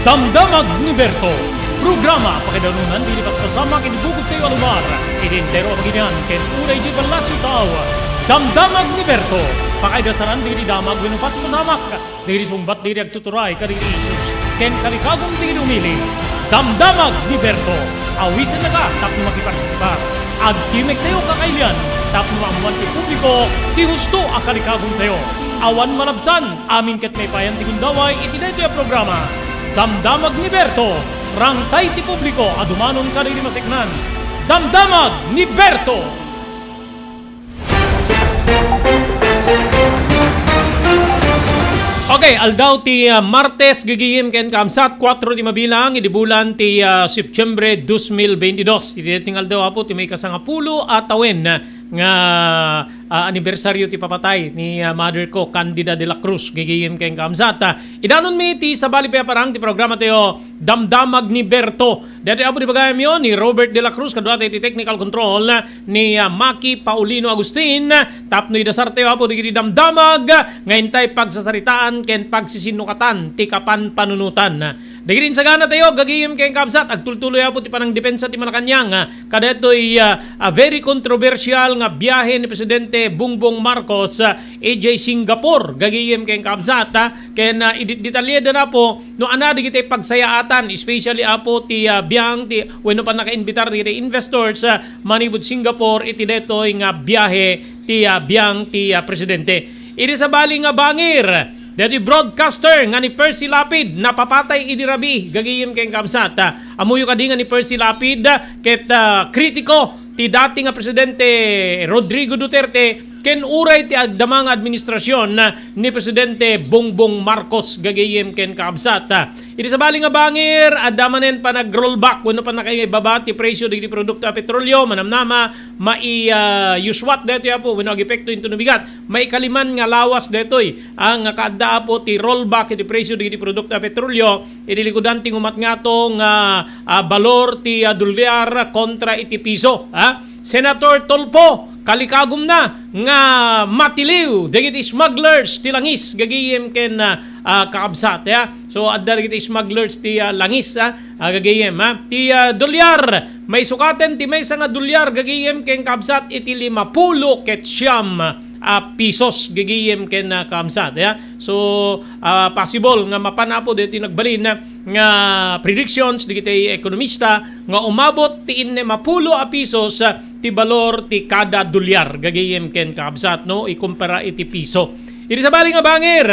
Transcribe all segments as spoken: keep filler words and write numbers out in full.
Damdamag ni Berto, programa pakaidanunan dagiti paspasamak iti bukod tayo a lugar, iti entero a baginian ken unay idiay Palacio Tao. Damdamag ni Berto, pakaidasaran dagiti damag wenno paspasamak, dagiti sungbat dagiti agtuturay kadagiti issues, ken kalikagum dagiti umili. Damdamag ni Berto, awisennaka tapno makipartisipar. Agtimek tayo kakailian tapno maammuan ti publiko ti husto a kalikagum tayo. Awan malabsan, amin ket maipayan ti gundaway iti daytoy a programa. Damdamag ni Berto, rangtay ti publiko a dumanon kadagiti maseknan. Damdamag ni Berto! Okay, aldaw ti, ah, Martes, gagayem ken kaabsat, kuatro ti mabilang, idi bulan ti, ah, Septiembre dos mil beintidos. Iti daytoy nga aldaw, Apo, ti maikasangapulo a tawen nga, ah, anibersaryo ti papatay ni, ah, mother ko, Candida de la Cruz, gagayem ken kaabsat. Ah, idanonmi ti sabali pay a parang ti programa tayo, Damdamag ni Berto. Daytoy, Apo, ti bagayamyo ni Robert de la Cruz, kaduatayo ti technical control ni, ah, Maki Paulino Agustin. Tapno idasartayo, Apo, dagiti damdamag nga intay pagsasaritaan ken pagsisinnukatan ti kapanpanunotan. Dagiti insaganatayo, gagayem ken kaabsat, agtultuloy, Apo, ti panangdepensa ti Malacañang, ah, kadaytoy, ah, ah, very controversial nga biyahe ni Presidente Bongbong Marcos, ah, idiay Singapore, gagayem ken kaabsat, ah, ken, ah, ididetalleda, Apo, no ania dagiti pagsayaatan, especially, Apo, ti, ah, biang ti wenno pannakaimbitar dagiti investors, ah, manipud Singapore iti daytoy nga biyahe ti, ah, biang ti, ah, presidente. Iti sabali nga bangir, daytoy broadcaster nga ni Percy Lapid napapatay idi rabii, gagayem ken kaabsat. Ah, ammoyo kadi nga ni Percy Lapid, ah, ket, ah, kritiko ti dati nga Presidente Rodrigo Duterte ken uray ti agdama nga administrasyon ni Presidente Bongbong Marcos, gagayem ken kaabsat. Iti sabali nga bangir, adda manen panag-rollback wenno pannakaibaba ti presyo dagiti produkto a petrolio, manamnama, mai, ah, uswat daytoy, Apo, wenno agepekto intono bigat. Maikaliman nga lawas daytoy, ah, nga kaadda, Apo, ti rollback iti presyo dagiti produkto a petrolio, iti likudan ti ngumatngato nga, ah, balor ti, ah, dolyar kontra iti piso, ah. Senator Tulfo, kalikagumna nga matiliw dagiti smugglers ti langis, gagayem ken, ah, ah, kaabsat, ya. So, adda dagiti smugglers ti, ah, langis, ah, ah, gagayem, ah. Ti, ah, dolyar, maisukaten ti maysa nga dolyar, gagayem ken kaabsat, iti limapulo ket siam a pisos, gagayem ken, ah, kaabsat, ya. So, ah, possible nga mapan, Apo, daytoy nagbalin, ah, nga predictions dagiti ekonomista nga umabot ti innem a pulo a pisos, ah, ti balor ti kada dolyar, gagayem ken kaabsat, no, ikumpara iti piso. Iti sabali nga bangir,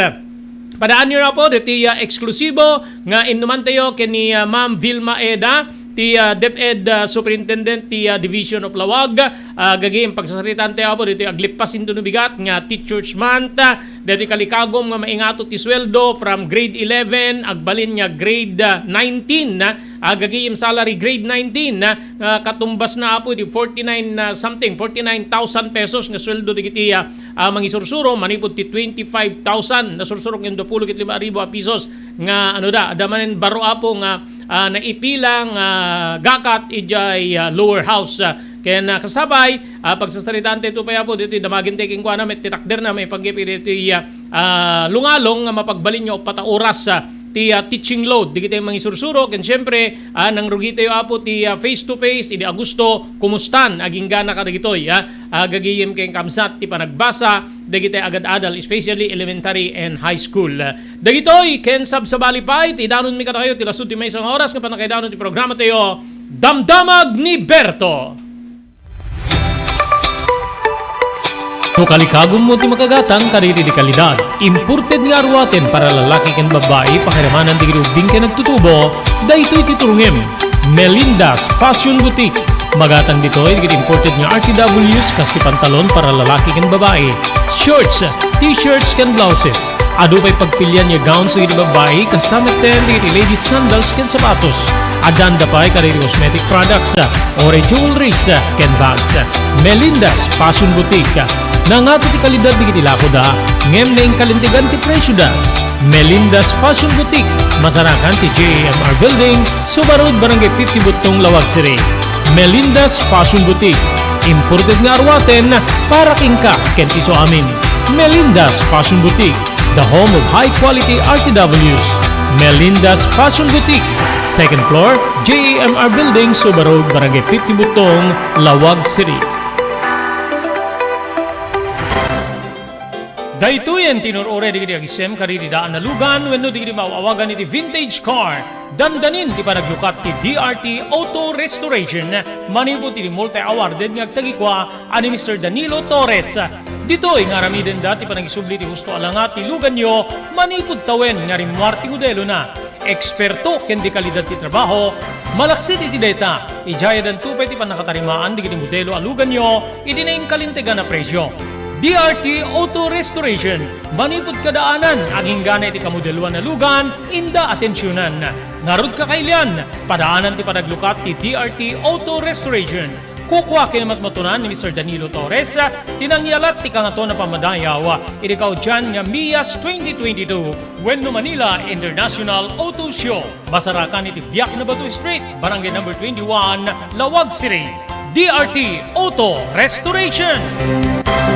padaanyo, Apo, daytoy, ah, eksklusibo nga innumantayo ken ni, ah, Ma'am Vilma Eda, ti, ah, DepEd, ah, Superintendent ti, ah, Division of Laoag. Ah, gagayem pagsasaritaan tayo, Apo, daytoy aglippas intono bigat nga Teachers Month, ah, daytoy kalikagum nga maingato ti sueldo from grade eleven agbalin nga grade, ah, nineteen, ah, gagayem salary grade nineteen, ah, nga katumbasna, Apo, iti forty-nine, ah, something, forty-nine thousand pesos nga sueldo dagiti, ah, ah, mangisursuro manipud ti twenty-five thousand, nasursurok nga duapulo ket lima ribu a pisos nga, ano da, adda manen baro, Apo, nga, ah, naipila nga gakat idiay, ah, lower house. Ah, ken, ah, kasabay, ah, pagsasaritaan tayo pay, Apo, ditoy damagen tayo kenkuana, met ti takderna, maipaggep ditoy, ah, ah, lungalong nga mapagbalin nga uppat a oras, ah, ti, ah, teaching load dagiti mangisursuro, ken siempre, ah, nangrugi tayo, Apo, ti, ah, face to face idi Agosto, kumustan agingga kadagitoy, ah, ah, gagayem ken kaabsat ti panagbasa dagiti agad-adal, especially elementary and high school. Dagitoy ken sabsabali pay ti idanonmi kadakayo ti lasud ti maysa nga oras nga pannakaidanon ti programa tayo, Damdamag ni Berto. No kalikagummo ti makagatang kadagiti dekalidad, imported nga aruaten para lalaki ken babbai, pakiramanan dagiti ubbing ken agtutubo, daytoy ti turongem. Melinda's Fashion Boutique. Magatang ditoy dagiti imported nga R T Ws kas ti pantalon para lalaki ken babbai, shorts, t-shirts ken blouses. Adu pay pagpilian nga gowns dagiti babbai, kasta metten dagiti ladies sandals ken sapatos. Addan da pay kadagiti cosmetic products, uray jewelries, ken bags. Melinda's Fashion Boutique. Nangato ti kalidad dagiti lakoda, ngem naingkalintegan ti presioda. Melinda's Fashion Boutique, masarakan ti J A M R Building, Suba Road, Barangay fifty Butong, Laoag City. Melinda's Fashion Boutique, imported nga aruaten para kenka ken ti isuamin. Melinda's Fashion Boutique, the home of high quality R T Ws. Melinda's Fashion Boutique, second floor, J A M R Building, Suba Road, Barangay fifty Butong, Laoag City. Daytoyen ti inur-uray dagiti agisem kadagiti daan a lugan wenno dagiti maaw-awagan iti vintage car. Dandanin ti panaglukat ti D R T Auto Restoration manipud iti multi-awarded nga agtagikua a ni Mister Danilo Torres. Ditoy nga aramidenda ti panagisubli ti husto a langa ti luganyo manipud tawen nga rimmuar ti modelona. Eksperto ken dekalidad ti trabaho, malaksid iti dayta, idiay addanto pay ti pannakatarimaan dagiti modelo a luganyo iti nainkalintegan a presio. D R T Auto Restoration, manipud kadaanan, agingga iti kamodeloan a lugan, inda atensionan. Ngarud, kakailian, padaanan ti panaglukat ti D R T Auto Restoration. Kukua ken matmatunan ni Mister Danilo Torres ti nangyalat ti Kangatoan a Pammadayaw iti kaudian nga MIAS twenty twenty-two wenno Manila International Auto Show. Masarakan iti Biak na Bato Street, Barangay Number twenty-one, Laoag City. D R T Auto Restoration.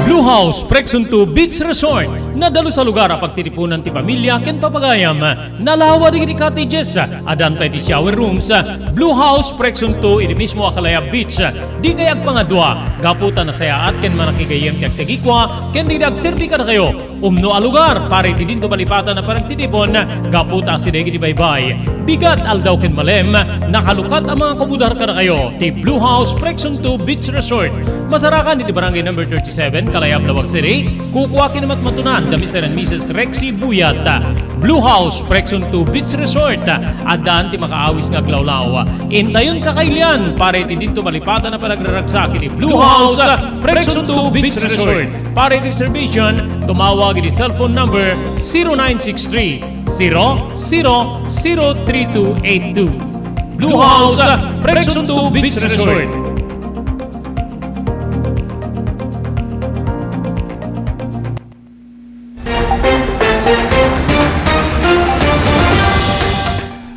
Blue House Prexon two Beach Resort. Nadalus a lugar a pagtitipunan ti pamilya ken papagayam. Nalawa dagiti cottages, addan pay ti shower rooms. Blue House Prexon two iti mismo a Kalayab Beach. Dikay agpangadua, gapu ta nasayaat ken manakigayyem ti agtagikua ken dagiti agserbi kadakayo. Umno a lugar para iti dinto malipatan a panagtitipon, gapu ta asideg iti baybay. Bigat, aldaw ken malem, nakalukat a mga kumudar kadakayo ti Blue House Prexon two Beach Resort. Masarakan iti Barangay Number thirty-seven, Kalayab, Laoag City. Kukua ken matmatunan da Mister and Missus Rexy Buyat. Blue House Prexon two Beach Resort. Addan ti makaawis nga aglawlaw. Intayon, kakailian para iti dinto malipatan a panagraragsak iti Blue House Prexon two Beach Resort. Para iti reservation, tumawag iti cellphone number zero nine six three, zero zero zero three two eight two. Blue House Prexon two Beach Resort.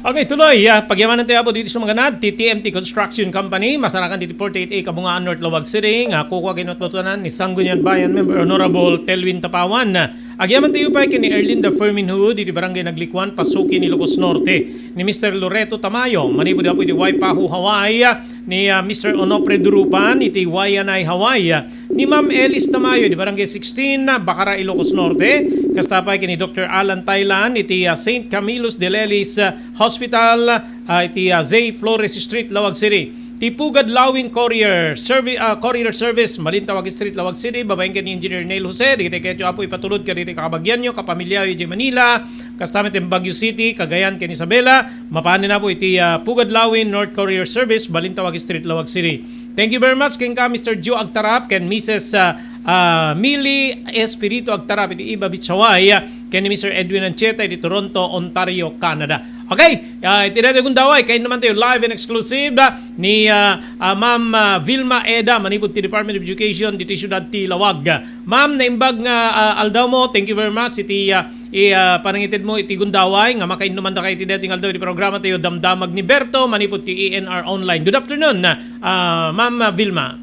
Okay, tuloy. Ah, pagyamanan tayo po dito sa mga nad, ti T M T Construction Company, masarakan dito forty-eight A Kabungaan North, Laoag City, nga kukua ken matmatunan ni Sangguniang Bayan Member Honorable Telwin Tapawan. Agyaman tayo pa ken ni Erlinda Fermin Hu, dito Barangay Naglikuan, Pasukin, Ilocos Norte, ni Mister Loreto Tamayo, manipud apo iti Waipahu, Hawaii, ni, ah, Mister Onofre Durupan, iti Waianae, Hawaii, ni Ma'am Elis Tamayo, di Barangay sixteen, Bacara, Ilocos Norte, kasta pay ken ni Doctor Alan Thailand, iti, ah, Saint Camillus de Lelis, ah, Hospital, ah, iti, ah, Zay Flores Street, Laoag City. Ti Pugad Lawin Courier Servi-, ah, Courier Service, Balintawak Street, Laoag City, babaen ken ni Engineer Neil Jose, dagiti ketyo apo ipatulod kadagiti kakabagianyo, kapamilyayo, idiay Manila, kasta met ti Baguio City, Cagayan ken Isabela, mapanen apo iti, ah, Pugad Lawin North Courier Service, Balintawak Street, Laoag City. Thank you very much kenka, Mister Joe Agtarap, ken Missus, ah, ah, Millie Espiritu Agtarap iti Iba Beach, Hawaii, ken ni Mister Edwin Anchieta iti Toronto, Ontario, Canada. Okay, ah, iti daytoy gundaway, kainno man tayo live and exclusive, ah, ni, ah, ah, Ma'am, ah, Vilma Eda, manipud ti Department of Education, diti siudad ti Laoag. Ma'am, naimbag nga, ah, aldaw mo. Thank you very much iti, ah, i, ah, panangitedmo iti gundaway nga makainnuman dakayo iti daytoy nga aldaw iti programa tayo, Damdamag ni Berto, manipud ti A N R Online. Good afternoon, ah, Ma'am, ah, Vilma.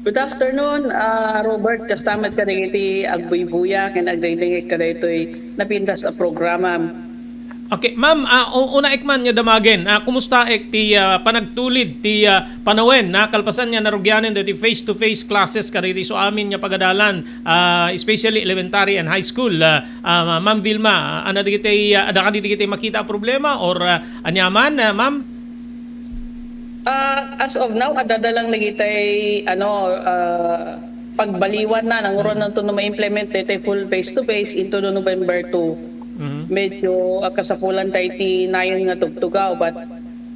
Good afternoon, ah, Robert. Kasta met kadagiti agbuybuya ken agdengdengngeg kadaytoy napintas a programa. Okay, ma'am, ah, u-, unaek man nga damagen, ah, kumustaek ti, ah, panagtulid ti, ah, panawen, ah, kalpasan nga narugianen dagiti face-to-face classes kadagiti isuamin nga pagadalan, ah, especially elementary and high school, ah, ah, Ma'am Vilma, ah, adda dagiti, ah, adda kadi dagiti makita a problema or, ah, aniaman, ah, ma'am? Ah, as of now, adda lang dagitay, ano, ah, pagbaliwan na, nanguron na to no ma-implement daytay full face-to-face into no November two. Mhm. Medyo, ah, kasapulan tayo ti nayon nga tugtugaw, but,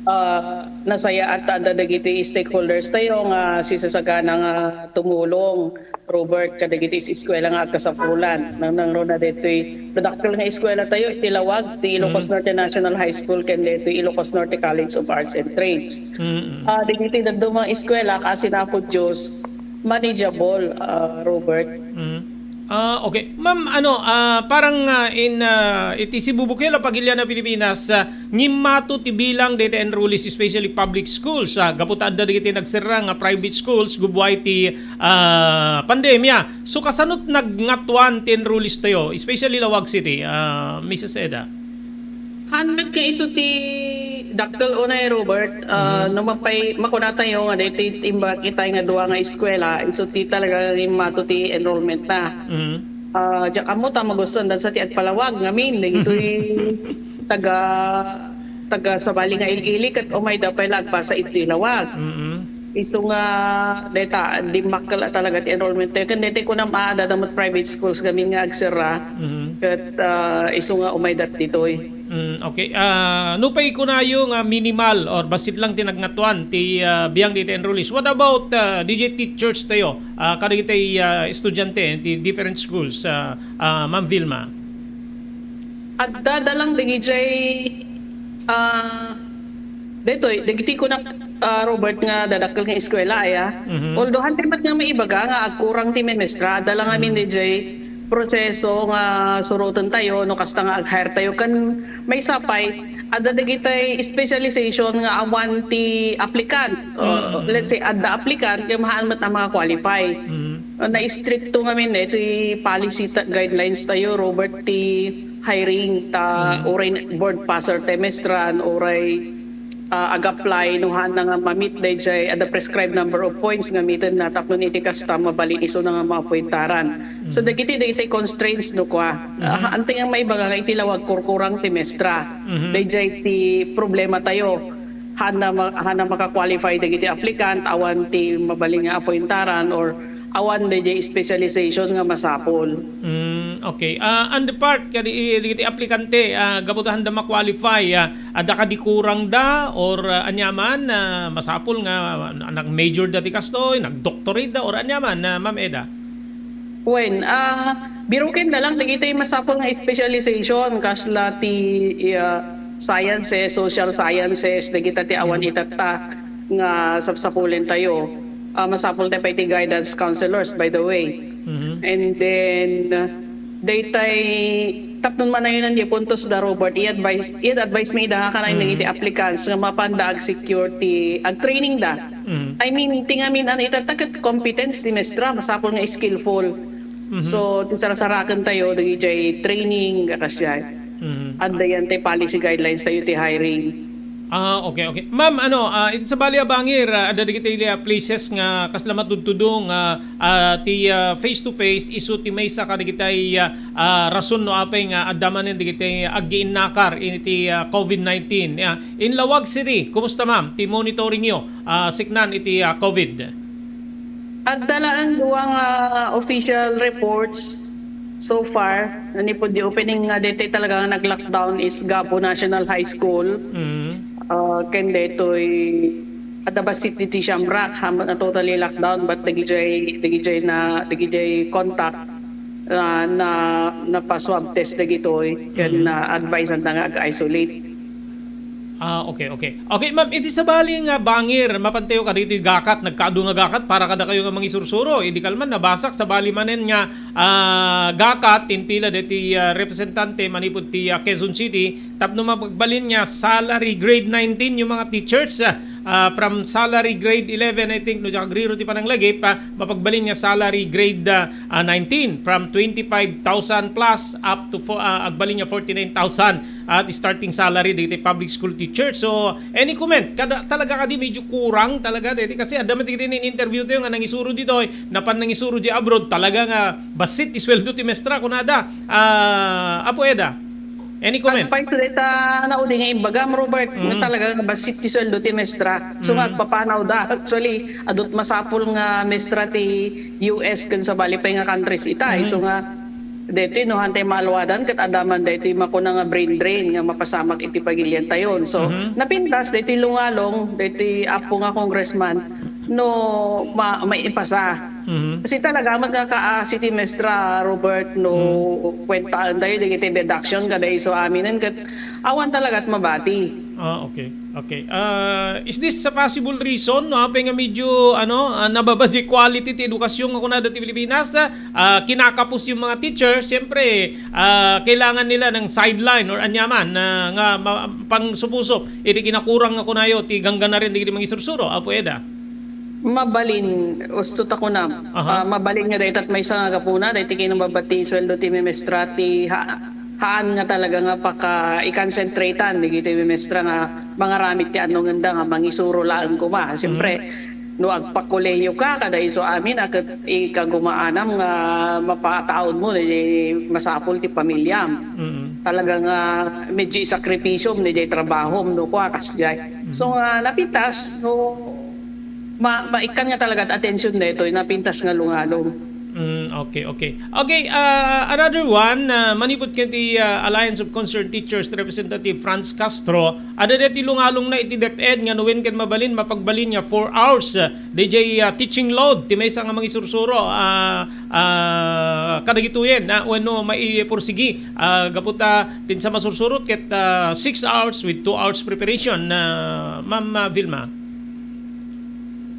ah, nasayaat ta adda dagiti stakeholders tayo nga sisasagana nga tumulong. Robert, kadagiti is-, eskuela nga agkasapulan. Nang, nangruna daytoy dakkel nga eskuela tayo, iti Laoag, ti Ilocos Mm. Norte National High School, ken daytoy Ilocos Norte College of Arts and Trades. Mm. Ah, dagiti dadduma nga eskuela, kaasi na Apo Dios, manageable, ah, Robert. Mm. Ah, okay. Ma'am, ano, ah, parang, ah, in, ah, iti sibubukel a pagilian a Pilipinas, ah, ngimmato ti bilang dayta enrollees, especially public schools, ah, gapu ta adda dagiti nagserra nga private schools, gubbuay ti ah, pandemia. So, kasano't nagngatwan ti enrollees tayo, especially Laoag City, ah, Missus Eda? Haan met nga isu ti dakkel unay, Robert, ah, Mhm. no mapay-, makunatayo nga daytoy imbag itay nga dua nga eskwela, isu ti talaga nga immato ti enrollment na. Mhm. Ah, diak ammo ta magustuhan dansa ti agpalawag ngamin, dagitoy taga, taga sabali nga il-ili ket umayda pay la agbasa iti lawag. Mhm. Isu nga dayta, dimmakkel a talaga ti enrollment tayo. Ken daytoy kunam a, adda met private schools ngamin nga agserra. Mhm. Ket, ah, isu nga umaydat ditoy. Mm, okay. Ah, nupay kunayo nga minimal or bassit lang ti nagngatuan ti, ah, biang diti enrollees, what about, ah, D J teachers tayo? Ah, kadagiti, ah, estudiante ti different schools, ah, ah, Ma'am Vilma? Adda da lang dagijay, ah, daytoy, dagiti kunak, ah, Robert, nga dadakkel nga eskwela, aya. Mhm. Although, hantay met nga maibaga nga agkurang ti memestra, adda lang amin Mhm. dayjay proseso nga suroten tayo, no kasta nga ag-hire tayo. Kan maysa pay, adda dagitay specialization nga awan ti applicant. O, Mhm. let's say, adda applicant, ken haan met a maka-qualify. Mhm. Na-istrikto ngamin daytoy policy ta-, guidelines tayo, Robert, ti hiring ta, Mhm. uray board passer ti memestra, uray, ah, ag-apply, no haanna nga ma-meet dayjay, adda prescribed number of points nga meetenna tapno iti kasta, mabalin isuna nga maappointaran. So, Mhm. dagiti, dagiti constraints, no, kua. Mhm. Ah, hantay nga maibaga nga iti lawag kurkurang ti memestra. Mhm. Dayjay ti problema tayo. Haanna ma-, haanna maka-qualify dagiti applicant, awan ti mabalin nga appointaran, or awan dayjay specialization nga masapul. Mm, okay. Ah, on the part kadi, dagiti aplikante, ah, gapu ta haanda ma-qualify, ah, adda kadi kurangda or, ah, aniaman, ah, masapul nga nag-major da ti kastoy, nag-doctorate da, or aniaman, ah, Ma'am Eda? Wen, ah, birukenda lang dagiti masapul nga specialization, kasla ti, ah, sciences, social sciences, dagita ti awan Mm. itatta nga sapsapulen tayo. Ah, masapul tayo pay ti guidance counselors, by the way. Mhm. And then, uh, daytay tapno manayonan di puntos da, Robert, i-advise, i-advise mi ida nga kanayon Mhm. dagiti applicants nga mapanda ag-secure ti, ag-training da. Mhm. I mean, ti ngamin, ano, itatta ket competence ti mestra, masapul nga skillful. Mhm. So, ti sarasaraken tayo, dagijay training, kakasdiay. Mhm. Adda yan ti policy guidelines tayo ti hiring. Ah, okay, okay. Ma'am, ano, ah, iti sabali a bangir, ah, adda dagiti, ah, places nga kasla matudtudo nga, ah, ti, ah, face to face isu ti maysa kadagiti, ah, ah, rason no apay nga adda manen dagiti aggiinnakar iti, ah, COVID nineteen. Ah, in Laoag City, kumusta, ma'am, ti monitoring yo, ah, siknan iti, ah, COVID? Adda laeng dua nga official reports so far. Nanipud di opening nga daytoy talaga nga nag-lockdown is Gabo National High School. Mm. Ah, ken daytoy adda bassit ditoy Shamrock, haanna totally lockdown, but dagijay, dagijay na, dagijay contact, ah, na, napa-swab test dagitoy, ken Mm. na-advise anda nga ag-isolate. Ah, okay, okay. Okay, ma'am, iti sabali nga bangir, mapantayo kadagitoy gakat, nagkaadu nga gakat para kadakayo nga mangisursuro. Idi kalman, nabasak sabali manen nga, ah, gakat, impila deti, ah, representante manipud ti, ah, Quezon City, tapno mapagbalin nga salary grade nineteen yung mga teachers, ah, ah, from salary grade eleven, I think, no, diak agriro ti pananglagip, ah, mapagbalin nga salary grade, ah, ah, nineteen, from twenty-five thousand plus up to fo-, ah, agbalin nga forty-nine thousand at starting salary dagiti public school teacher. So, any comment? Kada, talaga kadi medyo kurang talaga deti kasi adda met dagiti in-interview tayo nga nangisuro ditoy, napan nangisuro di abroad, talaga nga bassit ti sweldo ti mestra, kunada. Ah, Apo Eda, any comment? Advice dayta naudi nga imbagam, Robert, nga Mm. talaga nga bassit ti sweldo ti mestra. So, nga Mm. agpapanaw da. Actually, adut masapul nga mestra ti U S ken sabali pay nga countries ita. Mm. So nga, daytoy no hantay maaluadan ket adda man daytoy makuna nga brain drain nga mapasamak iti pagilian tayon. So, Mhm. napintas daytoy lungalong, daytoy apo nga congressman, no ma-, maipasa. Mhm. Kasi talaga, met nga kaasi ti mestra, Robert, no Mhm. kuentaen tayo, dagiti deduction, kada isu aminen, ket awan talaga at mabati. Ah, okay. Okay. Ah, is this a possible reason, no? Apay nga medyo, ano, ah, nababa ti quality ti edukasyon nga kunada ti Pilipinas, ah, kinakapos yung mga teacher, siyempre, ah, kailangan nila ng sideline or anyaman na nga ma-, pangsupusup iti kinakurang nga kunayo ti gangganaren dagiti mangisursuro, Apo Eda. Mabalin, usto ta kunam. Aha. Ah, mabalin nga daytat maysa nga gapuna, dayta kinababa ti sueldo ti memestra ti ha-, haan nga talaga nga paka-i-concentratan dagiti mestra nga mangaramid ti annongenda nga mangisuro laeng koma. Siyempre, no agpakolehiyo ka, kada isu amin a ket ikagumaanam nga mapataudmo, di masapul ti pamilyam. Mm. Talaga nga medyo isakripisyom, di jay trabahom, no, kua, kasjay. So, nga napintas, no, ma-, maikkan nga talaga at atensyon daytoy, napintas nga lungalong. Mm, okay, okay. Okay, ah, another one, ah, manipud ken ti, ah, Alliance of Concerned Teachers Representative Franz Castro, adda daytoy lungalongna iti DepEd nga no wen ken mabalin, mapagbalin nga four hours, ah, D J, ah, teaching load ti maysa nga mangisursuro, ah, ah, kadagitoyen, ah, wenno maipursigi, ah, gapu ta ti sa masursurot ket, ah, six hours with two hours preparation, ah, Ma'am, ah, Vilma.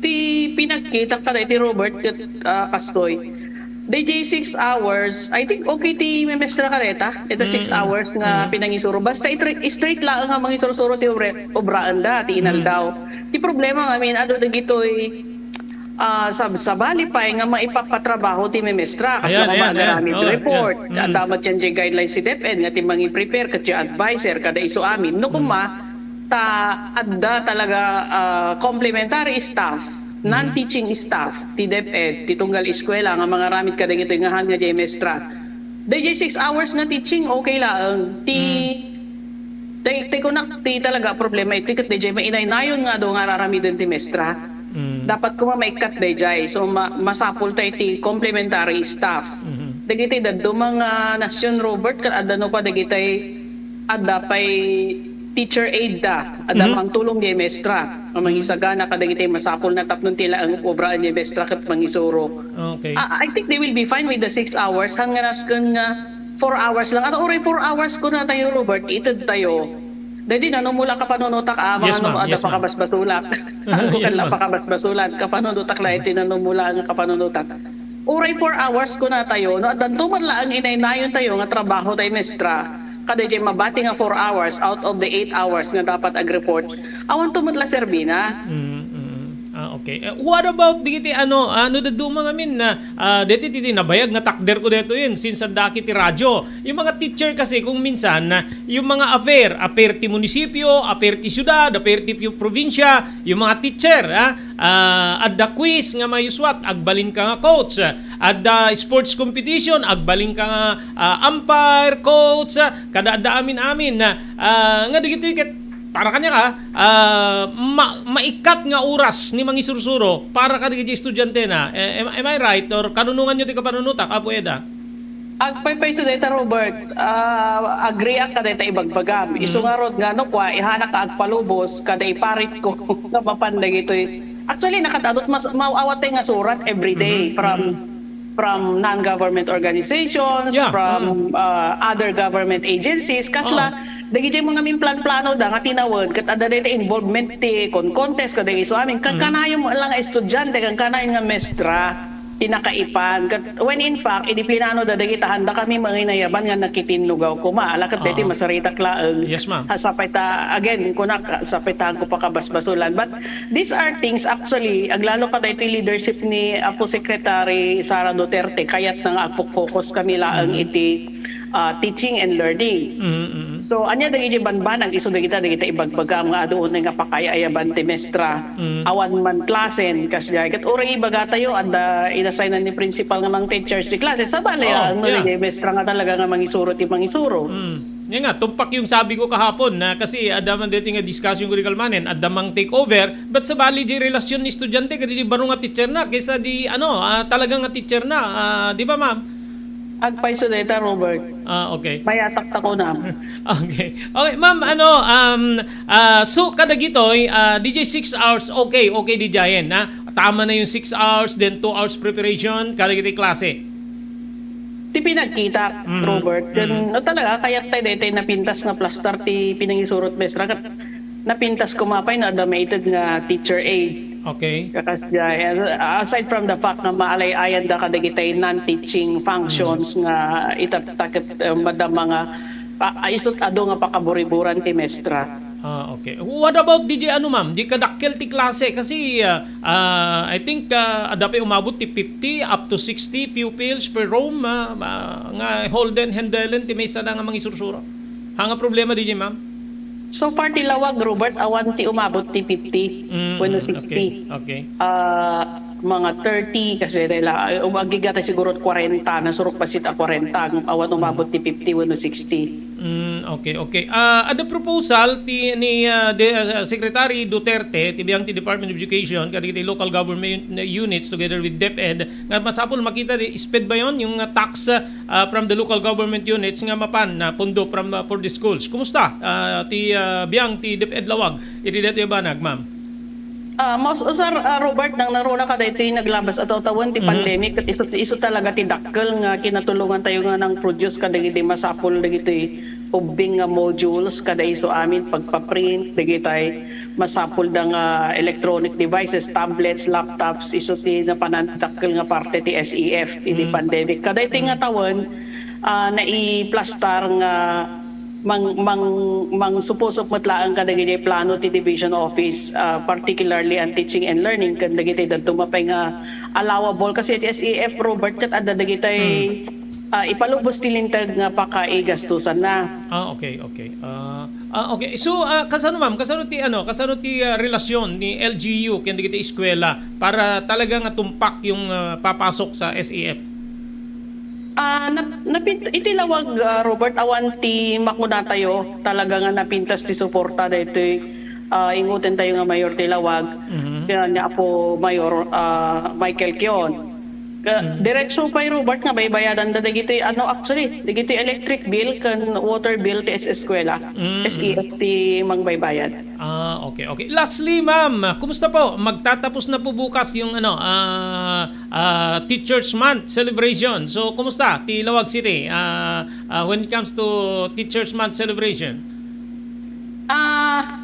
Ti pinagkita kada iti Robert ket, ah, kastoy. D J six hours, I think okay ti memestra kadeta. Ita six Mm, hours nga mm. pinangisuro. Basta itre-, straight laeng nga mangisursuro ti obre-, obraenda, ti Mm. inaldaw. Ti problema nga amin, adu dagitoy, ah, sab-, sabali pay nga maipapatrabaho ti memestra. Kasla Ayan, koma ayan, ayan. agaramid Oh, report. yeah. Mm. Adda met yan jay guidelines ti DepEd nga ti mangi-prepare ket jay adviser kada isu amin. No Mm. koma, ta adda talaga, ah, complementary staff, Mhm. non-teaching staff ti DepEd, ti tunggal eskwela nga mangaramid kadagitoy nga haan nga jay mestra. Dayjay six hours nga teaching, okay laeng. Ti, Mm. ti, ti kunak ti talaga problema iti ket dayjay mainaynayon nga adu nga ar-aramiden ti mestra. Mm. Dapat koma maikkat dayjay. So, ma-, masapul tay ti complementary staff. Mhm. Dagiti dadduma nga nasion, Robert, ket adda no pa dagitay adda pay teacher aid da, adda Mhm. mangtulong jay mestra. Nga Mhm. mangisagana kadagitay masapulna tapno ti laeng obraan jay mestra ket mangisuro. Okay. Ah, I think they will be fine with the six hours. Han nga nasken nga four hours lang. At uray four hours kuna tayo, Robert, ited tayo. Daydi nanumula kapanunotak, ah, Yes, mga ma'am. num-, adda Yes, ma'am. pakabasbasulak. Ang Yes, kukan lang ma'am. pakabasbasulan, kapanunotak la iti nanumula nga kapanunotak. Uray four hours kuna tayo, no, addanto met laeng inaynayon tayo nga trabaho tay mestra, kada jay mabati nga four hours out of the eight hours nga dapat ag-report, awanto met la serbina. Mm, mm. Ah, okay. Eh, what about dagiti ano, ah, no dadduma ngamin na, ah, deti ti nabayag nga takder ko detoyen, since adda ki ti radyo. Yung mga teacher kasi kung minsan, ah, yung mga affair, affair ti munisipyo, affair ti syudad, affair ti pi-, probinsya, yung mga teacher, ah, ah, adda quiz nga mayuswat, agbalin ka nga coach, adda sports competition, agbalin ka nga, ah, umpire, coach, kada adda amin-amin, ah, nga dagitoy ket para kaniak, ah, ma-, maikkat nga oras ni mangisursuro para kadagiti estudiantena. Eh, am, am I right? Or kanunonganyo ti kapanunotak, Apo Eda? Agpaypayso dayta, Robert. Ah, agree ak kadayta ibagbagam. Mm. Isu ngarud nga no kua, ihanak nga agpalubos kada iparitko nga mapan dagitoy. Actually, nakadadot mas-, maawattay nga surat every day Mhm. from Mhm. from non-government organizations, Yeah, from, mm. uh, other government agencies, kasla, Oh. dagiti mga implan-plano da nga tinawag, ket adda dayta involvement ti kon contest, kadagiti isu amin, Mm. kankanayon lang nga estudiante, kankanayon nga mestra, pinakaipan. Ket when in fact, idi pinano da dagita, handa kami manginayaban nga nakitinnugaw koma. Ala ket dayta Oo. masaritak laeng. Yes, ma'am. Ha, sapay ta, again, kunak, sapay ta ko pakabasbasulan. But these are things actually, aglalo ka daytoy leadership ni Apo Secretary Sara Duterte, kayatna nga agfo-focus kami laeng Mhm. iti, ah, teaching and learning. Mhm, mhm. So, ania dagiti banbanag, isu dagita, dagita ibagbagam nga adu unay nga pakay-ayaban ti mestra. Mhm. Awan man klasen, kasdiay. Ket uray ibagatayo, adda inassignan ni principal nga mang teachers ti klase. Sabali, Oh, ah, no, yeah. dagiti mestra nga talaga nga mangisuro ti mangisuro. Mm. Yan nga, tumpak yung sabi ko kahapon na kasi adda man deti nga discussion ko di kalmanen, adda mang take over, but sabali di relasyon ni estudyante kadi di baro nga teacher na kaysa di ano, ah, talaga nga teacher na, ah, di ba, ma'am? Agpayso dayta, Robert. Ah, okay. Mayatak ta ko na. Okay. Okay, ma'am, ano, um, ah, so kadagitoy, ah, D J six hours, okay, okay, di jayen, ha? Tama na yung six hours, then two hours preparation, kadagitoy klase. Ti pinagkita, Mhm, Robert, ken, mhm. no, talaga, kayat tay daytay napintas nga plastar ti pinangisurot mestra, ket napintas koma pay no adda maited nga teacher aid. Okay. Kakas jay, aside from the fact nga maalay-ayan da kadagitay non-teaching functions Mhm. nga itatta ket, eh, madama nga pa-, isut adu nga pakaburiburan ti mestra. Ah, okay. What about D J ano, ma'am? Di kadakkel ti klase kasi, ah, ah, I think, ah, adda pay umabot ti fifty up to sixty pupils per room, ah, ah, nga holden, handelen ti maysa da nga mangisursuro. Haan nga problema, D J, ma'am? So far, ti lawag, Robert, awan ti umabot ti fifty Mm, wenno mm, sixty. Okay, okay. Ah, mga thirty kasi nila, ay, um, aggiga tayo siguro kwarenta, nasurok bassit a kwarenta, awan umabot ti fifty wenno sixty. Mm, okay, okay. Ah, adda proposal ti ni, ah, de-, ah, Secretary Duterte, ti biang ti Department of Education, kadagiti local government units together with DepEd, nga masapul makita di sped ba yon, yung, ah, tax, ah, from the local government units nga mapan na pondo from, ah, for the schools. Kumusta, ah, ti, ah, biang ti DepEd Lawag iti daytoy a banag, ma'am? Ah, maus-usar, ah, Robert, nang naruna kadaytoy naglabas a tawtawen ti Mhm. pandemic, ket isu, isu talaga ti dakkel nga kinatulongan tayo nga nang-produce kadagiti masapul dagitoy ubbing nga modules, kada isu amin pagpaprint, dagitay masapul da nga electronic devices, tablets, laptops, isu ti napanan dakkel nga parte ti S E F idi Mm. pandemic. Kadaytoy nga Mm. tawen, ah, naiplastar nga mang-, mang-, mangsupusok met laeng kadagiti plano ti division office, ah, particularly ang teaching and learning, ken dagiti dadduma pay nga allowable. Kasi ti S E F, Robert, ket adda dagitay, Hmm. ah, ipalubos ti linteg nga pakaigastusanna. Ah, okay, okay. Ah, ah, okay. So, ah, kasano, ma'am? Kasano ti, ano, kasano ti, ah, relasyon ni L G U ken dagiti eskwela para talaga nga tumpak yung, ah, papasok sa S E F? Ah, nap-, napit-, iti lawag, ah, Robert, awan ti makunatayo talaga nga napintas ti suporta daytoy, ah, ingutentayo nga mayor ti lawag, Mhm. kaya ni Apo Mayor, ah, Michael Kion. Ka-, Mhm. diretso pay, Robert, nga baybayadanda dagiti, ano, actually, dagiti electric bill ken water bill ti es-, eskwela, Mm, S E F mm. ti mangbaybayad. Ah, okay, okay. Lastly, ma'am, kumusta po? Magtatapos na po bukas yung, ano, ah, ah, Teachers Month celebration. So, kumusta ti Laoag City, ah, ah, when it comes to Teachers Month celebration? Ah,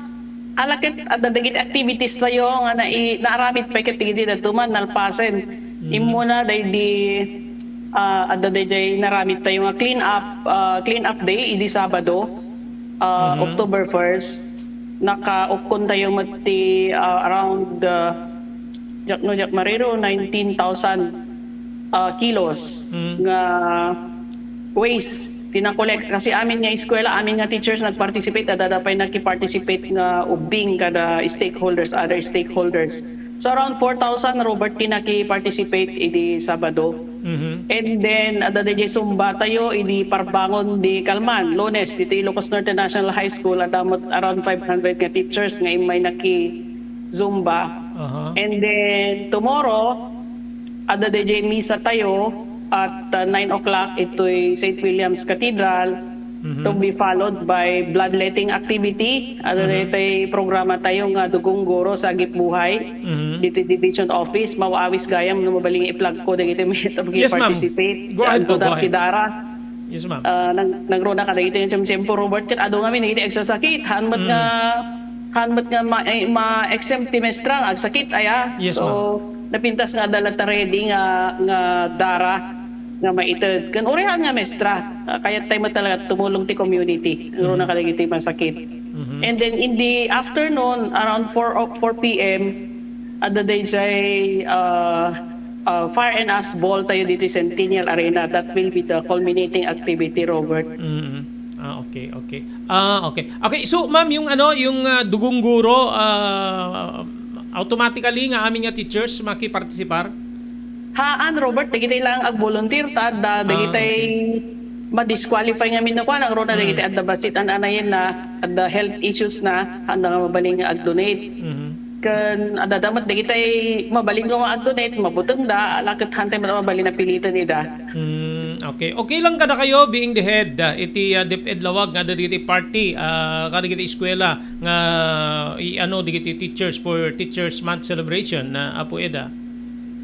ala ket adda dagiti activities tayo nga nai-, naaramid pay ket dagiti dadduma nalpasen. Mhm. Immuna daydi, ah, adda daydi naaramid tayo nga clean up, ah, clean up day idi Sabado, ah, Mhm. October first. Nakaukkon tayo met ti, ah, around, ah, diak no diak mariro, nineteen thousand, ah, kilos Mm. nga waste ti na-collect. Kasi amin nga eskwela, amin nga teachers nag-participate, adda pay naki-participate nga ubbing kada stakeholders, other stakeholders. So around four thousand, Robert, ti naki-participate idi Sabado. Mhm. And then, adda daydi Zumba tayo idi parbangon di Kalman, Lunes, dito Ilocos Norte National High School, adda met around five hundred nga teachers nga immay naki-Zumba. Aha. And then, tomorrow, adda daydi misa tayo at, uh, nine o'clock itoy Saint William's Cathedral, Mhm. to be followed by bloodletting activity. Adda Mhm. daytoy programa tayo nga Dugong Guro, Sagip Buhay. Mhm. Ditoy division office, maawis gayam no mabalin nga i-plug ko dagiti met Yes, ma'am. participate. Go ahead po, go ahead. Ti dara. Yes, ma'am. Ah, nang-, nangruna kadagiti nga tiyempo, Robert, ket adu ngamin dagiti agsasakit. Haan met Mm. nga, haan met nga ma-, eh, ma-exempt ti mestra nga agsakit, aya. Yes, So, ma'am. napintas nga adda latta ready nga, nga dara nga maited. Ken uray haan nga mestra, ah, kayat tayo met talaga tumulong ti community. Nangruna Mhm. kadagiti masakit. Mhm. And then in the afternoon, around four o, four P M, adda daydiay, ah, ah, Fire and Ash Ball tayo dito sa Centennial Arena. That will be the culminating activity, Robert. Mm. Ah, okay, okay. Ah, okay. Okay, so ma'am, yung ano, yung, ah, Dugong Guro, ah, automatically nga amin nga teachers makipartisipar? Haan, Robert, dagiti lang ag-volunteer ta, da, Ah, dagiti okay. ma-disqualify nga minno kuan, nangruna Mm. dagiti adda bassit an-anayen na, adda health issues na, haan nga mabalin nga ag-donate. Mhm. Ken adda da met dagiti mabalin nga ag-donate, mabuteng da, ala ket haan tayo met mabalin a piliten ida. Hmm, okay. Okay lang kadakayo being the head, ah, iti, ah, DepEd Laoag nga adda dagiti party, ah, kadagiti eskwela nga i-ano dagiti teachers for Teachers Month celebration, ah, Apo Eda?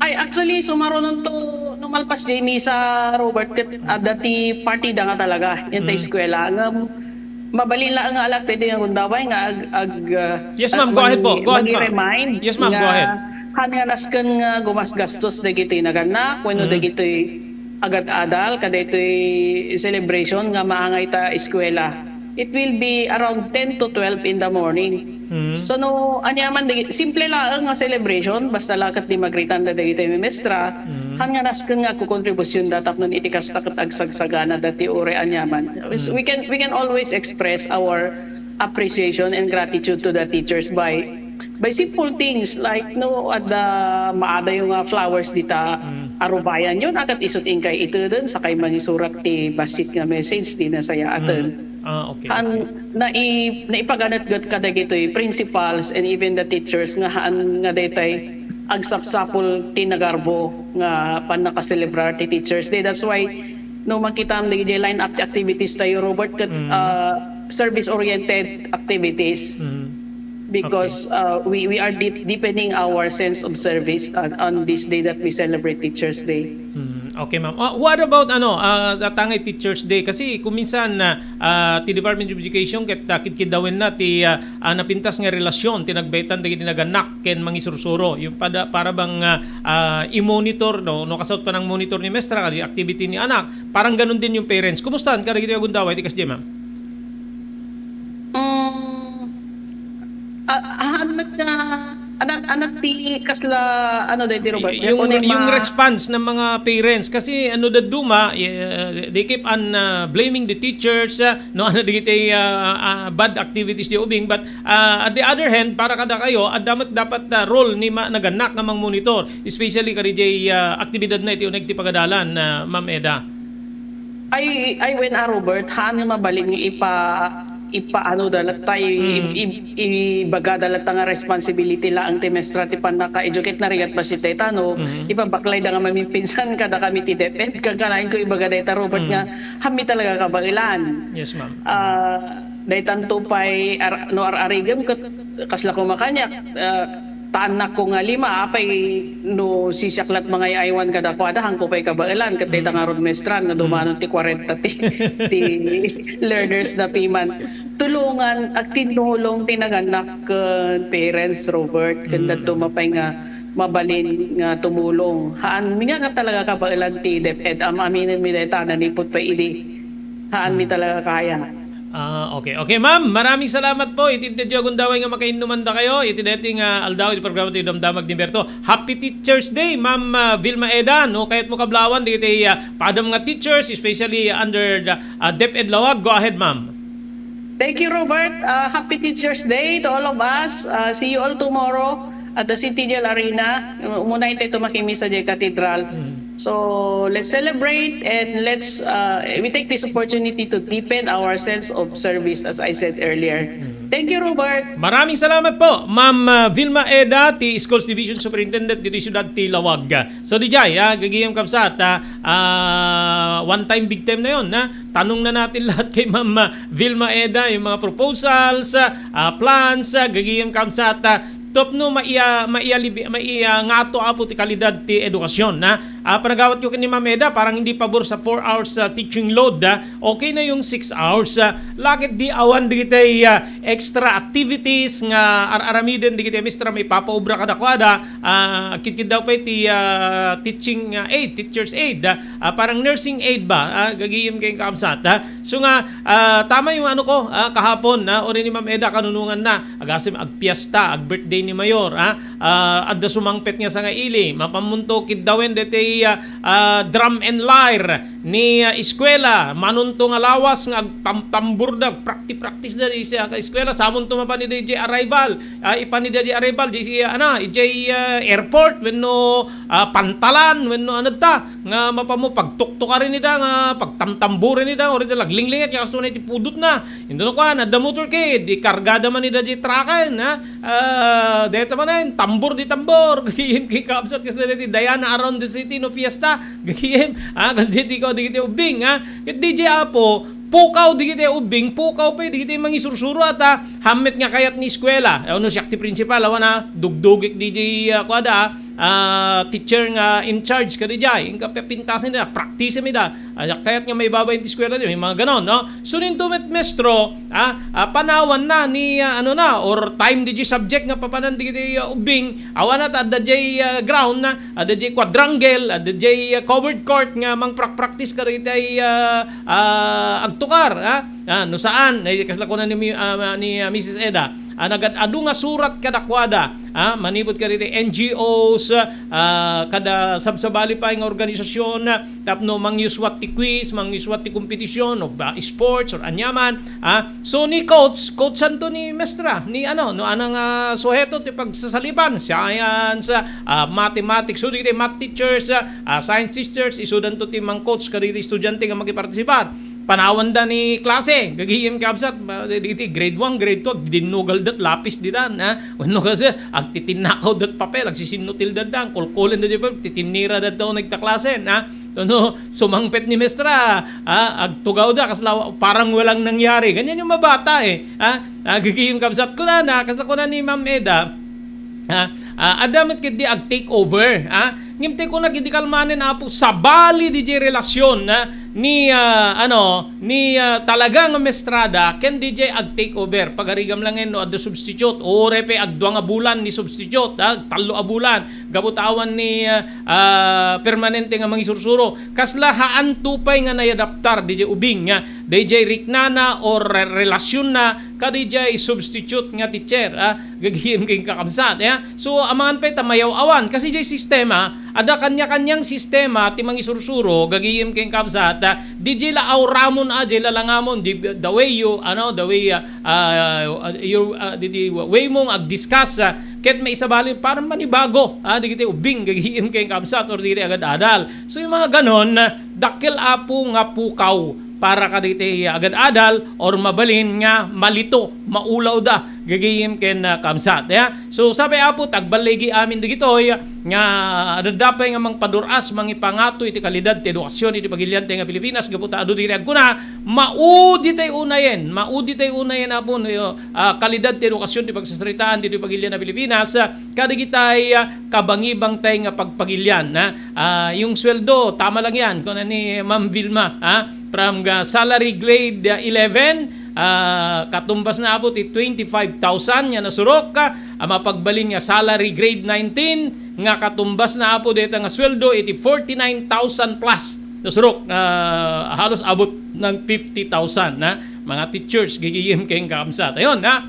Ay, actually, sumaruno to, no malpas jay misa, Robert, ket adda ti partida nga talaga, yan ta Hmm. eskwela. Ngem, mabalin laeng nga alak daydi nga gundaway nga ag-, ag-, ah, Yes, ma'am. Go ahead po. Go ahead, ma'am. Magi-remind Yes, ma'am. Go nga ahead. haan nga nasken nga gumasgastos dagitoy nagannak wenno Hmm. dagitoy agad-adal kadaytoy celebration nga maangay ta eskwela. It will be around ten to twelve in the morning. Mm. So, no, aniaman, di, simple laeng nga celebration, basta la ket di magritan da dagiti maestra, Mm. han nga nasken nga agkokontribusyonda tapno iti kasta ket agsagsaganada ti uray aniaman. Mm. We can, we can always express our appreciation and gratitude to the teachers by, by simple things like, no, adda maadayo nga flowers dita, Mm. arubayanyo, na ket isut' inkay iteden, sakay mangisurat ti bassit nga message, di nasayaaten. Mm. Ah, okay, Han, okay. nai-, naipaganetget kadagitoy principals and even the teachers nga haan nga daytay agsapsapul ti nagarbo nga pannakaselebrar ti Teachers Day. That's why, no, makitam dagiti line-up ti activities tayo, Robert, ket, Mm. ah, service-oriented activities. Mm. Because, Okay. uh, we, we are deep-, deepening our sense of service on, on this day that we celebrate Teachers Day. Mm, okay, ma'am. Ah, what about, ano, ah, tatangay Teachers Day? Kasi kung minsan, ah, ah, ti Department of Education, ket, ah, kidkidawen na ti, ah, ah, napintas nga relasyon ti nagbaytan dagiti nagannak ken mangisursuro. Yung pada, para bang, ah, ah, i-monitor, no? No, kasawt pa nang monitor ni mestra, kadi activity ni anak. Parang ganun din yung parents. Kumusta kadagiti agundaway ti kasdi, ma'am? Mm, ah, ah, ano met nga, ano, ano ti kasla, ano, daydi, Robert? Y-, yung, Ano yung ma- response ng mga parents, kasi ano, dadduma, eh, they keep on, ah, blaming the teachers, ah, no, ano, dagiti, ah, ah, bad activities di ubing, but, ah, at the other hand, para kada kayo, adda met dapat, ah, role ni ma-, nagannak nga mang monitor, especially kadi jay, ah, aktibidad na iti uneg ti pagadalan, ah, Ma'am Eda. Ay, ay, when, ah, Robert, haan nga mabalin nga ipa-, ipaano da latta, i-, Mm. i-, i-, ibagada latta nga responsibility laeng ti mestra ti pannaka-educate na rigat bassit dayta, no? Mm. Ipabaklay da nga mamipinsan kada kami ti DepEd, kankanayon ko ibaga dayta, Robert, Mm. nga hammi talaga kabaelan. Yes, ma'am. Ah, daytanto pay ar-, no ar-arigem ket kasla koma kaniak, ah, taannak ko nga lima, apay no sisiak lat mangay-aywan kadakuada, hanko pay kabaelan, ket dayta Mm. ngarud mestra nga dumanon ti kwarenta ti, ti learners na piman. Tulongan, agtinulong ti nagannak ken parents, Robert, ken Mm. dadduma pay nga mabalin nga tumulong. Haan mi nga, nga talaga kabaelan ti DepEd, am-, aminen mi dayta, nanipud pay idi. Haan mi Mm. talaga kaya. Ah, okay. Okay, ma'am, maraming salamat po. Iti, iti agundaway nga makainnuman da kayo. Iti daytoy nga aldaw, iti programa ti Damdamag ni Berto. Happy Teacher's Day, Ma'am, ah, Vilma Eda, no? Kayat mo kablawan, dagiti, ah, padam nga teachers, especially under the, ah, DepEd Laoag. Go ahead, ma'am. Thank you, Robert. Ah, happy Teacher's Day to all of us. Ah, see you all tomorrow at the Centennial Arena. Umuna intay to makimisa jay Cathedral. Mm. So, let's celebrate and let's, uh, we take this opportunity to deepen our sense of service, as I said earlier. Mm. Thank you, Robert. Maraming salamat po, Ma'am, ah, Vilma Eda, ti Schools Division Superintendent ditoy Siudad ti Laoag. So, dijay, ah, gagayem kabsat, ah, ah, one time, big time na yon, ah. Tanong na natin lahat kay Ma'am, ah, Vilma Eda, yung mga proposals, ah, ah, plans, ah, gagayem kabsat, ah, tapno maia-, maia-, maiangato, Apo, ti kalidad ti edukasyon, ha? Ah, panagawat ko ken ni Ma'am Eda, parang hindi pabor sa four hours, ah, teaching load, ha? Okay na yung six hours, ah, la ket di awan dagiti, ah, extra activities nga ar-aramiden dagiti mestra maipapaubra kadakuada, ah, kidkidda pay ti, ah, teaching, ah, aid, teacher's aid, ah, ah, parang nursing aid ba, ah, gagayem ken kabsat, ha? So nga, ah, tama yung ano ko, ah, kahapon, ah, uri ni Ma'am Eda, kanunongan na. Agasem agpiesta, ag-birthday ni Mayor, ah. Ah, adda sumangpet nga sangaili, mapamunto kiddawen deti, ah, ah, drum and lyre ni, ah, eskwela, manunto nga lawas nga agtamtambor da, practice-practice da di siya ka eskwela, samunto mapan ida idiay arrival, ah, ipan ida idiay arrival, di siya, ano, idiay, ah, airport, wenno, ah, pantalan, wenno ano ta, nga mapamo pagtuktukarin ida, nga pagtamtamburin ida, uri ida laglinglinget, nga kasto na iti pudot na. Inton kuan, adda motorcade, ikargada man ida di trucken, ha? Ah, deta manen, tambor di tambor, gagayem ken kabsat, kasla deti Diana Around the City no Fiesta, gagayem, ha? Kasla deti ko, dagiti ubbing, ha? Ket diay Apo, pukaw dagiti ubbing, pukaw pay dagiti mangisursuro, ata, hammet nga kayat ni eskwela. Ono siak ti principal, awan, ha? Dugdugik diay, ah, kuada, ha? ah, teacher nga in charge kadi jay, inka pepintasen da, practice mi da. Ah, kayat nga maibabain ti eskwela, may mga ganon, no? So, ninto met mestro, ah, ah, panawan na ni, ah, ano na, or time di jay subject nga papanan di, di, ah, ubing, awan na ta adda jay, ah, ground na, adda jay quadrangle, adda jay, ah, covered court nga mangprak-practice kadagiti, ah, ah, agtukar, ah. Ah, no saan, eh, kasla kuna ni mi-, ah, ni, ah, Missus Eda, ah, nagad-adu nga surat kadakuada, ah, manipud kadagiti N G Os, ah, kada sabsabali pay nga organisasyon, ah, tapno mangyuswat ti quiz, mangyuswat ti kompetision, o ba, sports, or anyaman, ah. So, ni coach, coachanto ni mestra, ni ano, no, anang, ah, suheto ti pagsasaliban, science, ah, mathematics, so, dagiti math teachers, ah, ah, science teachers, isudanto ti mang-coach kadagiti estudiante nga makipartisipar. Panawanda ni klase, gagayem kabsat, ba, dagiti grade one, grade two, agdinnugaldat lapis ditan, ha? Wenno kasi, agtitinnakawdat papel, agsisinnutildat da, kulkulen da di pa, titinnira da ta uneg ta klasen, ha? Tono, sumangpet ni mestra, ha? Agtugawda, kasla, parang walang nangyari. Ganyan yung mabata, eh, ha? Ah, gagayem kabsat, kunana, kasla kuna ni Ma'am Eda, ha? Ah, adda met ketdi ag-take over, ha? Ngem ti kunak, idi kalmanen, Apo, sabali di jay relasyon, ha? Ni, ah, ano, ni, ah, talaga nga mestrada, ken di jay ag-take over. Pagarigam langen no adda substitute. Uray pay agdua nga bulan ni substitute, ha? Tallo a bulan. Gapu ta awan ni, ah, ah, permanente nga mangisursuro. Kasla haanto pay nga nayadaptar di jay ubing, ha? Di jay riknana or re-, relasionna kadi jay substitute nga teacher, ah, gagayem ken kakabsat, ya. So, amangan pay ta mayaw-awan. Kasi jay sistema, adda kanya-kanyang sistema ti mangisursuro, gagayem ken kakabsat, ah, di jay la awramon, ah, jay la langamon, di, the way you, ano, the way, ah, ah, your, ah, di, di, way mo nga ag-discuss, ah, ket maisabali, parang manibago, ah, dagiti ubing, gagayem ken kakabsat, or dagiti agad-adal. So, yung mga ganon, dakkel, Apo, nga pukaw para kadagiti agad-adal or mabalin nga malito, maulawda, gagayem ken, ah, kabsat, ya. So, sapay, Apo, ta agballigi amin dagitoy nga adda pay nga mangpadur-as, mangipangato iti kalidad ti edukasyon iti pagilian ti nga Pilipinas, gapu ta adu diri agkuna, maudi tay unayen, maudi tay unayen, Apo, no, ah, kalidad ti edukasyon ti pagsasaritaan ditoy pagilian a Pilipinas, ah, kadagitay, ah, kabangibang tay nga pagpagilian, ha? Ah, yung sweldo, tama lang yan, kuna ni Ma'am Vilma, ha? From, ah, salary grade, ah, eleven, ah, katumbas na, Apo, ti twenty-five thousand nga nasurok, ah, a mapagbalin nga salary grade nineteen, nga katumbas na, Apo, deta nga sweldo iti forty-nine thousand plus. Nasurok, ah, halos abot ng fifty thousand, ha? Mga teachers, gagayem ken kakabsat. Ayun, ha?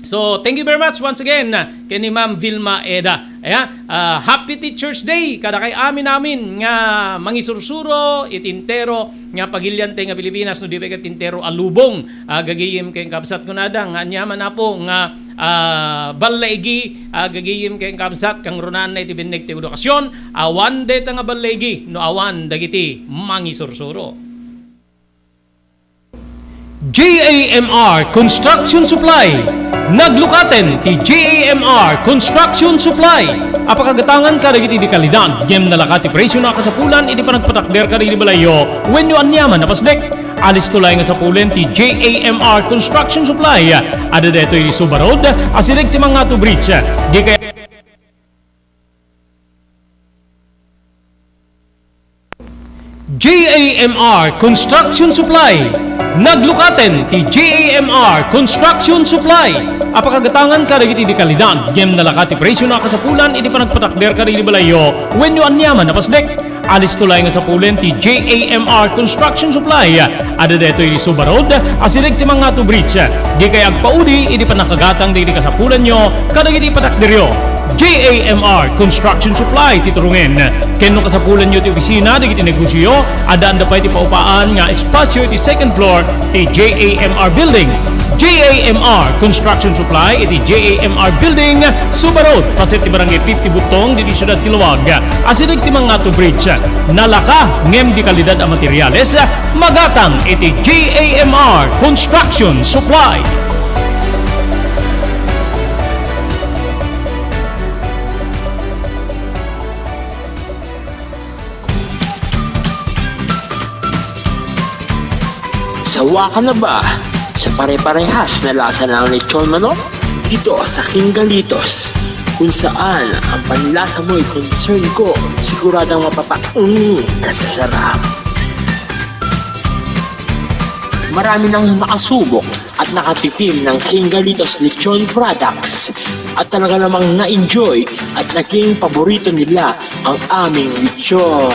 So, thank you very much once again, ah, ken ni Ma'am Vilma Eda. Ayan, ah, happy Teachers Day kadakay amin-amin nga mangisursuro iti entero nga pagilian tay nga Pilipinas, no di pay ket entero a lubong. Ah, gagayem ken kabsat, kunada nga aniaman, Apo, nga, ah, ballaigi, ah, gagayem ken kabsat, kangrunaan na iti binneg ti edukasyon, awan deta nga ballaigi no awan dagiti mangisursuro. J A M R Construction Supply. Naglukaten ti J A M R Construction Supply a pakagatangan kadagiti di kalidad, ngem nalaka ti presio na kasapulan iti panagpatakder kadagiti balayyo wenno aniaman a pasdek. Alisto laeng a sapulen ti J A M R Construction Supply. Adda daytoy iti Suba Road, asideg ti Mangato Bridge. Di kay J A M R Construction Supply. Naglukaten ti J A M R Construction Supply a pakagatangan kadagiti di kalidad, ngem nalaka ti presio na kasapulan iti panagpatakder kadagiti balayyo wenno aniaman a pasdek. Alisto laeng a sapulen ti J A M R Construction Supply. Adda daytoy iti Suba Road, asideg ti Mangato Bridge. Di kay agpaudi iti pannakagatang dagiti kasapulanyo kadagiti patakderyo. J A M R Construction Supply ti turungen. Ken no kasapulanyo ti opisina dagiti negosioyo, addaanda pay ti paupaan nga espasio iti second floor ti J A M R Building. J A M R Construction Supply iti J A M R Building, Suba Road, paset ti Barangay fifty Butong, ditoy siudad ti Laoag. Asideg ti Mangato Bridge. Nalaka ngem di kalidad a materiales, magatang iti J A M R Construction Supply. Sawa ka na ba sa pare-parehas na lasa ng lechon manok? Dito sa King Galitos. Kung saan ang panlasa mo'y concern ko, siguradong mapapa-, mm, kasasarap. Marami nang nakasubok at nakatikim ng King Galitos Lechon Products at talaga namang na-enjoy at naging paborito nila ang aming lechon.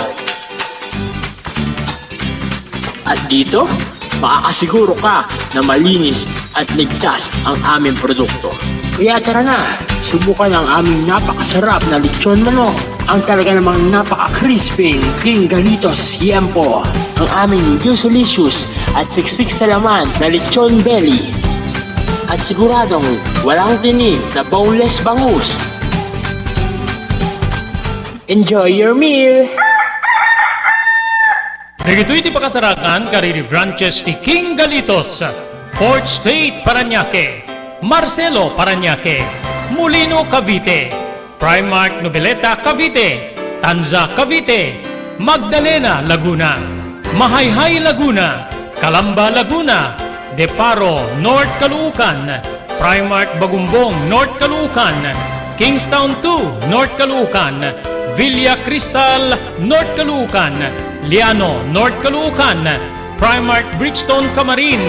At dito, makakasiguro ka na malinis at ligtas ang aming produkto. Kaya tara na, subukan ang aming napakasarap na lechon manok, ang talaga namang napaka-crispy King Galitos Yempo, ang aming juicylicious at siksik sa laman na lechon belly. At siguradong walang tinik na boneless bangus. Enjoy your meal! Dagitoy ti pakasarakan kadagiti branches ti King Galitos, Fourth Street, Parañaque, Marcelo, Parañaque, Molino, Cavite, Primark Noveleta, Cavite, Tanza, Cavite, Magdalena, Laguna, Mahayhay, Laguna, Calamba, Laguna, De Paro, North Caloocan, Primark Bagumbong, North Caloocan, Kingstown two, North Caloocan, Villa Cristal, North Caloocan, Liano, North Caloocan, Primark Bridgestone, Camarin,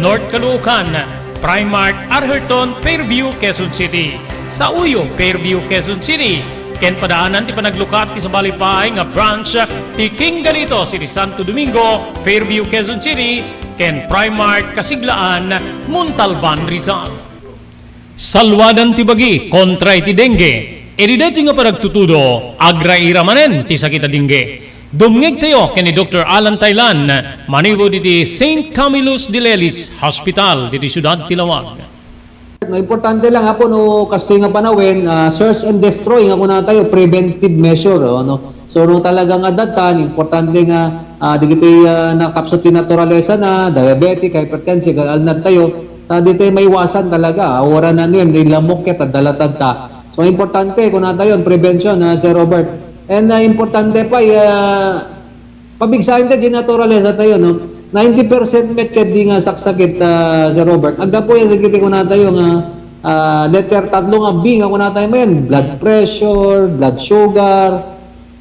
North Caloocan, Primark Arherton, Fairview, Quezon City, Sauyo, Fairview, Quezon City, ken padaanan ti panaglukat ti sabali pay nga branch ti King Galitos iti Santo Domingo, Fairview, Quezon City, ken Primark Kasiglaan, Montalban, Rizal. Salwadan ti bagi kontra iti dengue. Iti daytoy nga panagtutudo, agraira manen ti sakit a dengue. Dumngegtayo ken ni Doktor Alan Taylan, manipud iti Saint Camillus de Lelis Hospital, diti siudad ti Laoag. No, importante lang, Apo, no, kastoy nga panawen, ah, search and destroy nga kunatayo, preventive measure, oh, no? So, no, talaga nga datan, importante nga, ah, dagiti, ah, nakapsut ti naturalesa na, diabetic, hypertensive, alnad tayo, ta ditoy maiwasan talaga, ah, wala na niyan, di lamok ket, adda latad ta. So, importante, kunatayo, prevention, ah, Sir Robert. And, ah, importante pa, ah, Pabigsaen ta di naturalesa tayo, no? Ninety percent met kaddi nga saksakit, ah, Sir Robert. Aggapu yan, dagiti kunatayo nga, ah, letter tatlo nga B nga kunatayo mayan, blood pressure, blood sugar,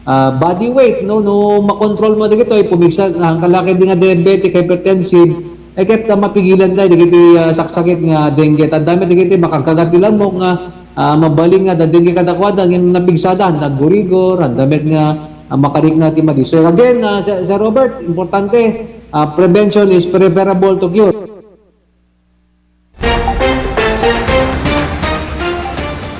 ah, body weight, no? No makontrol mo dagitoy, pumigsa, ang kalaki di nga diabetic, hypertensive, ay ket, ah, mapigilan tayo dagiti, ah, saksakit nga dengue. Tanda met dagiti makagkagat ti lamok nga, ah, mabalin nga da dengue kadakuada, ngem napigsada, nagurigor, handa met nga, ah, makarikna ti madi. So again, ah, Sir, Sir Robert, importante, ah, prevention is preferable to cure.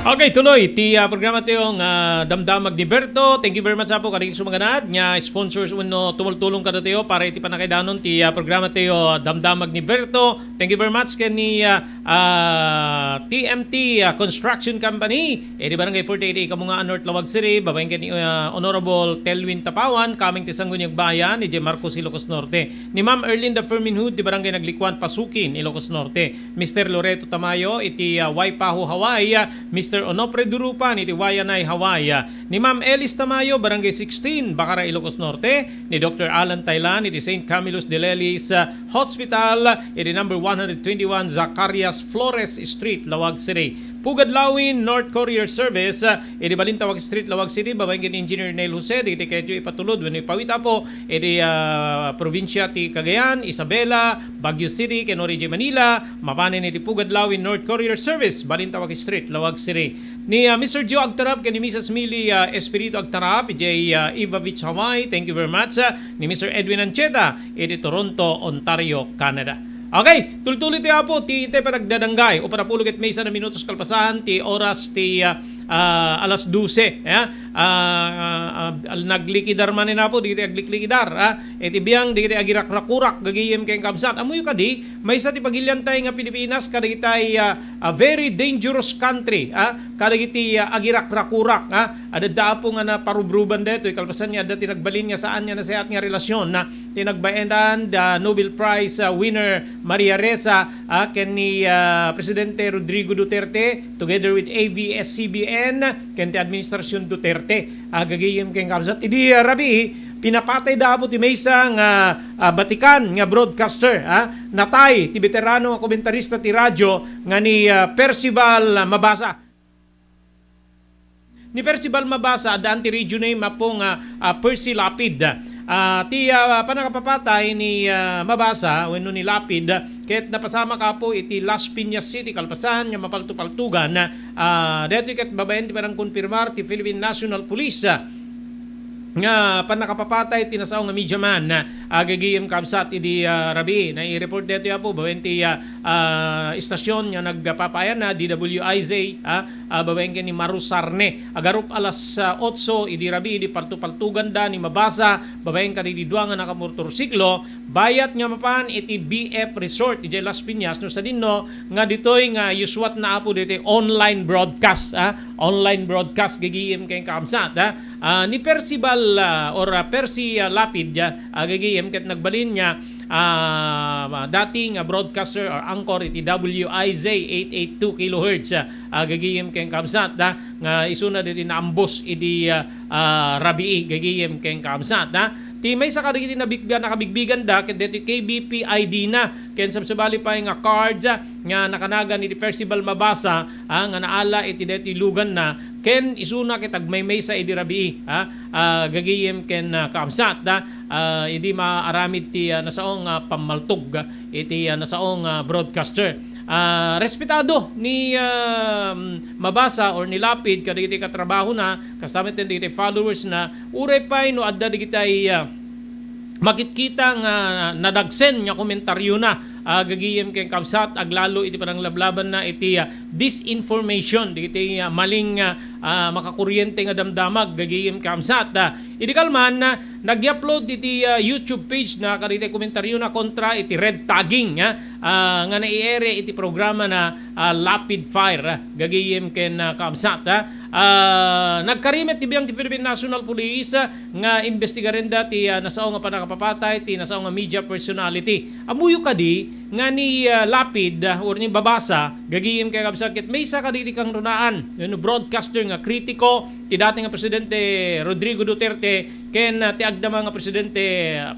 Okay, tuloy ti, ah, programa tayo nga Damdamag ni Berto. Thank you very much, Apo, kadagiti sumaganad nga sponsors wenno tumultulong kadatayo para iti panakaidanon ti, ah, programa tayo, Damdamag ni Berto. Thank you very much ken ni, ah, ah, T M T, ah, Construction Company. Iti Barangay forty-eight A, Kamungaan North, Laoag City, babaen ken ni, ah, Honorable Telwin Tapawan, coming ti Sangguniang Bayan, idiay Marcos, Ilocos Norte. Ni Ma'am Erlinda Ferminhud, ti Barangay Naglikuan, Pasukin, Ilocos Norte. Mister Loreto Tamayo, iti, ah, Waipahu, Hawaii, ah, Mister Onofre Durupan, iti Waianae, Hawaii, ah, ni Ma'am Elis Tamayo, Barangay sixteen, Bacara, Ilocos Norte, ni Doktor Alan Taylan, iti Saint Camillus de Lelis, ah, Hospital, iti number one hundred twenty-one Zacarias Flores Street, Laoag City. Pugad Lawin, North Courier Service, ah, iti Balintawak Street, Laoag City, babaen ken Engineer Neil Jose, dagiti kayatyo ipatulod wenno ipawit, Apo, iti, ah, probinsia ti Cagayan, Isabela, Baguio City, ken Origi, Manila, mapanen iti Pugad Lawin, North Courier Service, Balintawak Street, Laoag City. Ni, ah, Mister Joe Agtarap ken ni Missus Millie, ah, Espiritu Agtarap, idiay, ah, Eva Beach, Hawaii. Thank you very much, ah, ni Mister Edwin Ancheta, iti Toronto, Ontario, Canada. Okay, tultuloy ti Apo, ti, ti panagdadanggay, upat a pulo ket maysa a minutos kalpasan ti oras ti, ah, ah, alas dose, ya. Ah, ah, ah, naglikidar manen, Apo, dagiti agliklikidar, ah. Iti biang, dagiti agirakrakurak, gagayem ken kabsat. Ammoyo kadi, maysa ti pagiliantay nga Pilipinas, kadagitay, ah, a very dangerous country, ah, kadagiti, ah, agirakrakurak, ah, adda, Apo, nga naparubruban daytoy, kalpasan nga adda ti nagbalin nga saan nga nasayaat nga relasyon, ah, ti nagbaenan da Nobel Prize, ah, winner Maria Ressa, ah, ken ni, ah, Presidente Rodrigo Duterte, together with A B S C B N, ken ti Administrasyon Duterte, ah, gagayem ken kabsat. Idi, ah, rabii, pinapatay da, Apo, ti maysa nga, ah, batikan nga broadcaster, ah, natay ti veterano nga komentarista ti radyo nga ni, ah, Percival Mabasa. Ni Percival Mabasa, addaan ti radio name, Apo, nga, ah, Percy Lapid. Ah, ti, ah, pannakapapatay ni, ah, Mabasa wenno ni Lapid ket napasamak, Apo, iti Las Piñas City, kalpasan nga mapaltupaltugan. Ah, daytoy ket babaen ti panangkonfirmar ti Philippine National Police, ah, nga pannakapapatay ti nasao nga media man, ah, gagayem, kabsat, idi, ah, rabii. Nai-report daytoy, Apo, babaen ti, ah, ah, istasyon nga nagpapaayan na, D W I Z, ah, ah, babaen ken ni Maru Sarne. Agarup alas, ah, otso idi rabii, idi paltupaltuganda ni Mabasa, babaen kadagiti dua nga nakamotorsiklo, bayat nga mapan iti B F Resort idiay Las Piñas, no sadino nga ditoy nga yusuat na, Apo, ditoy online broadcast, ah, online broadcast, gagayem ken kabsat, ah. Ah, ni Percival, ah, or, ah, Percy, ah, Lapid, ah, gagayem ket nagbalin nga, ah, dati nga broadcaster or anchor iti W I Z eight eight two kilohertz, ah, gagayem ken kabsat, ah, nga isuna ditoy naambos idi, ah, ah, rabii, gagayem ken kabsat, ah. Ti maysa kadagiti nabig-, nakabigbiganda ket ditoy K B P I D na ken sabsabali pay nga card, ah, nga nakanagan iti Percival Mabasa, ah, nga naala iti daytoy luganna, ken isuna ket agmaymaysa idi rabii, ah, ah, gagayem ken, ah, kabsat, ah, ah, idi maaramid ti, ah, nasaong, ah, pammaltog, ah, iti, ah, nasaong, ah, broadcaster. Ah, respetado ni, ah, Mabasa or ni Lapid kadagiti katrabahona, kasta met dagiti followers na, uray pay no adda dagiti, ah, makitkita nga nadagsen nga komentariona, ah, gagayem ken kabsat, aglalo iti pananglablabanna iti, ah, disinformation, dagiti, ah, maling, ah, ah, makakuryente nga damdamag, gagayem kabsat. Ah, idi kalman, ah, nag-upload iti, ah, YouTube page na kadagiti komentariona kontra iti red tagging, ah, ah, nga naiere iti programa na, ah, Lapid Fire, ah, gagayem ken, ah, kabsat, ah. Ah, nagkari met ti biang ti Philippine National Police, ah, nga imbestigarenda ti, ah, nasao nga pannakapapatay ti nasao nga media personality. Ammoyo kadi nga ni, ah, Lapid, ah, or ni Mabasa, gagayem ken kabsat, ket maysa kadi ti kangrunaan wenno broadcaster nga kritiko ti dati nga Presidente Rodrigo Duterte ken, ah, ti agdama nga Presidente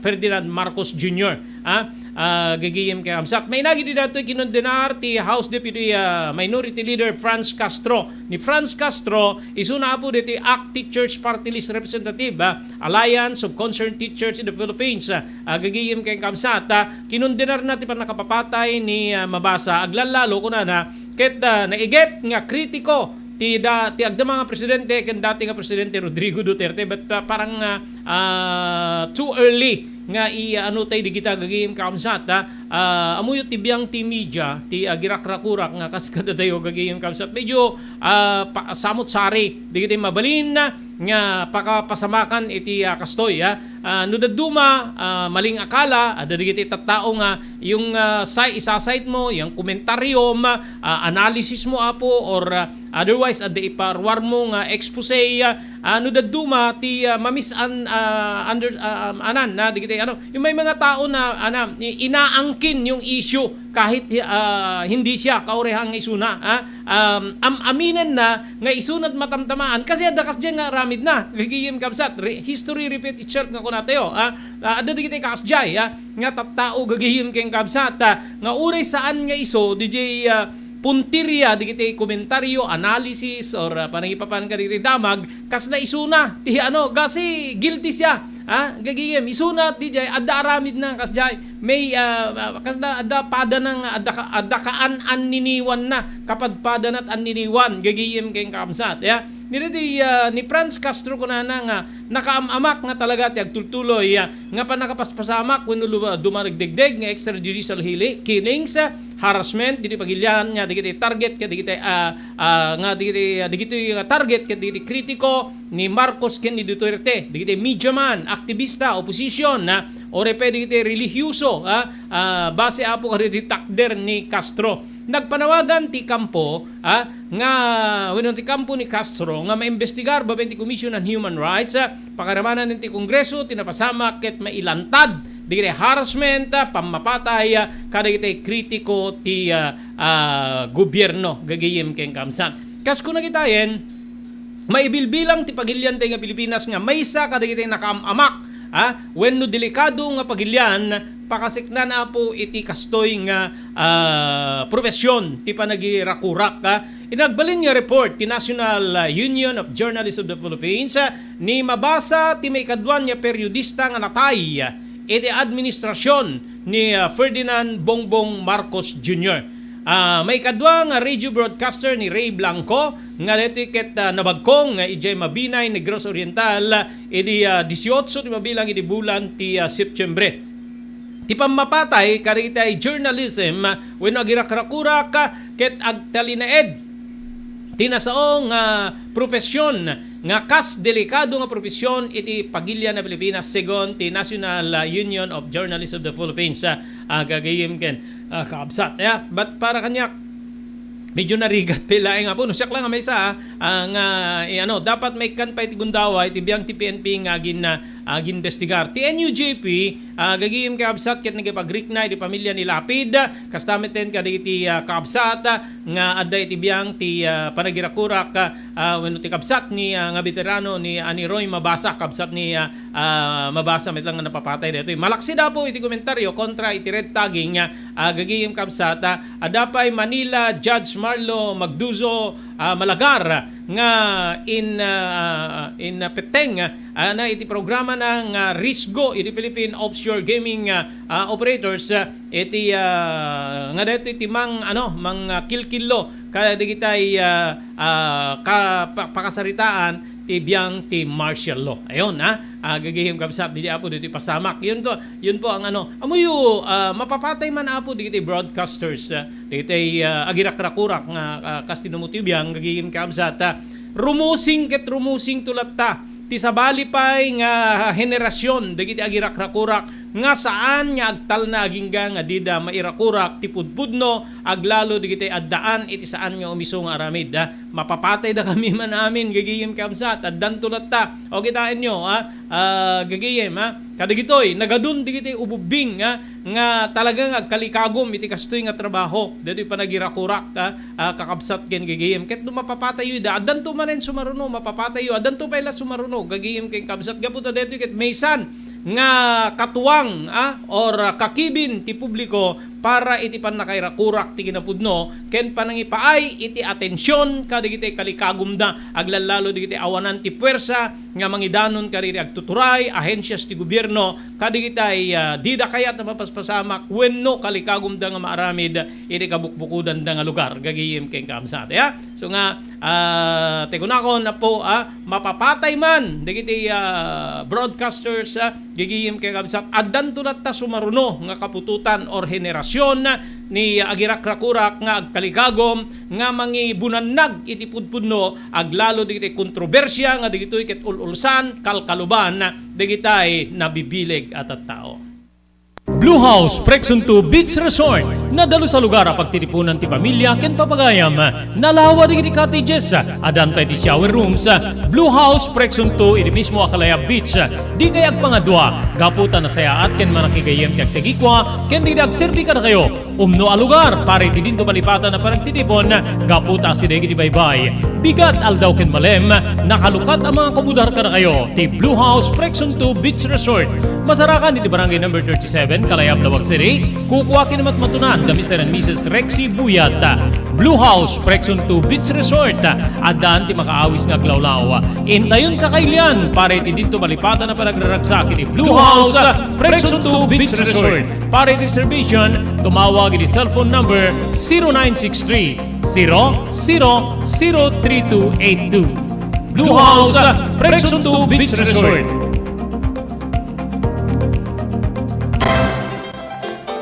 Ferdinand Marcos Junior, ah, ah, gagayem ken kabsat. Mainagi ti datoy kinondenar ti House Deputy, ah, Minority Leader Franz Castro. Ni Franz Castro, isuna, Apo, ditoy ACT Teachers Party List Representative, ah, Alliance of Concerned Teachers in the Philippines, ah, ah, gagayem ken kabsat, ah, kinondenarna ti pannakapapatay ni, ah, Mabasa. Aglallalo, kunana, ket, ah, naiget nga kritiko ti da-, ti agdama nga presidente ken dati nga Presidente Rodrigo Duterte, but, ah, parang, ah, ah, too early nga i-, ano tay digita gagayem kabsat, ah. Ah, ammoyo ti biang ti media ti agirakrakurak nga kas kadatayo gagayem kabsat. Medyo, ah, pa-, samot-sari digiti mabalin nga pakapasamakan iti, ah, kastoy, ah. Ah, no dadduma, ah, maling akala, adda digiti tattao nga yung, ah, say-, isasaytmo, yung komentaryom, ah, analysismo, Apo, or, ah, otherwise, adda iparuarmo nga expose, ah, ah, no dadduma ti, ah, mamis-, an-, ah, under-, ah, um, anan, na digiti, ano, yung may mga tao na, ana, i-, inaangkin yung issue kahit, ah, hindi siya kaurehang isuna, ah. Um, am-, aminen na nga isunat matamtamaan, kasi adda kasdiay nga aramid na, gagayem kabsat, re-, history repeat itself nga kunatayo, ah. Ah, adda digiti kasdiay, ah, nga tattao gagayem ken kabsat, ah, nga uray saan nga iso, D J, ah, puntirya digiti komentaryo, analysis, or, ah, panangipapan ka digiti damag, kasla isuna ti ano, kasi guilty siya. Ha? Gagayem, isuna ti jay, adda aramid na, kasjay, may, ah, ah, kasla adda pada na nga, adda ka, adda kaan-anniniwan na, kapadpada na at anniniwan, gagayem ken kabsat. Ya? Nila ti, ah, ni Franz Castro kunana nga, nakaam-amak nga talaga ti agtultuloy, ah, nga pannakapaspasamak wenno lu-, dumarigdegdeg nga extrajudicial hili-, killings, ah, harassment, diti pagilian nga dagiti target ket dagiti, ah, ah, nga dagiti, ah, dagitoy nga target ket dagiti kritiko ni Marcos ken ni Duterte, dagiti media man, aktibista, oposisyon, ah, uray pay dagiti relihiyoso, ah, ah, base, Apo, kadagiti takder ni Castro. Nagpanawagan ti kampo, ah, nga, wenno ti kampo ni Castro nga maimbestigar babaen ti Commission on Human Rights, ah, pakaramanan ti Kongreso ti napasamak ket mailantad dagiti harassment, ah, pammapatay, ah, kadagiti kritiko ti, ah, ah, gobierno, gagayem ken kabsat. Kas kuna kitaen, maibilbilang ti pagilian tayo nga Pilipinas nga maysa kadagiti nakaam-amak, ah, wenno delikado nga pagilian, pakasiknan, Apo, iti kastoy nga, ah, profesyon ti panagirakurak, ah. Inagbalin nga report ti National, uh, Union of Journalists of the Philippines, uh, ni mabasa ti maikadua nga periodista nga natay, uh, iti administrasyon ni, uh, Ferdinand Bongbong Marcos Junior. Ah, maikadua nga radio broadcaster ni Ray Blanco, nga daytoy ket, ah, nabagkong nga idiay Mabinay, Negros Oriental, idi, ah, dieciocho ti mabilang idi bulan ti, ah, Septiembre. Ti pammapatay kadagiti journalism wenno agirakrakurak ket agtalinaed ti nasao nga profesyon nga kas delikado nga profesyon iti pagilian a Pilipinas, segun ti National, ah, Union of Journalists of the Philippines, ah, ah, gagayem ken, ah, kaabsat. Ya, but para kaniak, medyo narigat pay laeng, apo, no, siak lang nga maysa, ah, ah, nga, eh, ano, dapat maikkan pay ti gundaway iti biang ti P N P nga agin-, ah, agimbestigar. Ti N U J P, ah, gagayem kaabsat ket nakipagrikna iti pamilya ni Lapid, kasta met ken kadagiti, ah, kaabsat, ah, nga adda iti biang ti, ah, panagirakurak, ah, ah, wenno ti kabsat ni, ah, nga veterano ni, ah, ni Roy Mabasa, kabsat ni, ah, ah, Mabasa met lang nga napapatay daytoy. Malaksid, apo, iti komentario kontra iti red tagging, ah, ah, gagayem kabsat, ah, adda pay Manila Judge Marlo Magduzo, ah, Malagar nga in, ah, in, ah, petteng, ah, na iti programana nga Risgo iti Philippine Offshore Gaming, ah, ah, Operators, ah, iti, ah, nga daytoy ti mang, ano, mang, ah, kilkillo kadagitay, ah, ah, ka-, pa-, pakasaritaan ti biang ti martial law. Ayon, ha? Ah, gagayem kabsat, didi, apo, didi pasamak. Yun to, yun po ang ano. Amuyo, ah, mapapatay man, apo, dagiti broadcasters, ah, dagiti, ah, agirakrakurak nga, ah, kas tinumuti biang, gagayem kabsat, ah, rumusing ket rumusing to latta. Ti sabali pay nga henerasyon dagiti agirakrakurak nga saan nga agtalna agingga nga dida mairakurak ti pudpudno, aglalo dagiti addaan iti saan nga umiso nga aramid, ah. Mapapatay da kami man amin, gagayem kabsat, addanto latta. O, kitaenyo, ah, ah, gagayem, ah. Kadagitoy, nagadun dagiti ububbing, ah, nga talaga nga agkalikagum iti kastoy nga trabaho. Daytoy panagirakurak, ah, ah, kakabsat ken gagayem. Ket no mapapatayyo ida, addanto manen sumaruno, mapapatayyo, addanto pay la sumaruno, gagayem ken kabsat. Gapu ta daytoy ket maysan nga katuang, ah, or, ah, kakibin ti publiko para iti pannakairakurak ti kinapudno ken panangipaay iti atension kadagiti kalikagumda, aglallalo dagiti awanan ti puwersa nga mangidanon kadagiti agtuturay, ahensias ti gobierno, kadagitay, ah, dida kayat a mapaspasamak wenno kalikagumda nga maaramid iti kabukbukudanda nga lugar, gagayem ken kaabsat, ya. So nga, ah, ti kunakon, apo, ah, mapapatay man dagiti, ah, broadcasters, ah, gagayem ken kaabsat, addanto latta sumaruno nga kaputotan or henerasyon ni agirakrakurak nga agkalikagum nga mangibunannag iti pudpudno, aglalo dagiti kontrobersia nga dagitoy ket ul-ulsan, kalkaluban dagitay nabibileg a tattao. Blue House Preksunto Beach Resort. Nadalus a lugar a pagtitipunan ti pamilya ken papagayam. Nalawa dagiti cottages. Addan pay ti shower rooms. Blue House Preksunto iti mismo a Kalayab Beach. Dikay agpangadua gapu ta nasayaat ken mannakigayem ti agtagikua ken dagiti agserbi kadakayo. Umno a lugar para iti dinto malipatan a panagtitipon gapu ta asideg iti baybay. Bigat, aldaw ken malem, nakalukat a mangakomodar kadakayo ti Blue House Preksunto Beach Resort. Masarakan iti Barangay Number thirty-seven, Kalayab, Laoag City. Kukua ken matmatunan da Mister and Missus Rexy Buyat. Blue House Preksunto Beach Resort. Addan ti makaawis nga aglawlaw. Intayon kakailian para iti dinto malipatan a panagraragsak iti Blue House Preksunto Beach Resort. Para iti reservation, tumawag iti cellphone number zero nine six three, zero zero zero three two eight two. Blue House Preksunto Beach Resort.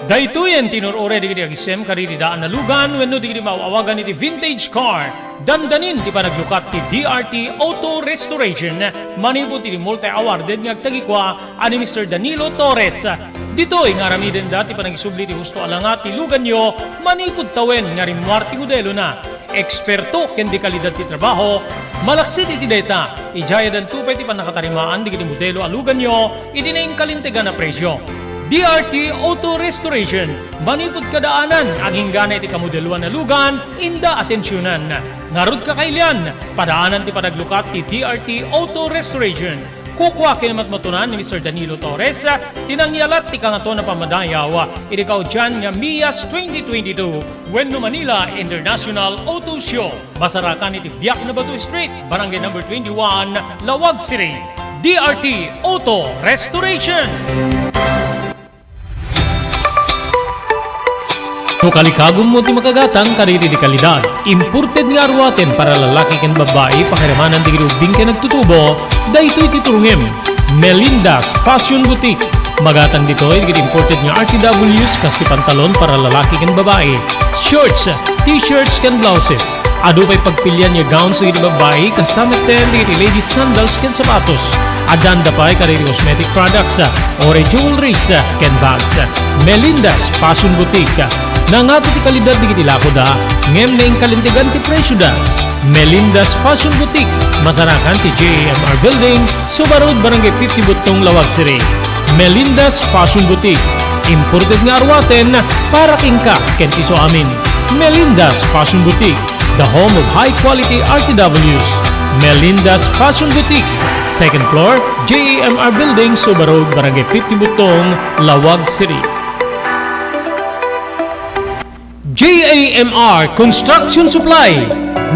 Daytoyen ti inur-uray dagiti agisem kadagiti daan a lugan wenno dagiti maaw-awagan iti vintage car. Dandanin ti panaglukat ti D R T Auto Restoration manipud iti multi-awarded nga agtagikua a ni Mister Danilo Torres. Ditoy nga aramidenda ti panagisubli ti husto a langa ti luganyo manipud tawen nga rimmuar ti modelona. Eksperto ken dekalidad ti trabaho, malaksid iti dayta, idiay addanto pay ti pannakatarimaan dagiti modelo a luganyo iti nainkalintegan a presio. D R T Auto Restoration, manipud kadaanan, aginggana iti kamodeloan a lugan, inda atensionan. Ngarud kakailian, padaanan ti panaglukat ti D R T Auto Restoration. Kukua ken matmatunan ni Mister Danilo Torres ti nangialat ti Kangatoan a Pammadayaw iti kaudian nga MIAS twenty twenty-two wenno Manila International Auto Show. Masarakan iti Biak na Bato Street, Barangay Number twenty-one, Laoag City. D R T Auto Restoration. No kalikagummo ti makagatang kadagiti di kalidad, imported nga aruaten para lalaki ken babbai, pakiramanan dagiti ubbing ken agtutubo, daytoy ti turongem. Melinda's Fashion Boutique. Magatang ditoy dagiti imported nga R T Ws kas ti pantalon para lalaki ken babbai, shorts, t-shirts ken blouses. Adu pay pagpilian nga gowns dagiti babbai, kasta metten dagiti ladies sandals ken sapatos. Addan da pay kadagiti cosmetic products, oray jewelries, ken bags. Melinda's Fashion Boutique. Nangato ti kalidad dagiti lakoda, ngem naingkalintegan ti presioda. Melinda's Fashion Boutique, masarakan ti J A M R Building, Suba Road, Barangay fifty Buttong, Laoag City. Melinda's Fashion Boutique. Imported nga aruaten para kenka ken ti isuamin. Melinda's Fashion Boutique, the home of high quality R T Ws. Melinda's Fashion Boutique, second floor, J A M R Building, Suba Road, Barangay fifty Buttong, Laoag City. J A M R Construction Supply.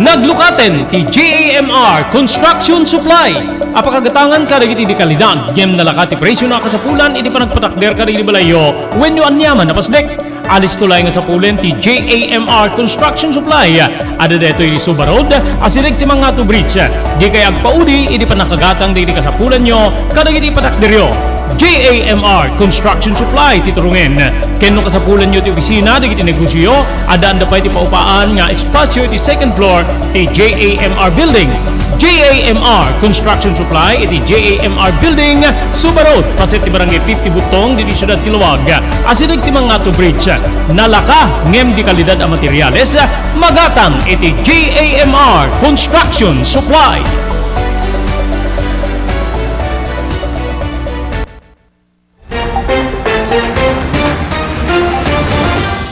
Naglukaten ti J A M R Construction Supply a pakagatangan kadagiti di kalidad, ngem nalaka ti presio na kasapulan iti panagpatakder kadagiti balayyo wenno aniaman a pasdek. Alisto laeng nga sapulen ti J A M R Construction Supply. Adda daytoy iti Suba Road, asideg ti Mangato Bridge. Dikay agpaudi iti pannakagatang dagiti kasapulanyo kadagiti patakderyo. J A M R Construction Supply ti turungen. Ken no kasapulanyo ti opisina dagiti negosioyo, addaanda pay ti paupaan nga espasio iti second floor ti J A M R Building. J A M R Construction Supply iti J A M R Building, Suba Road, paset ti Barangay fifty Buttong, ditoy siudad ti Laoag. Asideg ti Mangato Bridge. Nalaka ngem di kalidad a materiales, magatang iti J A M R Construction Supply.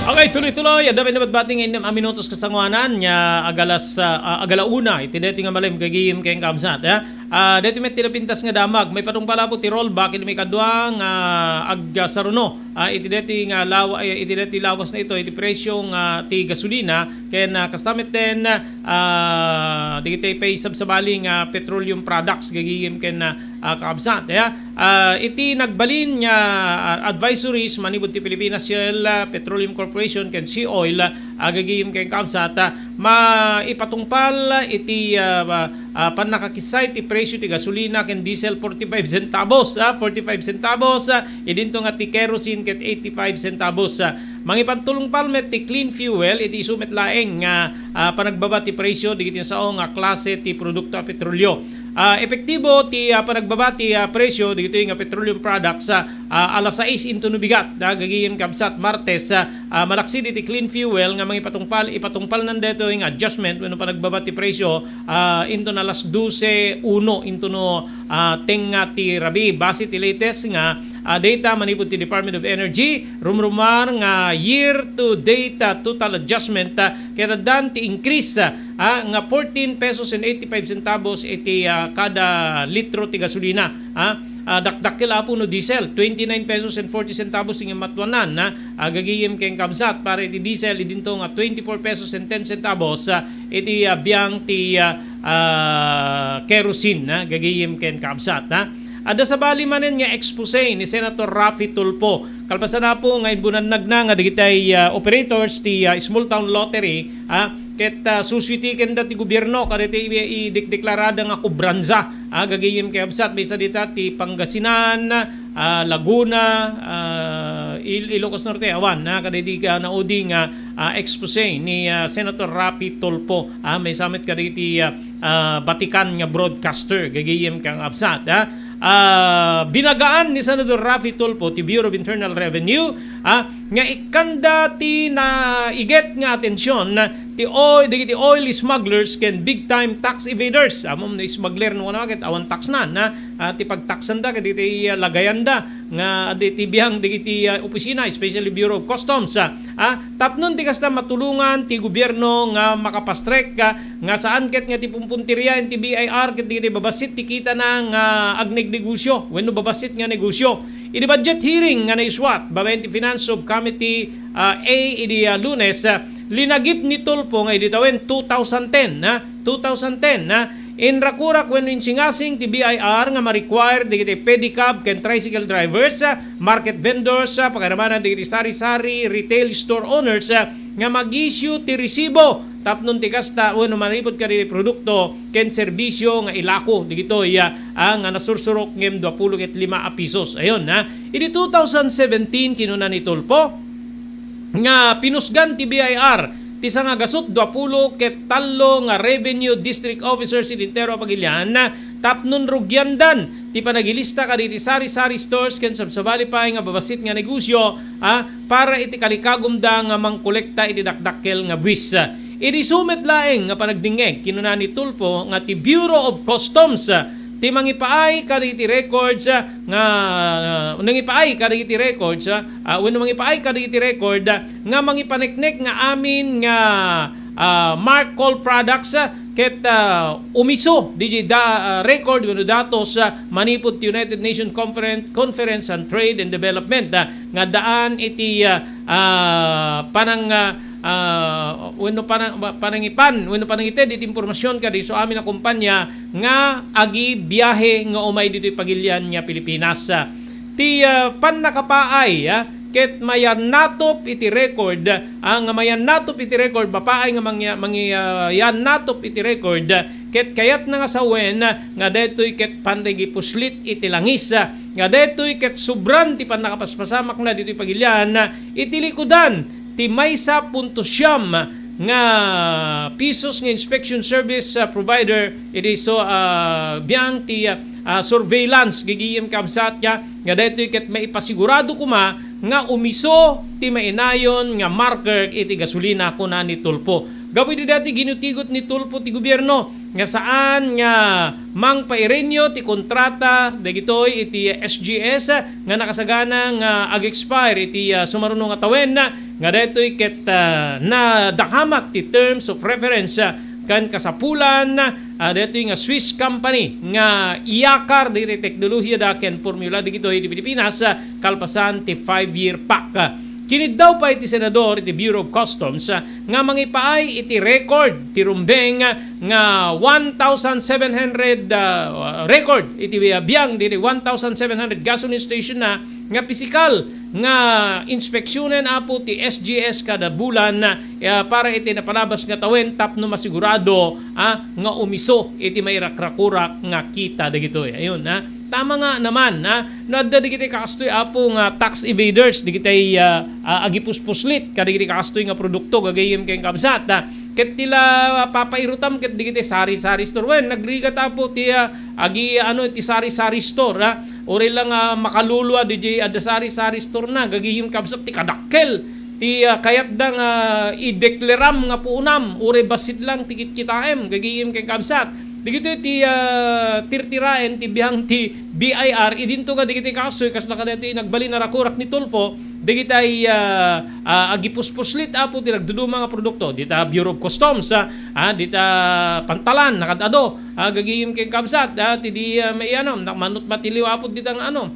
Okay, tuloy-tuloy. Adda pay nabatbati nga innem a minutos kasangoanan nga agalas, ah, ah, agala una. Iti daytoy nga malem gagayem ken kaabsat, eh. Ah, daytoy met ti napintas nga damag. Maipatungpal, Apo, ti rollback iti maikadua nga agsaruno. Ah, iti daytoy nga lawa-, eh, iti daytoy lawas na ito, iti presyo nga ti gasolina, ken, ah, kasta metten, ah, dagiti pay sabsabali nga petroleum products gagayem ken, ah, ah, kaabsat, eh. Ah, iti nagbalin nga, ah, advisories manipud ti Philippine Shell, ah, Petroleum Corporation ken SeaOil, ah, gagayem ken kaabsat, ah, maipatungpal iti, ah, ah, pannakakissay ti presyo ti gasolina ken diesel forty-five centavos, ah, forty-five centavos, ah, idinto nga ti kerosene ket eighty-five centavos, ah. Mangipatungpal met ti clean fuel iti isu met laeng nga, ah, panagbaba ti presyo dagiti sao nga klase ti produkto a petrolio. Ah, epektibo ti, ah, panagbaba ti, ah, presyo dagitoy nga petroleum products, ah, ah, alas sais intono bigat, ah, gagayem kaabsat, Martes, ah, ah, malaksid iti clean fuel nga mangipatungpal, ipatungpalnan daytoy nga adjustment wenno panagbaba ti presyo, ah, intono alas dose uno intono, ah, tengnga ti rabii. Base ti latest nga, ah, data manipud ti Department of Energy, rumrumar nga year to date, ah, total adjustment, ah, ket addan ti increase, ah, ah, nga fourteen pesos and eighty-five centavos iti, ah, kada litro ti gasolina, ah. Ah, dakdakkel, Apo, no diesel, twenty-nine pesos and forty centavos ti matuanan, ah, ah, gagayem ken kaabsat. Para iti diesel, idinto nga twenty-four pesos and ten centavos, ah, iti, ah, biang ti, ah, ah, kerosene, ah, gagayem ken kaabsat, ah. Adda sabali manen nga expose ni Senator Raffy Tulfo. Kalpasan, Apo, nga imbunannagna nga dagitay, ah, operators ti, ah, small town lottery, ah, ket, ah, susuitikenda ti gobierno kadagiti i-, idekdeklarada nga kobransa, ah, gagayem ken kaabsat, maysa dita ti Pangasinan, ah, Laguna, ah, Il-, Ilocos Norte, awan, ah, kadagiti, ah, naudi nga, ah, expose ni, ah, Senator Raffy Tulfo, ah, maysa met kadagiti, ah, ah, batikan nga broadcaster, gagayem ken kaabsat, ah. Ah, binagaan ni Senador Raffy Tulfo ti Bureau of Internal Revenue, ah, nga ikkanda ti naiget nga atension ti oil, dagiti oil smugglers ken big time tax evaders. Ammom no smuggler no, ano, ket awan taxna, ah, ti pagtaksanda ket iti, ah, lagayanda. nga adda iti biang dagiti, ah, opisina, especially Bureau of Customs, ah, ah, tapnon ti kasta matulongan ti gobierno nga makapastrek, ah, nga saan ket nga ti pumpunteriaen ti B I R ket dagiti babassit ti kitana nga agnegnegosyo wenno babassit nga negosyo. Idi budget hearing nga naiswat babaen ti Finance Subcommittee, ah, A idi, ah, Lunes, ah, linagip ni Tulfo nga idi tawen two thousand ten, ah, two thousand ten, ah, inrakurak wenno insingasing ti B I R nga ma-require dagiti pedicab ken tricycle drivers, ah, market vendors, ah, pagayaramanan dagiti sari-sari retail store owners, ah, nga mag-issue ti resibo tapnon ti kasta wenno manipud kadagiti produkto ken serbisio nga ilako dagitoy, ah, ah, nga nasursurok ngem duapulo ket lima a pisos. Ayon, ah. Idi two thousand seventeen, kinuna ni Tulfo nga pinusgan ti B I R ti sangagasut duapulo ket tallo nga revenue district officers iti entero a Pagilian tapnon rugiandan ti panagilista kadagiti sari-sari stores ken sabsabali pay nga babassit nga negosyo, ah, para iti kalikagumda nga mangkolekta iti dakdakkel nga buis. Idi isu met laeng nga panagdingngeg, kinuna ni Tulfo nga ti Bureau of Customs, ah, ti mangipaay kadagiti records, ah, nga, ah, nangipaay kadagiti records, ah, ah, wenno mangipaay kadagiti record, ah, nga mangipaneknek nga amin nga, ah, mark call products, ah, ket, ah, umiso diay da-, ah, record wenno datos, ah, manipud ti United Nations Conference, Conference on Trade and Development, ah, nga daan iti, ah, ah, panang, ah, ah, wenno panang-, panangipan wenno panangited iti impormasyon kadagiti amin a kompania nga agibiahe nga umay ditoy pagilian nga Pilipinas. Ti, ah, pannakapaay, ah, ket mayannatop iti record, ah, nga mayannatop iti record, mapaay nga mangya-, mangi-, ah, yannatop iti record, ket kayatna nga sawen nga daytoy ket panagipuslit iti langis, nga daytoy ket sobran ti pannakapaspasamakna ditoy pagilian iti likudan ti maysa punto siam nga pisos nga inspection service, ah, provider iti so, ah, biang ti, ah, surveillance gigiyem kabsat nga, nga daytoy ket maipasigurado koma nga umiso ti mainayon nga marker iti gasolina, kuna ni Tulfo. Gapu iti daytoy, ginutigot ni Tulfo ti gobierno nga saan nga mangpairenyo ti kontrata dagitoy iti S G S nga nakasagana nga ag-expire iti, ah, sumaruno nga tawen, nga daytoy ket, ah, nadakamat ti terms of reference, ah, ken kasapulan, ah, daytoy nga Swiss company nga iyakar dagiti teknolohiada ken formula dagitoy iti Pilipinas, ah, kalpasan ti five-year pact. Kiniddaw pay ti senador iti Bureau of Customs, ah, nga mangipaay iti record ti rumbeng, ah, nga one thousand seven hundred, ah, record iti, ah, biang diti one thousand seven hundred gasoline station na nga pisikal nga inspeksionen, apo, ti S G S kada bulan, ah, para iti napalabas nga tawen tapno masigurado, ah, nga umiso iti mairakrakurak nga kita dagitoy. Ayun, ah. Tama nga naman, ah, no adda dagiti kakastoy, apo, nga tax evaders, dagiti, ah, ah, agipuspuslit kadagiti kakastoy nga produkto, gagayyem ken kabsat, ah. Ket ti la papairutam ket dagiti sari-sari store. Wen, nagrigat, apo, ti, ah, agi, ano, ti sari-sari store, ah. Uray la nga makalulua diay adda sari-sari store na, gagayyem kabsat ti kadakkel ti, ah, kayatda nga idekleram nga puonam, uray bassit lang ti kitkitaem, gagayyem ken kabsat. Dagitoy ti, ah, tirtiraen ti biang ti B I R, idinto nga dagiti kastoy, kasla kadaytoy nagbalin a rakurak ni Tulfo, dagitay, ah, ah, agipuspuslit, apo, ti nagduduma nga produkto. Dita Bureau of Customs, ah, ah, dita pantalan, nakad-ado, ah, gagayyem ken kabsat, ah, ti di, ah, maiano, na-, manut matiliw, apo, dita nga ano,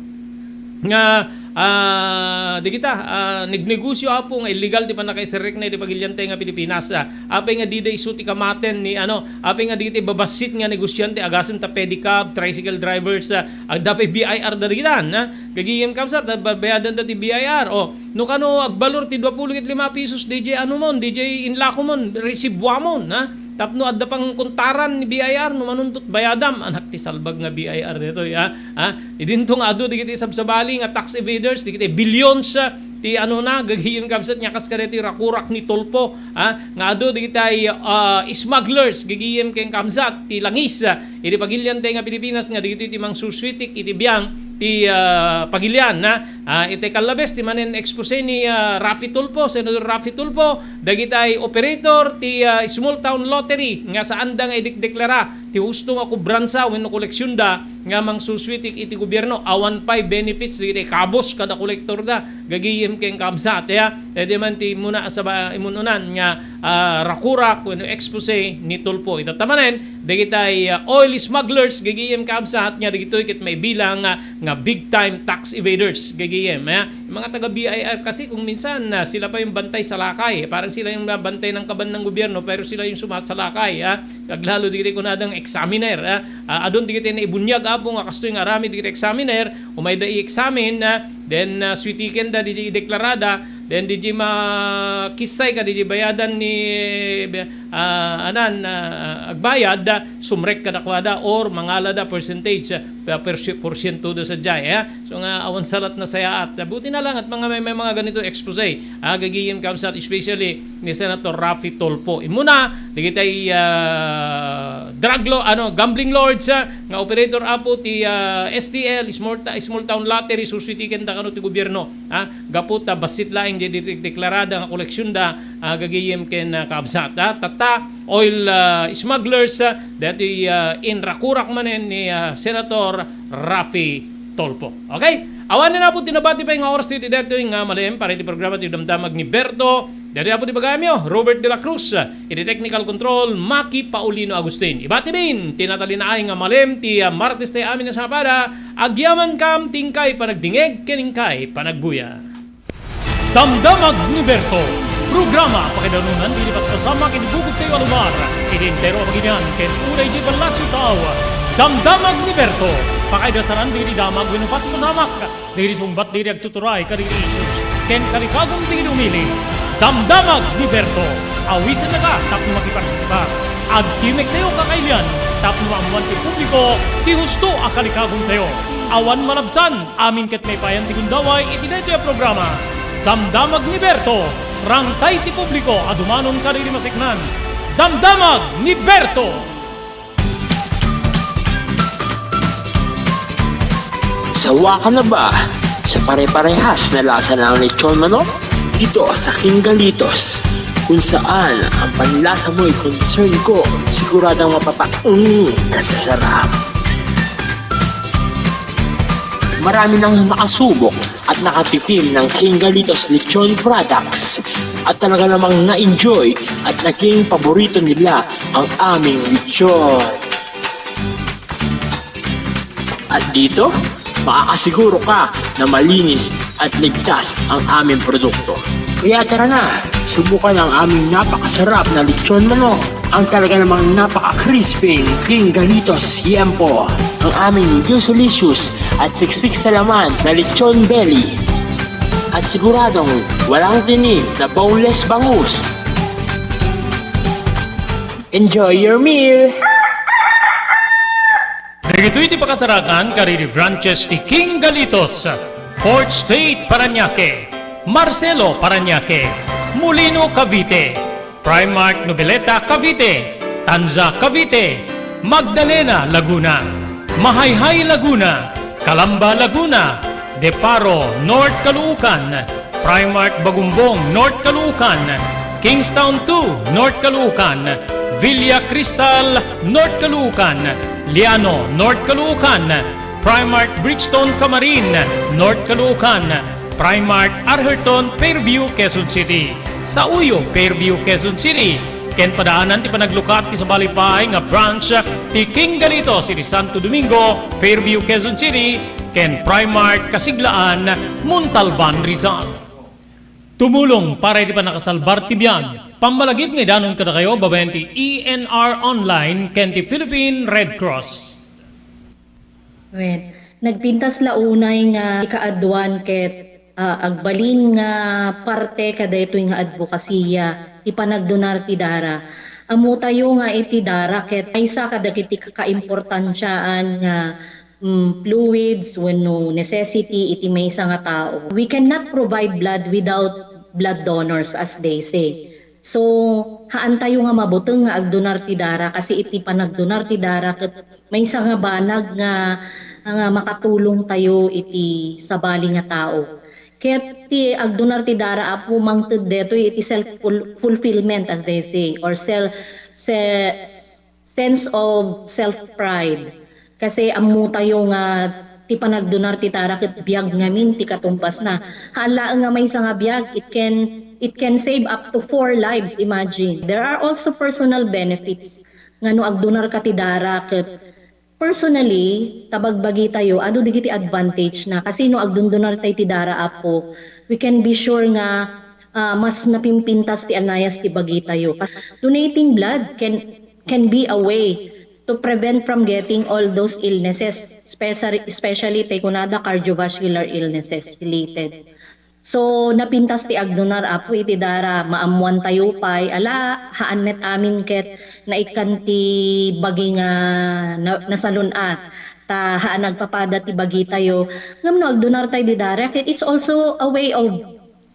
nga, ah, dagita, ah, negnegosyo, apo, nga illegal ti pannakaiserrekna iti pagiliantay nga Pilipinas, ah. Apay nga dida isu ti kamaten ni, ano, apay nga dagiti babassit nga negosiante, agasem ta pedicab, tricycle drivers, ah, adda pay B I R da dagita, ah. Gagayyem kabsat, ah, babayadanda ti B I R. O, no kano agbalor ti duapulo ket lima a pisos, D J ano mon, D J inlako mon, resibuamon, ah. Tapno adda pangkuntaran ni B I R no manuntot bayadam, anak ti salbag nga B I R ditoy, ah. Ah, idinto nga adu dagiti sabsabali nga tax evaders, dagiti billions, ah, ti ano na, gagayyem kabsat nga kas kadaytoy rakurak ni Tulfo, ah, nga adu dagiti, ah, smugglers, gagayyem ken kabsat ti langis, ah, iti pagiliantay nga Pilipinas nga dagitoy ti mangsusuitik iti biang ti, ah, pagilian, ha? Ah, iti kallabes ti manen expose ni, ah, Raffy Tulfo, Senador Raffy Tulfo, dagitay operator ti, ah, small town lottery nga saanda nga idekdeklara ti husto nga kubransa wenno koleksionda nga mangsusweetik iti gobierno. Awan pay benefits dagiti kabus kada kolektorda, gagayem ken kabsat, ya. Iti man ti muna sa ba-, imun-unan nga, ah, rakurak wenno expose ni Tulfo. Itatta manen, dagitay, ah, oil smugglers, gagayem kabsat, nga dagitoy ket maibilang, ah, nga big time tax evaders, gagayem, ya. Yung mga taga B I R kasi kung minsan, ah, sila pa yung bantay salakay, parang sila yung nabantay ng kaban ng gobyerno, pero sila yung sumasalakay, ah. Aglalo dagiti kunadang examiner, ah. Ah, adun dagiti naibunyag, Apo, nga kastoy nga aramid dagiti examiner, umayda i-examine, ah, then, ah, sweetiken da, didi ideklarada, then didi makissay ka, didi bayadan ni, ah, anan, ah, agbayad, ah, sumrek kadakuada or mangala da percentage, ah, persi-, porsyento da sadiay, ah. So nga, awan sa lat na sayaat. Buti na lang at mga may, may mga ganito expose, ah, gagayem kabsat, especially ni Senator Raffy Tulfo. Imuna, dagitay, ah, drug lo-, ano, gambling lords, ah, nga operator, Apo, ti, ah, S T L, small, ta-, small town lottery, susweetiken da kano ti gobierno, ah, gapu ta bassit laeng di, di, deklarada nga koleksionda, ah, gagayem ken, ah, kabsat, ah. Tatta, oil, ah, smugglers, ah, dati, ah, inrakurak manen ni, ah, Senator Raffy Tulfo. Okay? Awan na po tinabati pa nga oras ti detoy nga malem para iti programa ti Damdamag ni Berto. Detoy po ti bagayamyo, Robert de la Cruz, iti technical control, Maki Paulino Agustin. Ibati bin, tinatalinaay nga malem ti, ah, Martes ti amin a sapada, agyaman kam ti inkay panagdingeg ken inkay panagbuya. Damdamag ni Berto, programa pakaidarunan dagiti paspasamak iti bukod tayo a lugar, iti entero a baginian ken uray iti ballasiw tao. Damdamag ni Berto, pakaidasaran dagiti damag wenno paspasamak, dagiti sungbat dagiti agtuturay kadagiti issues, ken kalikagum dagiti umili. Damdamag ni Berto, awisennaka tapno makipartisipar. Agtimektayo kakailian tapno maammoan ti publiko ti husto a kalikagumtayo. Awan malabsan, amin ket maipayan ti gundaway iti daytoy a programa. Damdamag ni Berto, rangtay ti publiko a dumanon kadagiti maseknan. Damdamag ni Berto! Sawa ka na ba sa pare-parehas na lasa ng lechon manok? Dito sa King Galitos, kung saan ang panlasa mo'y concern ko, siguradong mapapa-, mm, kasasarap. Marami nang nakasubok at nakatikim ng King Galitos Lechon products at talaga namang na-enjoy at naging paborito nila ang aming lechon. At dito, makakasiguro ka na malinis at ligtas ang aming produkto. Kaya tara na, subukan ang aming napakasarap na lechon manok, ang talaga namang napaka-crispy King Galitos Yempo, ang aming juicy-licious at siksik sa laman na lechon belly. At siguradong walang tinik na boneless bangus. Enjoy your meal! Dagitoy ti pakasarakan kadagiti branches ti King Galitos, Fourth Street, Parañaque, Marcelo, Parañaque, Molino, Cavite, Primark Noveleta, Cavite, Tanza, Cavite, Magdalena, Laguna, Mahayhay, Laguna, Calamba, Laguna, Deparo, North Caloocan, Primark Bagumbong, North Caloocan, Kingstown two, North Caloocan, Villa Cristal, North Caloocan, Liano, North Caloocan, Primark Bridgestone Camarin, North Caloocan, Primark Arherton, Fairview, Quezon City, Sauyo, Fairview, Quezon City, ken padaanan ti panaglukat ti sabali pay nga branch ti King Galitos iti Santo Domingo, Fairview, Quezon City, ken Primark Kasiglaan, Montalban, Rizal. Tumulong para iti pannakasalbar ti biag. Pammalagip nga idanon kadakayo babaen ti E N R Online ken ti Philippine Red Cross. Wen, nagpintas la unay nga ikaaduan ket, ah, agbalin nga parte kadaytoy nga adbokasiya ti panagdonar ti dara. Ammotayo nga iti dara ket maysa kadagiti kakaimportansiaan nga, mm, fluids wenno necessity iti maysa nga tao. We cannot provide blood without blood donors, as they say. So, haantayo nga mabuteng nga agdonar ti dara, kasi iti panagdonar ti dara ket maysa nga banag nga, nga makatulong tayo iti sabali nga tao. Ket ti agdonar ti dara, Apo, mangted detoy iti self-ful-, fulfillment, as they say, or sel-, se-, sense of self-pride. Kasi ammo tayo nga ti panagdonar ti dara ket biag ngamin ti katumbasna. Haan laeng nga maysa nga biag, it can, it can save up to four lives, imagine. There are also personal benefits nga no agdonar ka ti dara ket personally, ta bagbagi tayo, adu dagiti advantage na. Kasi no agdundunar tayo ti dara, Apo, we can be sure nga, ah, mas napimpintas ti anayas ti bagi tayo. Donating blood can, can be a way to prevent from getting all those illnesses, especially, especially tayo kunada cardiovascular illnesses related. So, napintas ti agdunar, Apo, iti dara, maammoan tayo pay, ala, haan met amin ket naikkan ti bagi nga na-, nasalun-at, ta haan nagpapada ti bagi tayo. Ngem no agdunar tayo di dara, ket it's also a way of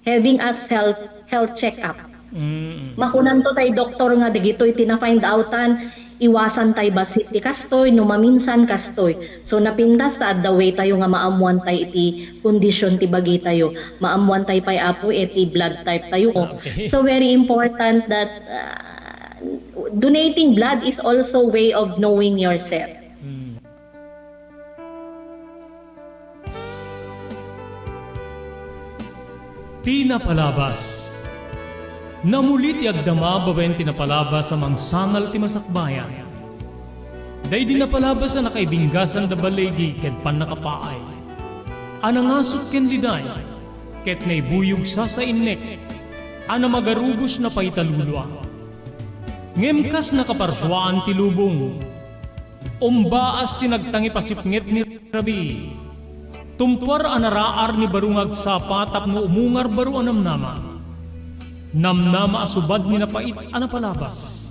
having us health, health check-up. Mm. Makunanto tay doktor nga dagitoy ti na-find outan, iwasan tay bassit ti kastoy, no maminsan kastoy. So, napintas ta adda way tayo nga maammoan tay iti kondisyon ti bagi tayo. Maammoan tay pay, Apo, iti blood type tayo. Okay. So, very important that, uh, donating blood is also way of knowing yourself. Mm. Ti napalabas. Namuli ti agdama babaen ti napalabas a mangsangal ti masakbayan. Daydi napalabas a nakaibinggasan da baligi ken pannakapaay. A nangasut ken liday, ket naibuyog sasainnek, a namagarubos napaita lulua. Ngem kas nakaparsuaan ti lubong, umbaas ti nagtangipasipnget ni rabii. Tumpuar a naraar ni baro nga agsapa tapno umungar baro a namnama. Namnama a subad ni napait a napalabas.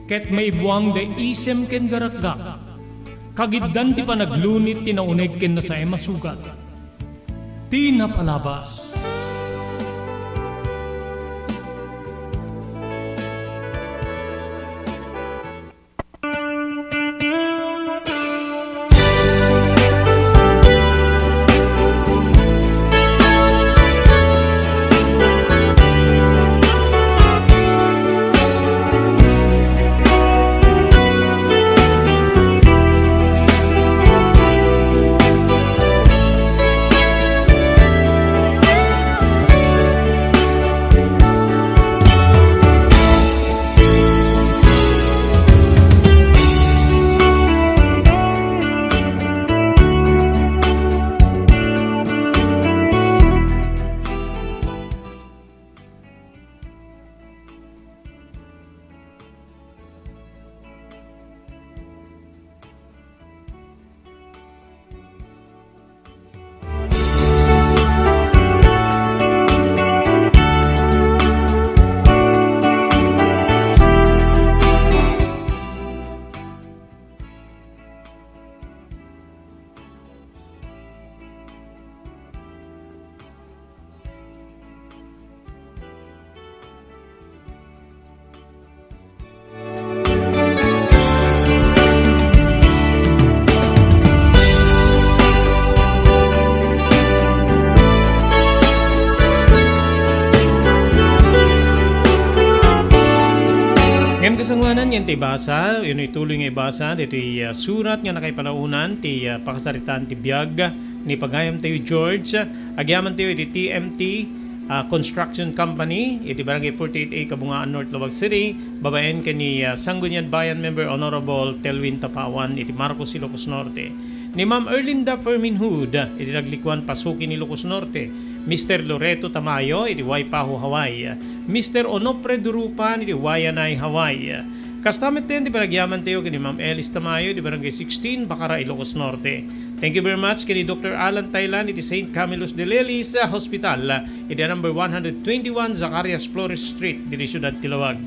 Ket maibuang da isem ken garakgak. Kagiddan ti panaglunit ti nauneg ken nasaem a sugat. Ti napalabas. Ngem kasangoanan, yan ti basa, wenno ituloy nga ibasa, ditoy, ah, surat nga nakaipanaonan, ti, ah, pakasaritaan ti biag ni pagayam tayo, George. Agyaman tayo iti T M T, ah, Construction Company, iti Barangay forty-eight A, Kabungaan North, Laoag City, babaen ken ni, ah, Sangguniang Bayan member Honorable Telwin Tapawan, iti Marcos, Ilocos Norte. Ni Ma'am Erlinda Fermin Hood, iti Naglikuan, Pasukin, Ilocos Norte. Mister Loreto Tamayo, iti Waipahu, Hawaii. Mister Onofre Durupan, iti Waianae, Hawaii. Kasta met ti panagyaman tayo ken ni Ma'am Elis Tamayo, iti Barangay sixteen, Bacara, Ilocos Norte. Thank you very much ken ni Doctor Alan Thailand iti Saint Camillus de Lelis, ah, Hospital, iti number one hundred twenty-one Zacarias Flores Street, ditoy siudad ti Laoag.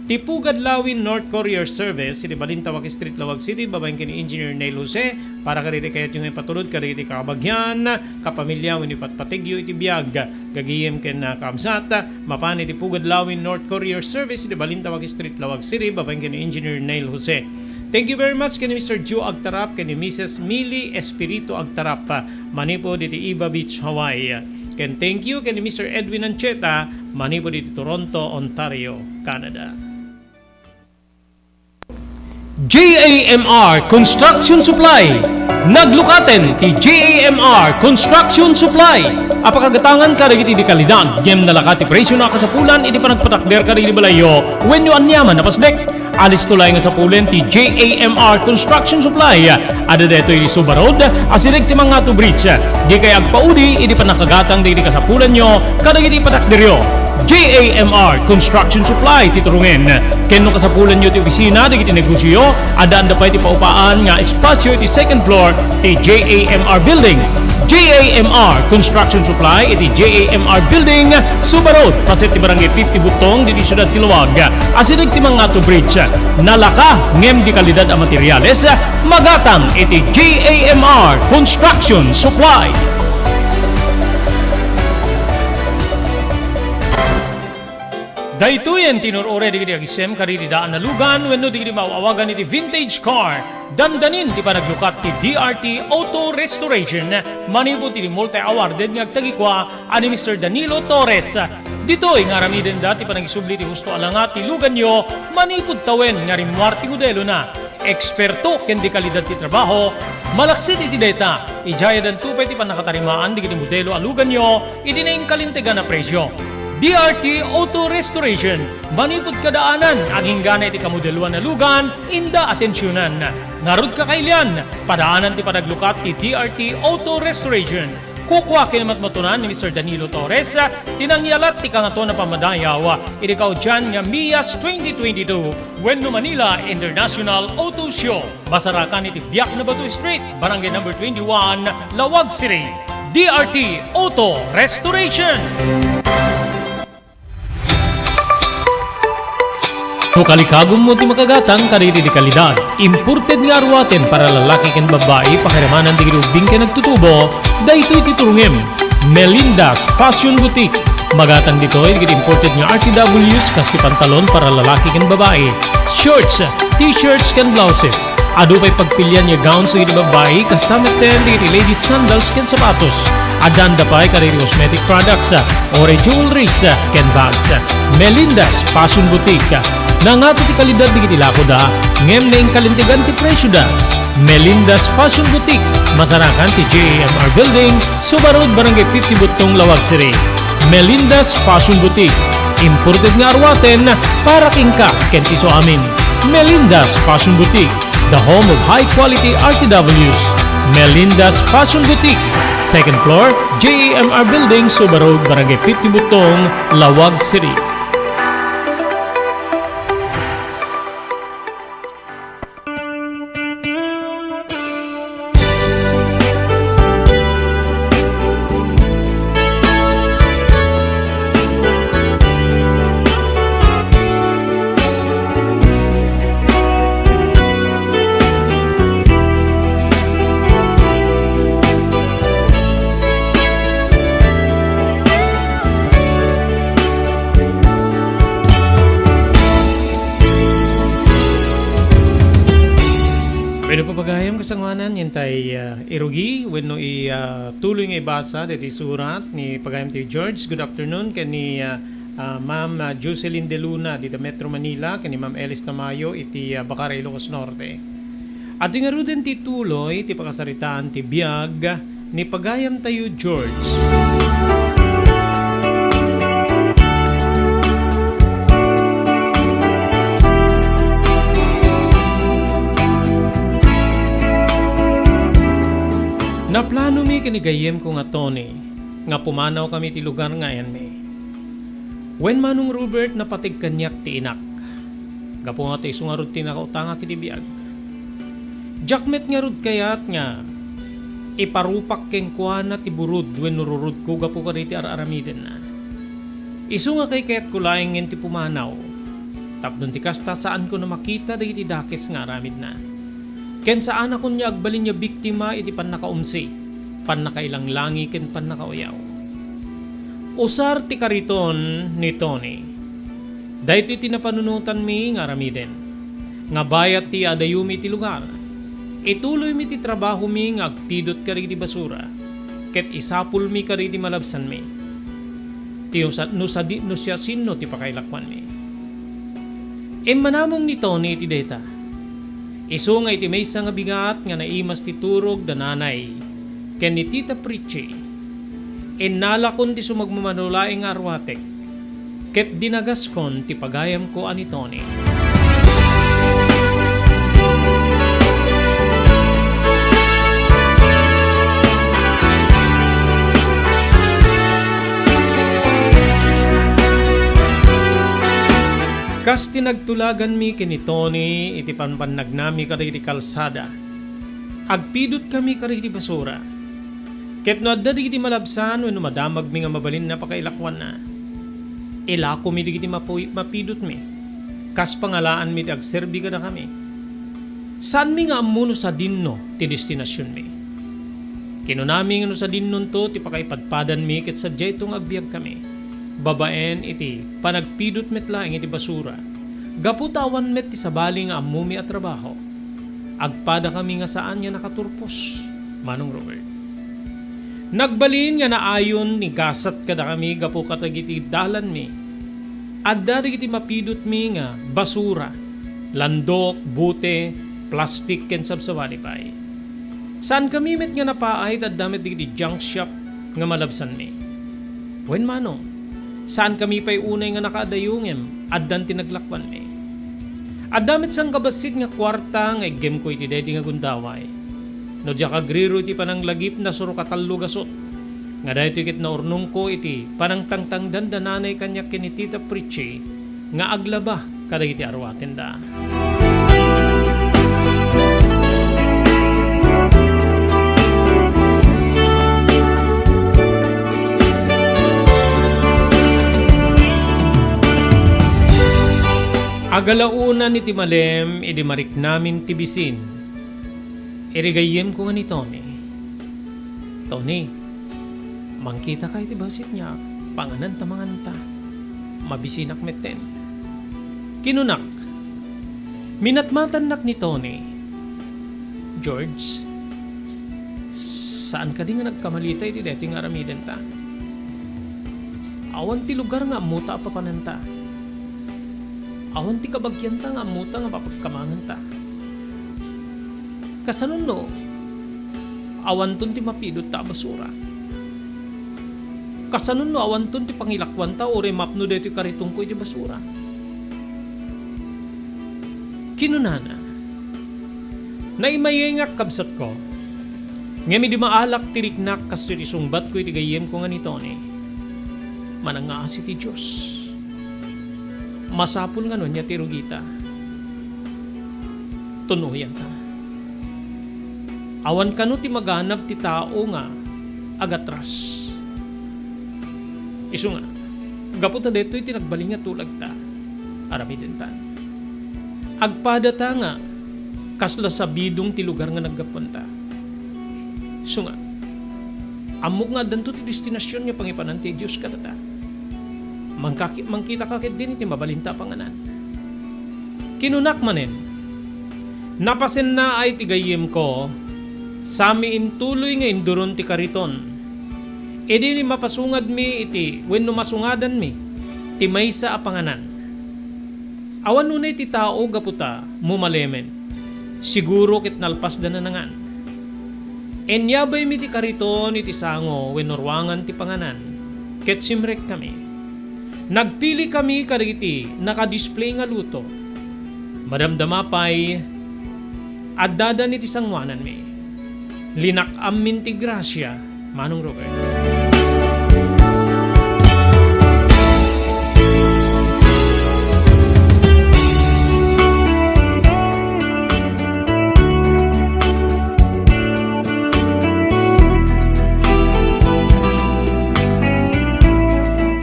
Ti Pugad Lawin North Courier Service, iti Balintawak Street, Laoag City, babaen ken ni Engineer Neil Jose, para kadagiti kayatyo nga ipatulod kadagiti kabagian, kapamilya, wenno ipatpategyo iti biag, gagayem ken, ah, kaabsat, mapan iti Pugad Lawin North Courier Service, iti Balintawak Street, Laoag City, babaen ken ni Engineer Neil Jose. Thank you very much ken ni Mister Joe Agtarap ken ni Missus Millie Espiritu Agtarap, ah, manipud iti Iva Beach, Hawaii. Ken thank you ken ni Mister Edwin Ancheta manipud iti Toronto, Ontario, Canada. J A M R Construction Supply. Naglukaten ti J A M R Construction Supply. Apakagatangan kadagiti di kalidad, ngem nalaka ti presyo na kasapulan iti panagpatakder kadagiti balayyo wenno aniaman a pasdek. Alisto laeng nga sapulen ti J A M R Construction Supply. Adda daytoy iti Suba Road, asideg ti Mangato Bridge. Dikay agpaudi idi pannakagatang dagiti kasapulanyo kadagiti patakderyo. J A M R Construction Supply ti turungen. Ken no kasapulanyo ti opisina dagiti negosioyo, addaan da pay ti paupaan nga espasyo iti second floor ti J A M R Building. J A M R Construction Supply iti J A M R Building, Suba Road, paset ti Barangay fifty Butong, diti siudad ti Laoag. Asideg ti Mangato Bridge. Nalaka ngem di kalidad a materials, magatang iti J A M R Construction Supply. Daytoyen ti nur-uray dagiti agisem kadagiti daan a lugan wenno dagiti maaw-awagan iti vintage car. Dandanin ti panaglukat ti D R T Auto Restoration manipud iti multi-awarded nga agtagikua a ni Mister Danilo Torres. Ditoy nga aramidenda ti panangisubli ti husto a langa ti luganyo manipud tawen nga rimmuar ti modelona. Eksperto ken di kalidad ti trabaho, malaksid iti dayta, idiay addanto pay ti pannakatarimaan dagiti modelo a luganyo iti nainkalintegan a presyo. D R T Auto Restoration, manipud kadaanan, aginggana iti kamodeloan a lugan, inda atensionan. Ngarud, kakailian, padaanan ti panaglukat ti D R T Auto Restoration. Kukua ken matmatunan ni Mister Danilo Torres ti nangyalat ti Kangatoan a Pammadayaw iti kaudian nga MIAS twenty twenty-two wenno Manila International Auto Show. Masarakan iti Biak na Bato Street, Barangay Number twenty-one, Laoag City. D R T Auto Restoration. No kalikagummo ti makagatang kadagiti di kalidad, imported nga aruaten para lalaki ken babbai, pakiramanan dagiti ubbing ken agtutubo, daytoy ti turungem. Melinda's Fashion Boutique. Magatang ditoy dagiti imported nga R T Ws kas ti pantalon para lalaki ken babbai, shorts, t-shirts ken blouses. Adu pay pagpilian nga gowns dagiti babbai, kasta metten dagiti ladies sandals ken sapatos. Addaan da pay kadagiti cosmetic products, oray jewelries, ken bags. Melinda's Fashion Boutique. Nangato ti kalidad dagiti lakoda, ngem nainkalintegan ti presioda. Melinda's Fashion Boutique. Masarakan ti J A M R Building, Suba Road, Barangay fifty Butong, Laoag City. Melinda's Fashion Boutique. Imported nga aruaten para kenka ken ti isuamin. Melinda's Fashion Boutique. The home of high-quality R T Ws. Melinda's Fashion Boutique. Second floor, J A M R Building, Suba Road, Barangay fifty Butong, Laoag City. Pwede po pagayam kasanguanan, yan tay, ah, irugi, wenno i, ah, tuloy nga ibasa, deti surat ni pagayam ti George. Good afternoon, ken ni, ah, ah, Ma'am, ah, Jocelyn De Luna, dita Metro Manila, ken ni Ma'am Elis Tamayo, iti, ah, Bacar, Ilocos Norte. Adu ngaruden ti tuloy ti pakasaritaan ti biag ni pagayam tayo, George. Naplano mi ken ni gayyem ko nga Tony nga pumanaw kami ti lugar nga ayanmi. Wen Manong Robert, napateg kaniak ti inak. Gapu nga ta isu ngarud ti nakautangak iti biag. Diak met ngarud kayat nga iparupak kenkuana ti burod wenno rurudko gapu kadagiti ar-aramidenna. Isu nga kaikayatko laengen ti pumanaw, tapno ti kasta, saanko a makita dagiti dakes nga aramidna. Ken saanakon nga agbalin nga biktima iti pannakaumsi, pannakailanglangi, ken pannakauyaw. Usar ti kariton ni Tony. Daytoy ti napanunotanmi nga aramiden. nga bayat ti adayumi iti lugar, ituloymi ti trabahomi nga agpidut kadagiti basura, ket isapulmi kadagiti malabsanmi. Ti usa-, no sadi-, no siasino ti pakailakuanmi. Immanamong ni Tony iti dayta. Isu nga iti maysa nga bigat nga naimas ti turog da nanay ken ni Tita Pritchie, innalakon ti sumagmamano laeng nga arwatek, ket dinagaskon ti pagayamko a ni Tony. Kas ti nagtulaganmi ken ni Tony iti pampannagnami kadagiti kalsada, agpidutkami kadagiti basura. Ket no adda dagiti malabsan wenno madamagmi nga mabalin a pakailakuanna, ilakomi dagiti mapu-, mapidutmi, kas pangalaanmi ti agserbi kadakami. Saanmi nga ammo no sadinno ti destinasionmi. Kinunami nga no sadinnonto ti pakaipadpadanmi ket sadiayto nga agbiagkami, babaen iti panagpidut met laeng iti basura, gapu ta awan met ti sabali nga ammomi a trabaho. Agpadakami nga saan nga nakaturpos, Manong Robert. Nagbalin nga naayon ni gasat kadakami gapu kadagiti dalanmi. Adda dagiti mapidutmi nga basura, landok, bute, plastik, ken sabsabali pay. Saankami met nga napaay ta adda met dagiti junk shop nga malabsanmi. Wen manong, saankami pay unay nga nakaadayo ngem addan ti naglakuanmi. Adda met sangkabassit nga kuarta nga iggemko iti daydi nga gundaway. No diak agriro iti pananglagip, nasuro ka tallo gasut, nga daytoy ket naurnongko iti panangtangtangdan da nanay kaniak ken ni Tita Pritchie nga aglaba kadagiti arwatenda. Agalaonan iti malem idi mariknamin ti bisin, iri gayyemko nga ni Tony. Tony, mangkitaka iti bassit nga panganan ta manganta. Mabisinak metten. Kinunak, minatmatannak ni Tony. George, saan kadi nga nagkamalita iti daytoy nga aramidenta? Awan ti lugar nga ammota a papananta. Awan ti kabagianta nga ammota nga mapagkamanganta. Kasano no awanton ti mapidotta a basura? Kasano no awanton ti pangilakuanta uray mapno daytoy karitonko iti basura? Kinunana, naimayayngak, kabsatko, ngem idi maalak ti riknak kastoy ti sungbatko iti gayyemko nga ni Tony, manangngaasi ti Dios. Masapul nga no ania ti rugita, tunoyanta. Awan kano ti maganab ti tao nga agatras. Isu nga, gapu ta daytoy ti nagbalin nga tulagta, aramidentan. Agpadata nga kasla sabidong ti lugar nga naggapuanta. Isu nga, ammok nga addanto ti destinasion nga pangipanan ti Dios kadata. Mangkaki-, mangkitaka ketdin iti mabalinta a panganan. Kinunak manen, napasennaay ti gayyemko, sami intuloy nga induron ti kariton. Idi mapasungadmi iti wenno masungadanmi ti maysa a panganan. Awan unay ti tao gapu ta mumalemen. Siguro ket nalpasda nanangan. Inyabaymi ti kariton iti sango wenno ruangan ti panganan, ket simrekkami. Nagpilikami kadagiti naka-display nga luto. Madamdama pay, addadan iti sangoananmi. Linak-ammin ti grasia, Manong Robert.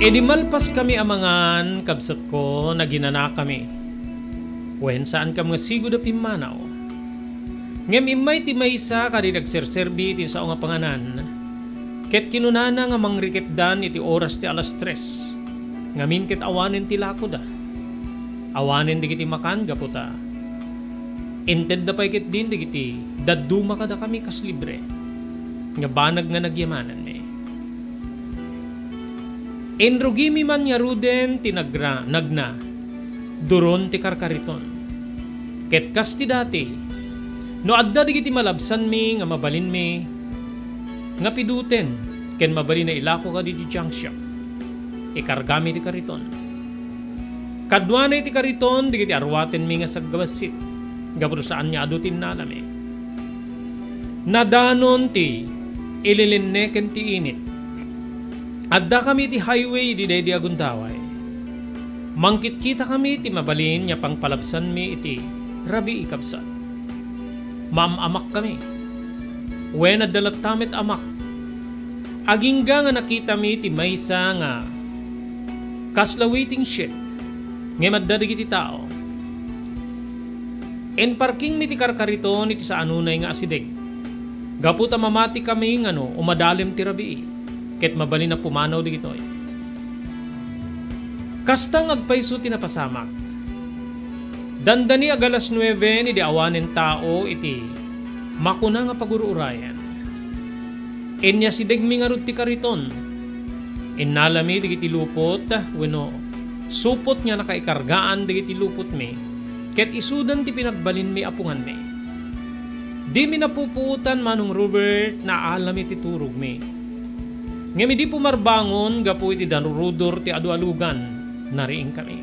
Idi malpaskami a mangan, kabsatko, naginanakami. Wen, saankami nga sigud a pimmanaw. Ngem immay ti maysa kadi nagserserbi iti sao nga panganan, ket kinunana nga mangrikepdan iti oras ti alas tres, ngamin ket awanen ti lakoda. Awanen dagiti makan gapu ta Intedda pay ketdin dagiti dadduma kadakami kas libre nga banag nga nagyamananmi. Inrugimi man ngaruden ti nagra-, nagna, duron ti karkariton. Ket kas ti dati, no adda dagiti malabsanmi nga mabalinmi nga piduten ken mabalin a ilako kadagiti junk shop, ikargami ti kariton. Kaduana iti kariton dagiti aruatenmi nga sagbassit, gapu ta saan nga adu ti innalami. Nadanon ti ililinne ken ti init. Addakami iti highway idi daydi a gundaway. Mangkitkitakami ti mabalin nga pangpalabsanmi iti rabii, kabsat. Maam-amakkami. Wen, adda latta met amak. Agingga nga nakitami ti maysa nga kasla waiting shed, ngem adda dagiti tao. Inparkingmi ti karkariton iti saan unay nga asideg, gapu ta mamatikami nga no umadalem ti rabii, ket mabalin a pumanaw dagitoy. Kasta nga agpayso ti napasamak. Dandani ag alas nuebe idi awanen tao iti makuna nga pagururayan. Inyasidegmi ngarud ti kariton. Innalami dagiti lupot wenno supot nga nakaikargaan dagiti lupotmi, ket isudan ti pinagbalinmi a punganmi. Dimi napupuotan, Manong Robert, naalami ti turogmi. Ngem idi pumarbangon gapu iti darurudor ti adu a lugan, nariingkami.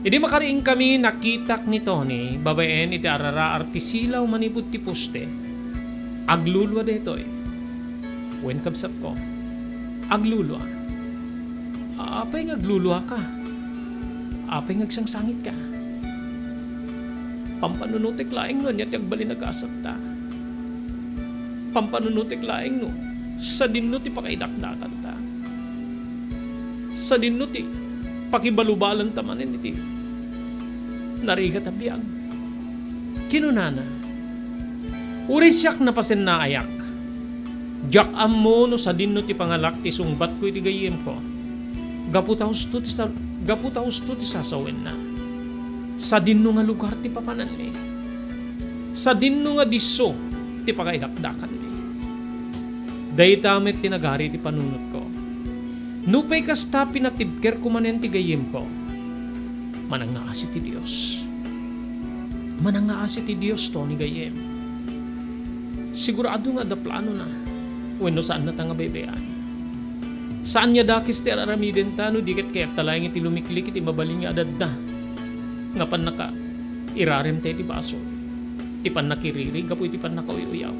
Idi makariingkami, nakitak ni Tony babaen iti araraar ti silaw manipud ti poste. Aglulua daytoy. Wen, kabsatko, aglulua. Apay nga agluluaka? Apay nga agsangsangitka? Pampanunotek laeng no ania ti agbalin a gasetta. Pampanunotek laeng no sadinno ti pakaidakdakanta. Sadinno ti pakibalubalanta manen iti narigat a biag. Kinunana, "Uray siak napasennaayak. Diak ammo no sadinno ti pangalak ti sungbatko iti gayyemko. Gapu ta husto ti sa-, gapu ta husto ti sasawenna. Sadinno nga lugar ti papananmi? Sadinno nga disso ti pakaidakdakanmi?" Dayta met ti nagari ti panunotko. Nupay kasta, pinatibkerko manen ti gayyemko. Manangngaasi ti Dios. Manangngaasi ti Dios, Tony, gayyem. Sigurado nga adda planona wenno saannata nga baybay-an. Saan nga dakes ti ar-aramidenta no di ket kayatta laeng iti lumiklik iti mabalin nga adadda nga pannaka irarem ta iti basol, ti pannakiriri gapu iti pannakauy-uyaw.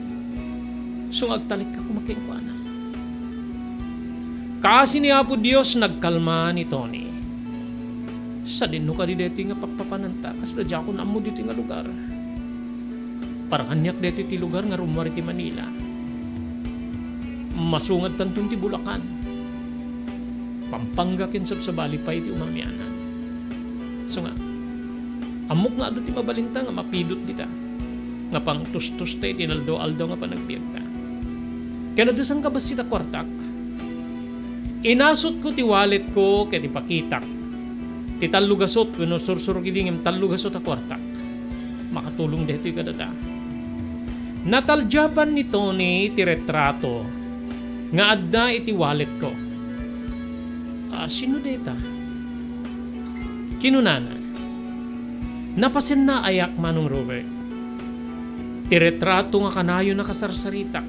Isu nga agtalekka koma kenkuana. Kaasi ni Apo Dios, nagkalma ni Tony. Sadinno kadi daytoy nga pakpapananta? Kasla diakon ammo ditoy nga lugar. Parang aniak daytoy ti lugar nga rummuar iti Manila. Masungadtanton ti Bulacan. Pampanga ken sabsabali pay ti umamianan. Isu nga, ammok nga adu ti mabalinta nga mapidut dita, nga pangtustusta iti inaldaw-aldaw nga panagbiagta. Ken adda sangkabassit a kuartak. Inasutko ti walletko ket ipakitak ti tallo gasut wenno sursuro ketdi ngem tallo gasut a kuartak. Makatulong daytoy kadata. Nataldiapan ni Tony ti retrato nga adda iti walletko. "Ah, sino dayta?" kinunana. "Napasennaayak, Manong Robert. Ti retrato nga kanayon a kasarsaritak.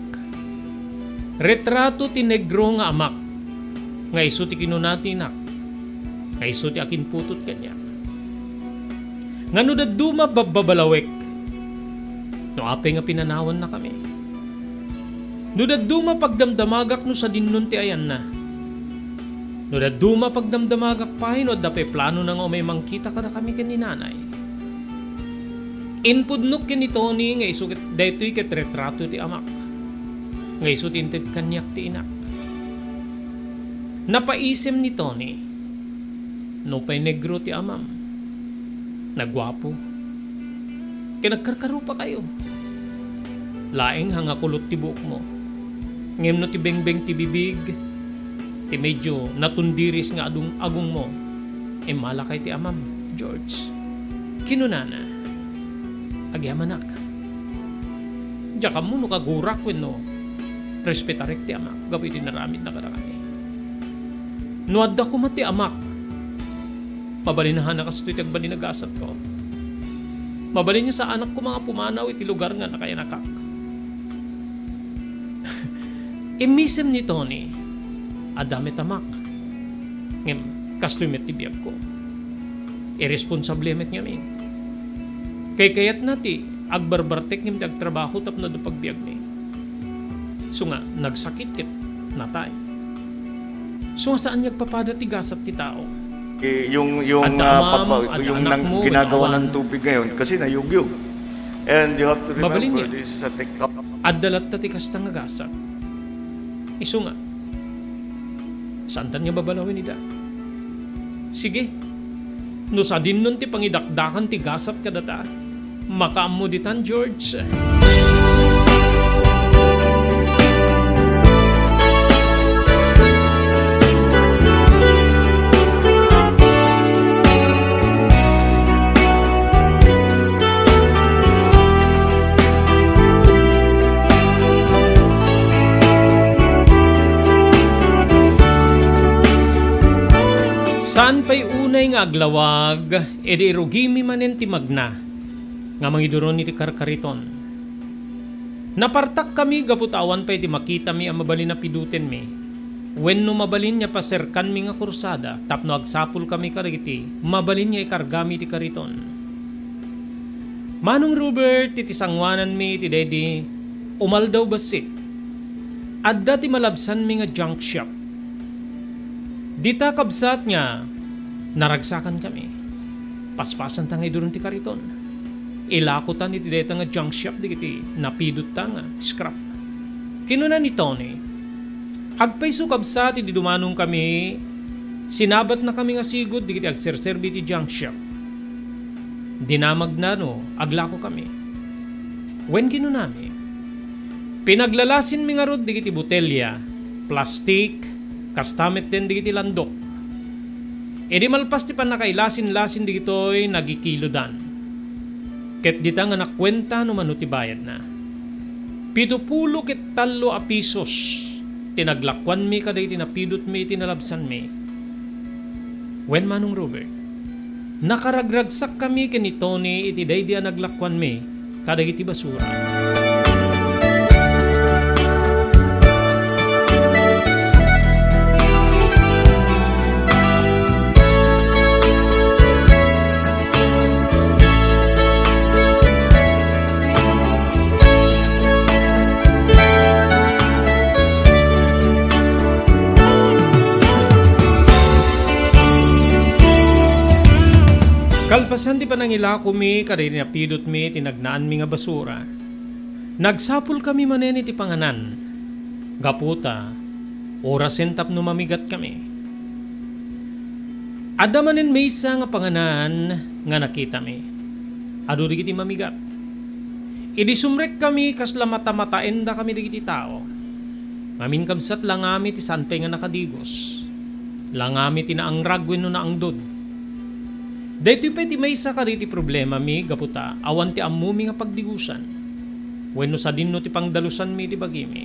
Retrato ti negro nga amak, nga isu ti kinuna ti inak, nga isu ti akinputot kaniak. Nga no dadduma babbabalawek, no apay nga pinanawannakami. No dadduma pagdamdamagak no sadinnon ti ayanna. No dadduma pagdamdamagak pay no adda pay planona nga umay mangkita kadakami ken ni nanay." Impudnok ken ni Tony nga isu ket, daytoy ket retrato ti amak, nga isu ti inted kaniak ti inak. Napaisem ni Tony, "Nupay negro ti amam, naguapo, ken agkarkarupakayo. Laeng ha nga kulot ti buokmo. Ngem no ti bengbeng ti bibig, ti medyo natundiris nga adung-, agungmo, immalakay ti amam, George," kinunana. Agyamanak. Diak ammo no kagurak wenno respetarek ti amak gapu iti naramidna kadakami. No adda koma ti amak, mabalin a kastoy ti agbalin a gasatko. Mabalin nga saanak koma nga pumanaw iti lugar nga nakayanakak. Immisem ni Tony, adda met amak. Ngem kastoy met ti biagko. Irresponsable met ngamin. Kaykayatna ti agbarbartek ngem ti agtrabaho tapno adda pagbiagmi. Isu nga, nagsakit ket natay. Isu nga, saan nga agpapada ti gasat ti tao. Eh, yung, yung, Adda ah, amam, pagba-, adda yung nang-, anakmo, ginagawa wenno ng awan. Tubig ngayon, kasi nayugyog. And you have to remember, Mabalin yan. This is a tech company. Adda latta ti kasta nga gasat. Isu nga, saantan nga babalawen ida. Sige, no sadinnon ti pangidakdakan ti gasat kadata, makaammo ditan, George. Saan pay unay nga aglawag, idi irugimi manen ti magna nga mangiduron iti karkariton. Napartakkami gapu ta awan pay ti makitami a mabalin a pidutenmi, wenno mabalin nga paserkanmi nga kursada tapno agsapulkami kadagiti mabalin nga ikargami iti kariton. Manong Robert, iti sangoananmi iti daydi umaldaw bassit, adda ti malabsanmi nga junk shop. Dita, kabsat, nga naragsakankami. Paspasanta nga iduron ti kariton. Ilakotan iti dayta nga junk shop dagiti napidotta nga scrap. Kinuna ni Tony, "Agpayso, kabsat, idi dumanongkami, sinabatnakami nga sigud dagiti agserserbi iti junk shop." Dinamagna no aglakokami. Wen kinunami, "Pinaglalasinmi ngarud dagiti botelya, plastik, kasta metten dagiti landok." Idi malpas ti pannakailasin-lasin dagitoy, nagikilodan. Ket dita nga nakuenta no mano ti bayadna. Pito pulo ket tallo a pisos ti naglakuanmi kadagiti napidotmi iti nalabsanmi. Wen, Manong Robert, nakaragragsakkami ken ni Tony iti daydi a naglakuanmi kadagiti basura. Kalpasan ti panangilakomi kadagiti napidotmi ti nagnaanmi nga basura, nagsapulkami manen iti panganan, gapu ta orasen tapno mamigatkami. Adda manen maysa nga panganan nga nakitami. Adu dagiti mamigat. Idi sumrekkami, kasla matamataendakami dagiti tao. Ngamin, kabsat, langami ti saan pay nga nakadigos. Langami ti naangrag wenno naangdod. Daytoy pay ti maysa kadagiti problemami gapu ta awan ti ammomi nga pagdigosan wenno sadinno ti pangdalusanmi iti bagimi.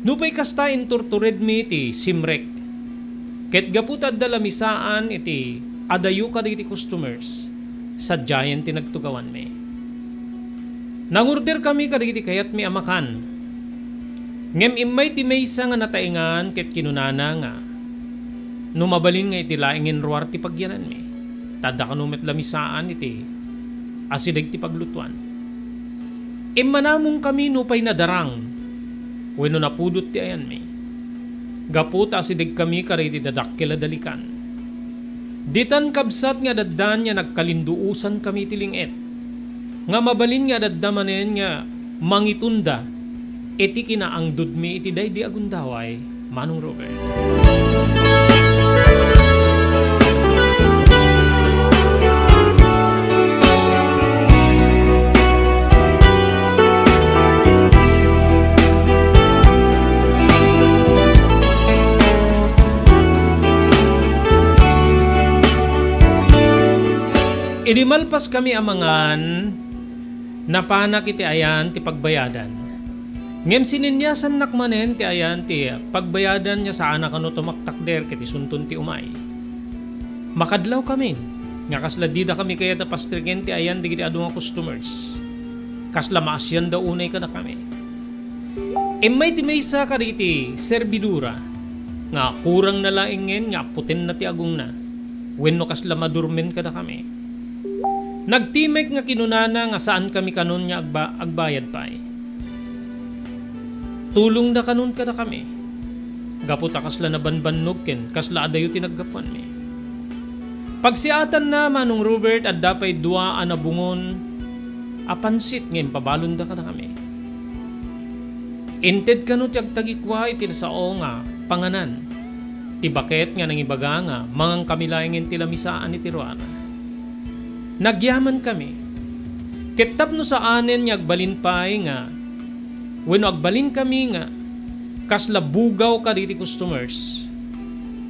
Nupay kasta, inturturedmi ti simrek. Ket gapu ta adda lamisaan iti adayo kadagiti customers, sadiayen ti nagtugawanmi. Nangorderkami kadagiti kayatmi a makan. Ngem immay ti maysa nga nataengan ket kinunana nga, no mabalin nga iti laengen ruar ti pagyananmi, ta adda kano met lamisaan iti asideg ti paglutuan. Immanamongkami nupay nadarang wenno napudot ti ayanmi, gapu ta asidegkami kadagiti dadakkel a dalikan. Ditan, kabsat, nga adaddan nga nagkalinduosankami iti ling-et, nga mabalin nga adadda manen nga mangitunda iti kinaangdodmi iti daydi a gundaway, Manong Robert. Idi malpaskami a mangan, Napanak iti ayan ti pagbayadan. Ngem sininyasannak manen ti ayan ti pagbayadan nga saanna kano tumaktakder ket isunton ti umay. Makadlawkamin nga kasla didakami kayat a pastriken ti ayan dagiti adu nga customers. Kasla maasianda unay kadakami. Immay ti maysa kadagiti serbidora nga kurangna laengen nga apputenna ti agongna wenno kasla madurmen kadakami. Nagtimek nga kinunana nga saankami kanon nga agba-, agbayad pay. Tulongda kanon kadakami, gapu ta kasla nabanbannog ken kasla adayo ti naggapuanmi. Pagsiatanna, Manong Robert, adda pay dua a nabungon a pansit nga impabalonda kadakami. Inted kano ti agtagikua iti nasao nga panganan. Ti baket nga nangibaga nga mangankami laengen ti lamisaan iti ruara. Nagyamankami. Ket tapno saanen nga agbalin pay nga wenno agbalinkami nga kasla bugaw kadagiti customers,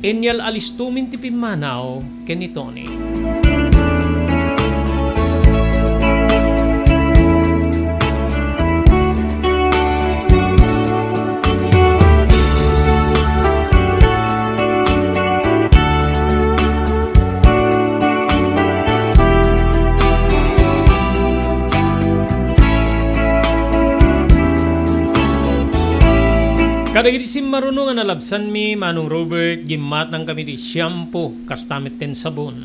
inyal-alistomin ti pimmanaw ken ni Tony. Kadagiti simmaruno nga nalabsanmi, Manong Robert, gimmatangkami ti shampoo, kasta met ten sabon.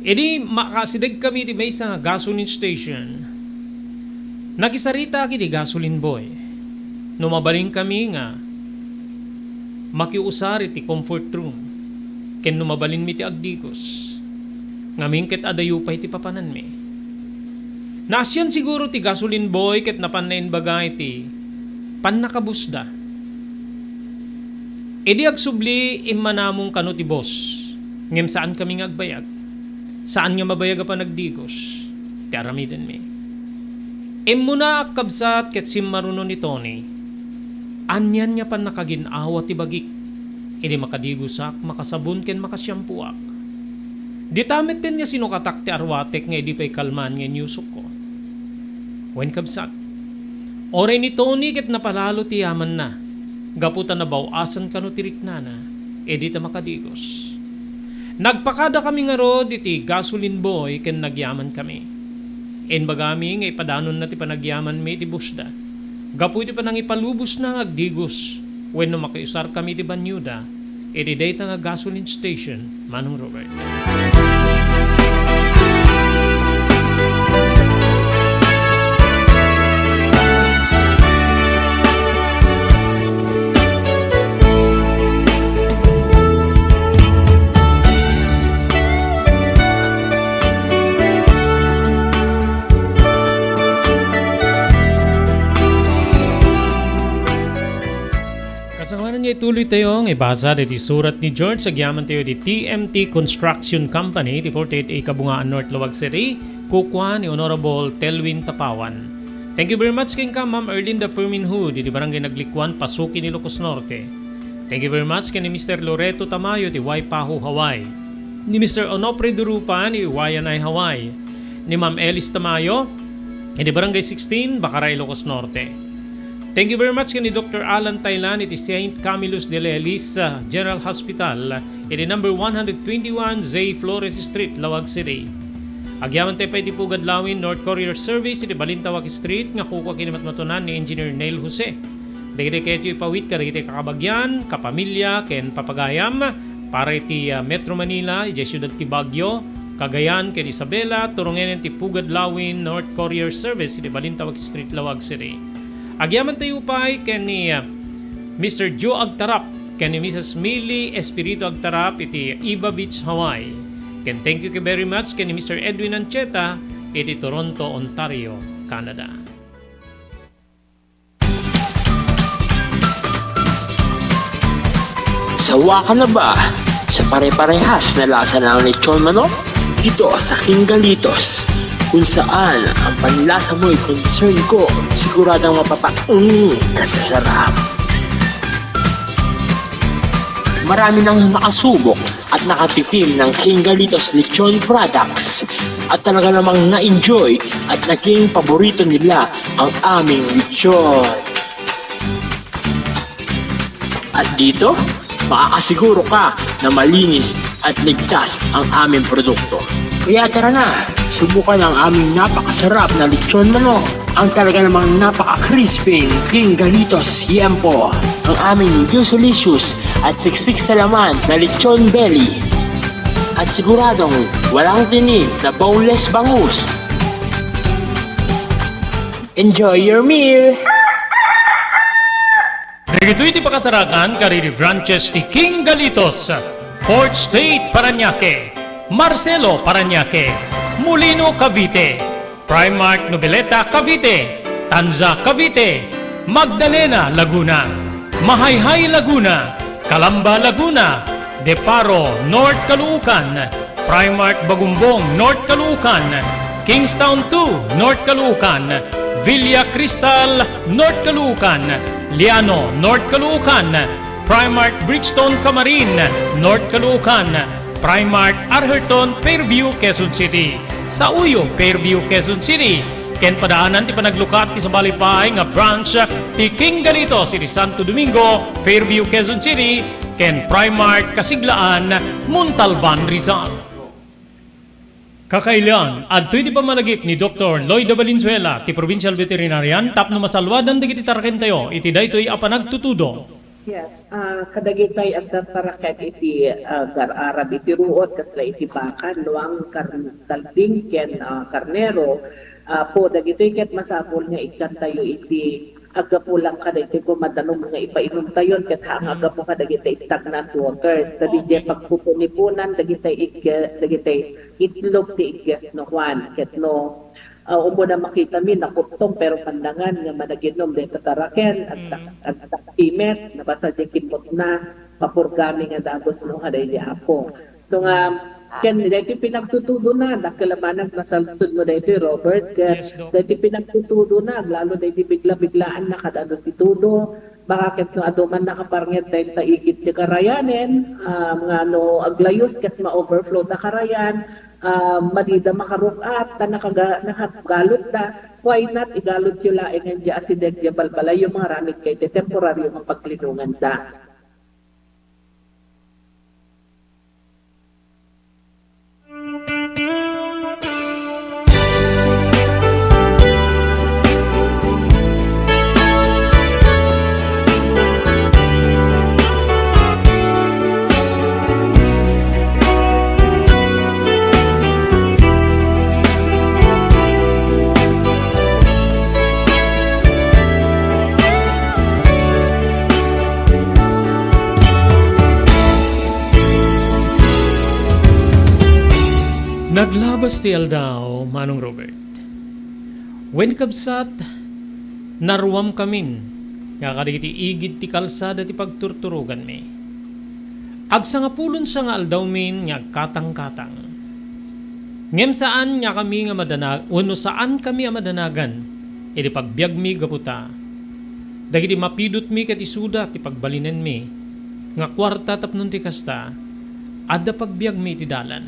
Idi makaasidegkami iti maysa nga gasoline station, nakisaritaak iti gasoline boy. No mabalinkami nga makiusar iti comfort room, ken no mabalinmi ti agdigos, ngamin ket adayo pay ti papananmi. Naasian siguro ti gasoline boy ket napanna imbaga iti pannakabusda. Idi agsubli, immanamong kano ti boss, ngem saankami nga agbayag. Saan nga mabayag a panagdigos ti aramidenmi. Immunaak, kabsat, ket simmaruno ni Tony. Anian nga pannakagin-awa ti bagik idi makadigosak, makasabon, ken makasiampuak. Dita metten nga sinukatak ti arwatek nga idi pay kalman nga inyusokko. Wen, kabsat, uray ni Tony ket napalalo ti yamanna gapu ta nabaw-asan kano ti riknana idi ta makadigos. Nagpakadakami ngarud iti gasoline boy ken nagyamankami. Imbagami nga ipadanonna ti panagyamanmi iti busda gapu iti panangipalubosna nga agdigos wenno makiusarkami iti banioda iti dayta nga gasoline station, Manong Robert. Kasangwanan nga ituloy tayo nga ibasa daytoy surat ni George, agyaman tayo di T M T Construction Company, di forty-eight A Kabungaan North, Laoag City, kukua ni Honorable Telwin Tapawan. Thank you very much kenka, Ma'am Erlinda Perminho, di, di Barangay Naglikuan, Pasuki, Ilocos Norte. Thank you very much ken ni Mister Loreto Tamayo, di Waipahu, Hawaii. Ni Mister Onofre Durupa, di Waianae, Hawaii. Ni Ma'am Elis Tamayo, di Barangay sixteen, Bacarai, Ilocos Norte. Thank you very much ken ni Doctor Alan Taylan iti Saint Camillus de Lelis, ah, General Hospital, iti number one hundred twenty-one J Flores Street, Laoag City. Agyaman tayo pay iti Pugad Lawin North Courier Service iti Balintawak Street nga kukua ken ni matmatunan ni Engineer Neil Jose. Dagiti kayatyo ipawit kadagiti kakabagian, kapamilya, ken papagayam para iti, ah, Metro Manila, iti siudad ti Baguio, Cagayan, ken Isabela, turungenen ti Pugad Lawin North Courier Service iti Balintawak Street, Laoag City. Agyaman tayo pay ken ni, ah, Mister Joe Agtarap ken ni Missus Millie Espiritu Agtarap iti Iva Beach, Hawaii. Ken thank you very much ken ni Mister Edwin Ancheta iti Toronto, Ontario, Canada. Sawa ka na ba sa pare-parehas na lasa ng lechon manok? Dito sa King Galitos, kung saan ang panlasa mo'y concern ko, siguradong mapapa-, mm, ka sa sarap. Marami nang nakasubok at nakatikim ng King Galitos Lechon Products at talaga namang na-enjoy at naging paborito nila ang aming lechon. At dito, makakasiguro ka na malinis at ligtas ang aming produkto. Kaya tara na, subukan ang aming napakasarap na lechon manok, ang talaga namang napaka-crispy King Galitos Siempo, ang aming juicy-licious at siksik sa laman na lechon belly. At siguradong walang tinik na boneless bangus. Enjoy your meal! Dagitoy ti pakasarakan kadagiti branches ti King Galitos, Fourth Street, Parañaque, Marcelo, Parañaque, Molino, Cavite, Primark Noveleta, Cavite, Tanza, Cavite, Magdalena, Laguna, Mahayhay, Laguna, Calamba, Laguna, De Paro, North Caloocan, Primark Bagumbong, North Caloocan, Kingstown two, North Caloocan, Villa Cristal, North Caloocan, Liano, North Caloocan, Primark Brixton, Camarin, North Caloocan, Primark Arherton, Fairview, Quezon City, Sauyo, Fairview, Quezon City, ken padaanan ti panaglukat ti sabali pay nga branch ti King Galitos iti Santo Domingo, Fairview, Quezon City, ken Primark Kasiglaan, Montalban, Rizal. Kakailian, adtoy ti pammalagip ni Doktor Lloyda Valenzuela, ti Provincial Veterinarian, tapno masalluadan dagiti tarakentayo iti daytoy a panagtutudo. Yes, ah, kadagitay adda taraken iti, ah, agar-arab iti ruot, kasla iti baka, nuang, kar-, kalding, ken, ah, karnero. Ah, po, dagitoy ket masapul nga ikkantayo iti aggapu lang kadagiti gumadanom nga ipainumtayon ket haan nga aggapu kadagiti stagnant waters. Ta didiay pagpupunipunan dagiti igge-, dagiti itlog ti igges no Juan. Ket no, ah, umuna makitami, nakuttom, pero pandangan nga managinom dayta taraken, agtak-, agtaktimet, nabasa diay kimmutna, papurgami nga dagus no kadaydi Apo. So nga, ken daytoy pinagtutudona, dakkel a banag nasalsod mo daytoy, Robert, ket Yes, Doc. Daytoy pinagtutudona, aglalo daytoy bigla-biglaan na kad-adu ti tudo, baka ket no adu man nakaparnget dayta igid ti karayanen, ah, nga no aglayus ket ma-overflow da karayan, ah, madida makaruk-at, ta nakaga-, nakagalutda, why not igalutyo laeng diay asideg diay balbalayyo, mangaramidkayo iti temporaryo nga paglinonganda. Naglabas ti aldaw, Manong Robert. Wen, kabsat, naruamkamin nga kadagiti igid ti kalsada ti pagturturoganmi. Agsangapulonsa nga aldawmin nga agkatangkatang. Ngem saan nga kami nga madana-, wenno saan kami a madanagan iti pagbiagmi gapu ta dagiti mapidutmi ket isuda ti pagbalinenmi nga kuarta tapno ti kasta, adda pagbiagmi iti dalan.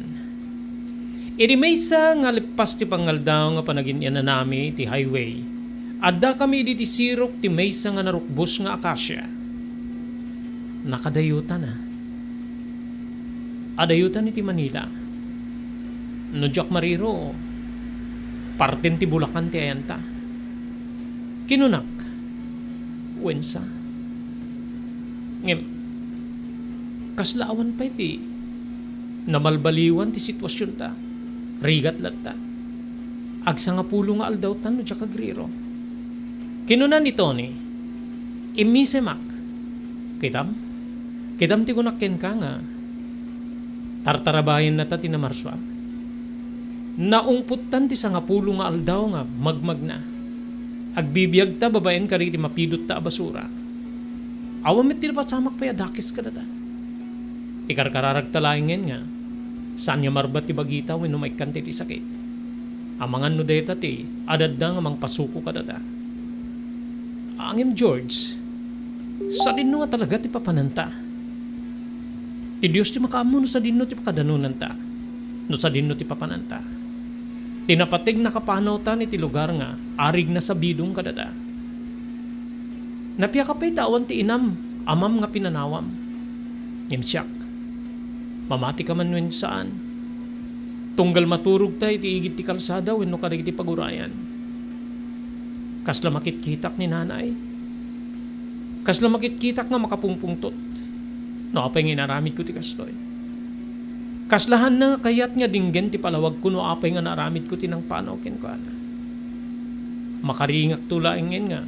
Iti maysa nga leppas ti pangaldaw nga panagin-inanami iti highway, addakami idi ti sirok ti maysa nga narukbos nga akasia. Nakadayutan a. Adayutan iti Manila. No diak mariro, parten ti Bulacan ti ayanta. Kinunak, "Wensa?" Ngem, kasla awan pay ti nabalbaliwan ti situasionta. Rigat latta. Agsangapulo nga aldaw tan no diak agriro. Kinuna ni Tony, "Immisemak. Kitam? Kitam ti kunak kenka nga tartarabayenna ta ti namarsua." Naungpottan ti sangapulo nga aldaw nga magmagna. Agbibiagta babaen kadagiti mapidotta a basura. Awan met ti napasamak pay a dakes kadata. Ikarkararagta laengen nga saan nga marbat ti bagita wenno maikkan ti sakit. Amangan no dayta ti adda nga mangpasuko kadata. Ngem George, sadinno nga talaga ti papananta. Ti Dios ti makaammo no sadino ti pakadanonanta, no sadino ti papananta. Ti napateg nakapanawtan iti lugar nga arigna sa bidong kadata. Napiaka pay ta awan ti inam, amam nga pinanawam. Ngem siak, mamati ka man wen saan. Tunggal maturogta iti igid ti kalsada wenno kadagiti pagurayan. Kasla makitkitak ni nanay. Kasla makitkitak nga makapungpungtot. No apay nga inaramidko ti kastoy. Kasla haanna nga kayat nga dinggen ti palawagko no apay nga naaramidko ti nangpanaw kenkuana. Makaringakto laengen nga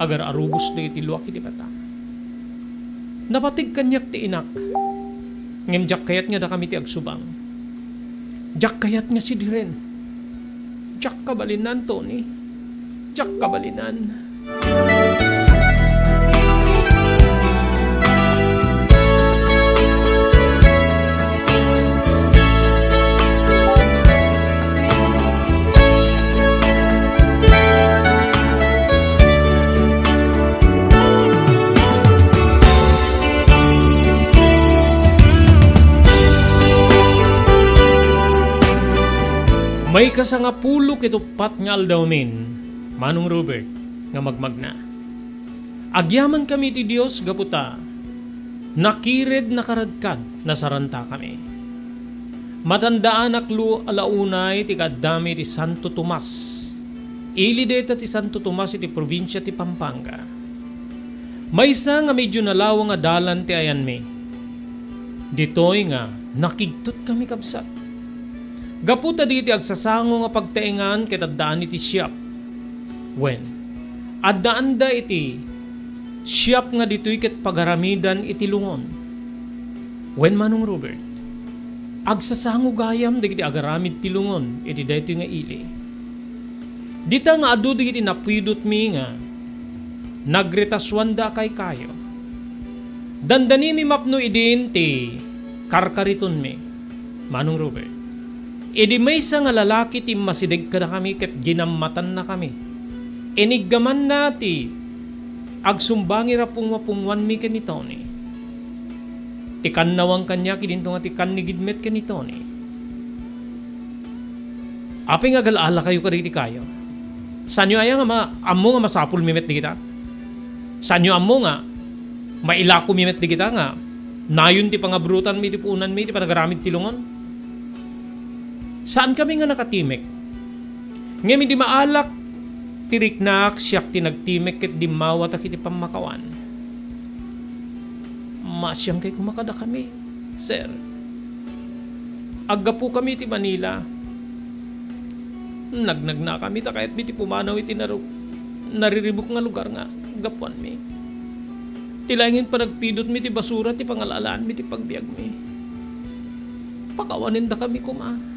agar-arubos dagiti luak iti mata. Napateg kaniak ti inak, ngem diak kayat nga dakami ti agsubang. Diak kayat nga sidiren. Diak kabalinan, Tony. Diak kabalinan. Maikasangapulo ket uppat nga aldawmin, Manong Robert, nga magmagna. Agyamankami iti Dios gapu ta nakired, nakaradkad, nasarantakami. Matandaanak lo-, la unay ti kaaddami iti Santo Tomas. Ili dayta ti Santo Tomas iti probinsia ti Pampanga. Maysa nga medio nalawang a dalan ti ayanmi. Ditoy nga nakigtotkami, kabsat. Gapu ta dagiti agsasango nga pagtaengan ket addaan iti siap. Wen, addaanda iti siap nga ditoy ket pagaramidan iti lungon. Wen, Manong Robert, agsasango gayam dagiti agaramid ti lungon iti daytoy nga ili. Dita nga adu dagiti napidutmi nga nagretasuanda a kaykayo. Dandanimi mapno idin ti karkaritonmi, Manong Robert. Idi maysa nga lalaki ti immasideg kadakami ket ginamatannakami, iniggamanna ti agsumbangi ra pungwapungoanmi ken ni Tony. Ti kannawang kaniak idinto nga ti kannigid met ken ni Tony. Apay nga agal-alakayo kadagiti kayo? Saanyo aya nga ma-, ammo nga masapulmi met dagita? Saanyo ammo nga mailakomi met dagita nga nayon ti pangabrutanmi iti puonanmi iti panagaramid ti lungon? Saankami nga nakatimek. Ngem idi maalak ti riknak, siak ti nagtimek ket dimmawatak iti pammakawan. Maasiangkay koma kadakami, sir. Aggapukami iti Manila. Nagnagnakami ta kayatmi ti pumanaw iti naru-, nariribuk nga lugar nga gapuanmi. Ti laengen panagpidutmi ti basura ti pangalalaanmi ti pagbiagmi. Pakawanendakami koma.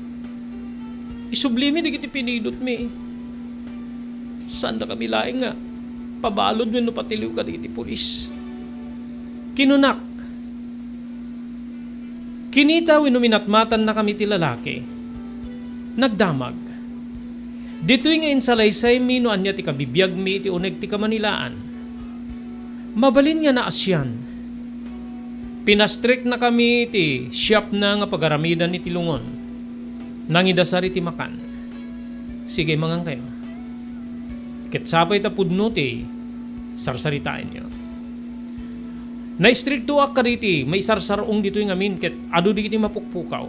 Isublimi dagiti pinidutmi. Saandakami laeng nga pabalud wenno patiliw kadagiti pulis. Kinunak, kinita wenno minatmatannakami ti lalaki. Nagdamag. Ditoy nga insalaysaymi no ania ti kabibiagmi iti uneg ti kamanilaan. Mabalin nga naasian. Pinastreknakami ti siapna nga pagaramidan iti lungon. Nangidasar iti makan. Sige, mangankayo. Ket sapay ta pudno ti sarsaritaenyo. Naistriktoak kadagiti maisarsaruong ditoy ngamin ket adu dagiti mapukpukaw.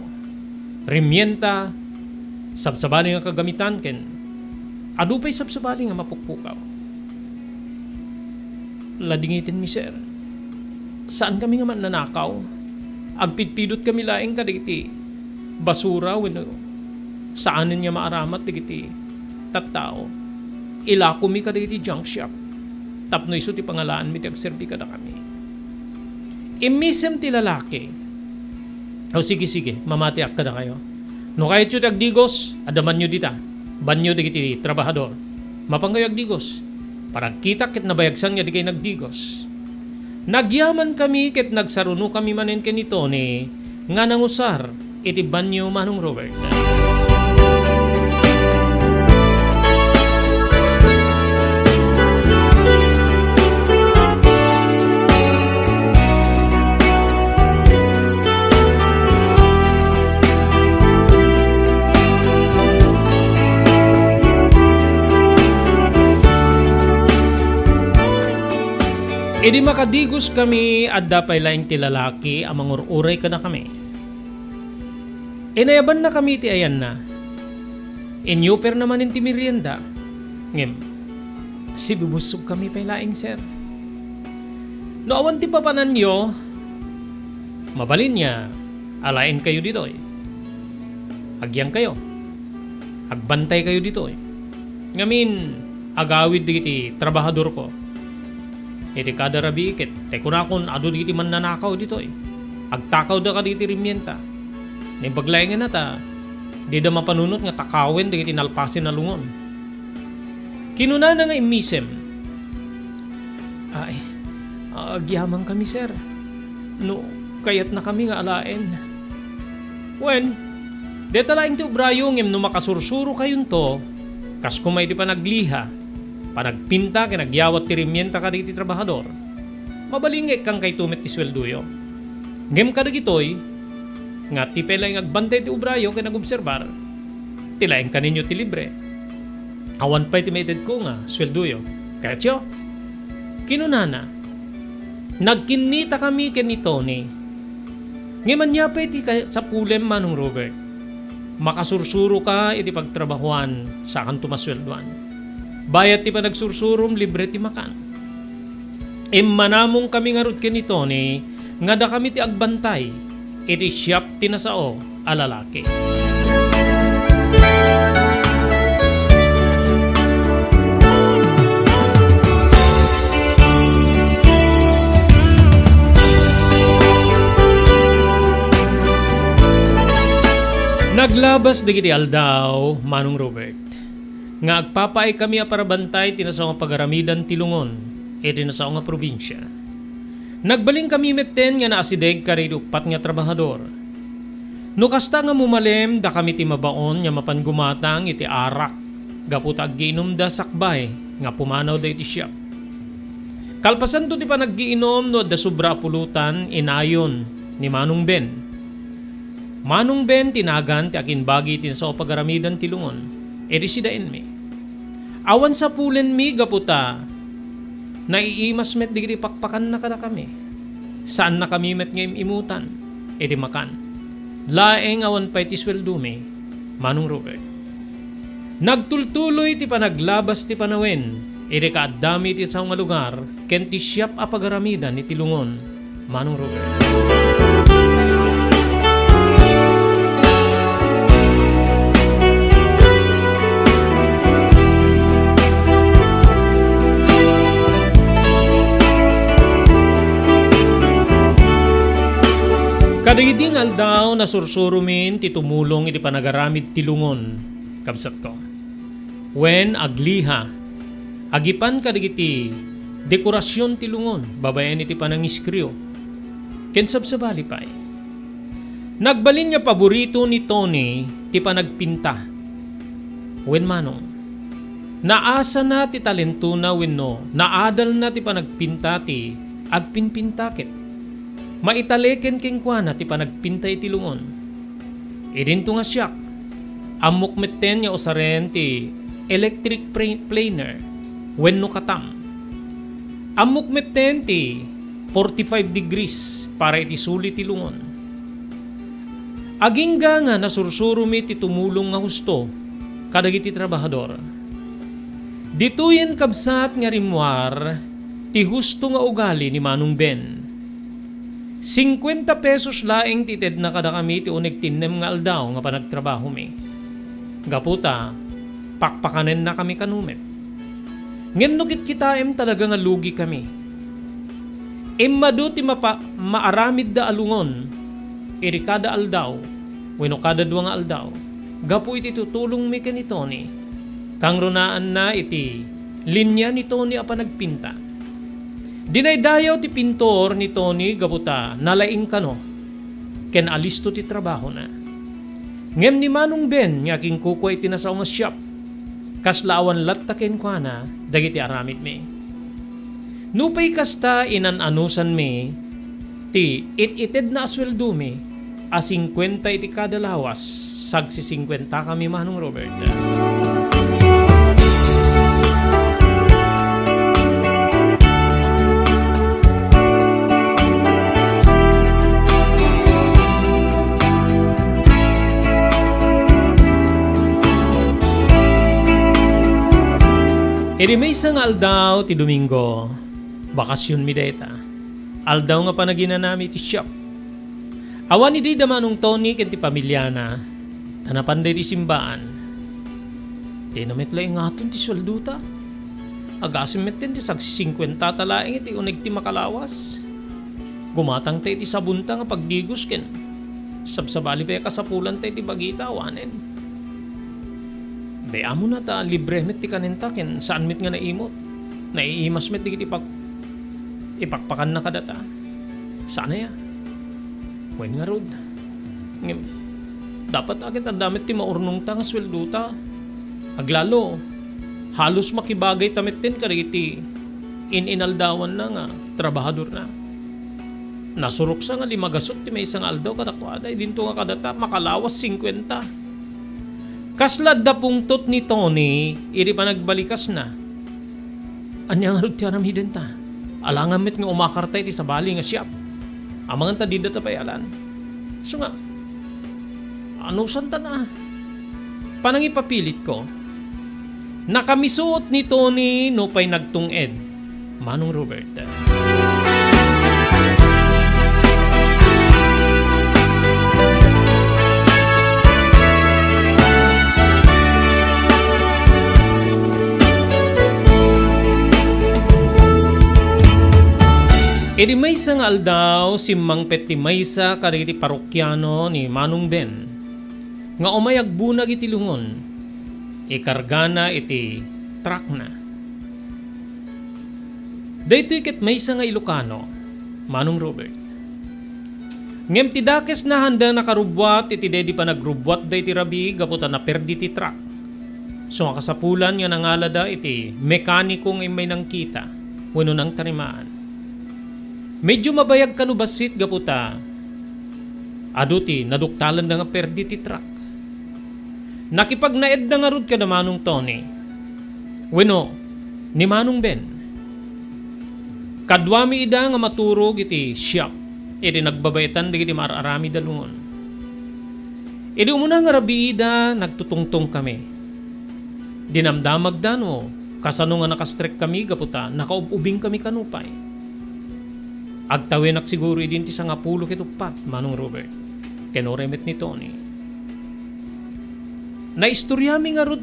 Rimienta, sabsabali nga kagamitan ken adu pay sabsabali nga mapukpukaw. Ladingitenmi, sir. Saankami nga mannanakaw. Agpidpidotkami laeng kadagiti basura wenno saanen nga maaramat dagiti tattao. Ilakomi kadagiti junk shop tapno isu ti pangalaanmi ti agserbi kadakami. Immisem ti lalaki. O, sige, sige, mamatiak kadakayo. No kayatyo ti agdigos, adda banyo dita. Banyo dagiti trabahador. Mapankayo agdigos. Panagkitak ket nabayagsan nga dikay nagdigos. Nagyamankami ket nagsarunokami manen ken ni Tony nga nangusar iti banyo, Manong Robert. Idi makadigoskami, adda pay laeng ti lalaki a mangur-uray kadakami. Inayabannakami iti ayanna. Inyuperna manen ti merienda. Ngem, sibubussogkami pay laeng, sir. No awan ti papananyo, mabalin nga alaenkayo ditoy. Agyangkayo. Agbantaykayo ditoy. Ngamin, agawid dagiti trabahadorko. Iti kada rabii ket, tay kunakon, adu dagiti mannanakaw ditoy. Agtakawda kadagiti rimienta. Naimbag laengen ta, dida mapanunot nga takawen dagiti nalpasen a lungon. Kinunana nga immisem, "Ay, agyamankami, sir. No kayatnakami nga alaen." Wen, deta laeng ti obrayo, ngem no makasursurokayonto, kas koma iti panagliha, panagpinta ken agyawat ti rimienta kadagiti trabahador, mabalin nga ikkankayto met ti sueldoyo. Ngem kadagitoy, nga ti pay laeng agbantay ti obrayo ken agobserbar, ti laeng kaninyo ti libre. Awan pay ti maitedko nga sueldoyo. Kayatyo? Kinunana, "Nagkinnitakami ken ni Tony. Ngem ania pay ti ka-, sapulem, Manong Robert? Makasursuroka iti pagtrabahoan, sakanto masueldoan. Bayat ti panagsursurom, libre ti makan." Immanamongkami ngarud ken ni Tony nga dakami ti agbantay iti siap ti nasao a lalaki. Naglabas dagiti aldaw, Manong Robert, nga agpapaaykami a parabantay ti nasao nga pagaramidan ti lungon iti nasao nga probinsia. Nagbalinkami metten nga naasideg kadagiti uppat nga trabahador. No kasta nga mumalem, dakami ti mabaon nga mapan gumatang iti arak gapu ta aggiinumda sakbay nga pumanawda iti siap. Kalpasanto ti panaggiinom, no adda sobra a pulutan, inayon ni Manong Ben. Manong Ben ti nagan ti akinbagi iti nasao a pagaramidan ti lungon iti sidaenmi. Awan sapulenmi gapu ta naiimas met dagiti pakpakanna kadakami. Saannakami met nga im-imutan iti makan. Laeng awan pay ti sueldomi, Manong Robert. Nagtultuloy ti panaglabas ti panawen iti kaaddami iti sao nga lugar ken ti siap a pagaramidan iti lungon, Manong Robert. Kadagidi nga aldaw, nasursuromin ti tumulong iti panagaramid ti lungon, kabsatko. Wen, agliha, agipan kadagiti dekorasion ti lungon babaen iti panangiskriw, ken sabsabali pay. Nagbalin nga paborito ni Tony ti panagpinta. Wen, Manong, naasana ti talentona wenno naadalna ti panagpinta ti agpinpinta ket maitaleken kenkuana ti panagpinta iti lungon. Idinto nga siak, ammok metten nga usaren ti electric pre-, planer wenno katam. Ammok metten ti forty-five degrees para iti suli ti lungon. Agingga nga nasursuromi ti tumulong nga husto kadagiti trabahador. Ditoyen, kabsat, nga rimmuar ti husto nga ugali ni Manong Ben. Singkuenta pesos laeng ti itedna kadakami ti uneg ti innem nga aldaw nga panagtrabahomi. Gapu ta, pakpakanennakami kano met. Ngem no kitkitaem, talaga nga lugikami. Immadu ti mapa-, maaramidda a lungon iti kada aldaw wenno kada dua nga aldaw gapu iti tutulongmi ken ni Tony. Kangrunaanna iti linia ni Tony a panagpinta. Dinaydayaw ti pintor ni Tony gapu ta nalaing kano ken alisto ti trabahona. Ngem ni Manong Ben nga akinkukua iti nasao nga siap, kasla awan latta kenkuana dagiti aramidmi. Nupay kasta, inan-anusanmi ti it-itedna a sueldomi a singkuenta iti kada lawas, sagsisingkuentakami, Manong Robert. Idi maysa nga aldaw ti Domingo, bakasionmi dayta. Aldaw nga panaginanami iti siop. Awan idi da Manong Tony ken ti pamiliana, ta napanda iti simbaan. Dina met la ingaton ti sueldota. Agasem metten ti sagsisingkuentata laeng iti uneg ti makalawas. Gumatangta iti sabonta nga pagdigos ken sabsabali pay a kasapulanta iti bagita awanen. Bay-amona ta libre met ti kanenta ken saan met nga naimot. Naiimas met dagiti pag-, ipakpakanna kadata. Saan aya? Wen ngarud. Ngem, dapat a ket adda met ti maurnongta nga sueldota. Aglalo, halos makibagayta metten kadagiti in-inaldawanna nga trabahadorna. Nasuroksa nga limagasut ti maysa nga aldaw kadakuada, idinto nga kadata makalawas singkuenta. Kasla adda pungtot ni Tony idi panagbalikasna. Ania ngarud ti aramidenta? Alangan met nga umakarta iti sabali nga siop. Amangan ta dida ta payalan. Isu nga, anusanta na? Panangipapilitko, nakamisuot ni Tony nupay nagtung-ed, Manong Robert. Idi maysa nga aldaw, simmangpet ti maysa kadagiti parokiano ni Manong Ben nga umay agbunag iti lungon. Ikargana iti truckna. Daytoy ket maysa nga Ilocano, Manong Robert. Ngem ti dakesna, haanda nakarubbuat iti daydi panagrubbuatda iti rabii gapu ta naperdi ti truck. Isu nga kasapulan nga nangalada iti mekaniko nga immay nangkita wenno nangtarimaan. Medio mabayag kano bassit gapu ta adu ti naduktalanda nga perdi ti truck. Nakipagnaedda ngarud kada Manong Tony wenno ni Manong Ben. Kaduami ida nga maturog iti siop idi nagbabaetan dagiti maar-aramid a lungon. Idi umuna nga rabiida, nagtutungtongkami. Dinamdamagda no kasano nga nakastrekkami gapu ta nakaub-ubingkami kano pay. Agtawenak siguro idin ti sangapulo ket uppat, Manong Robert, ken uray met ni Tony. Naistoriami ngarud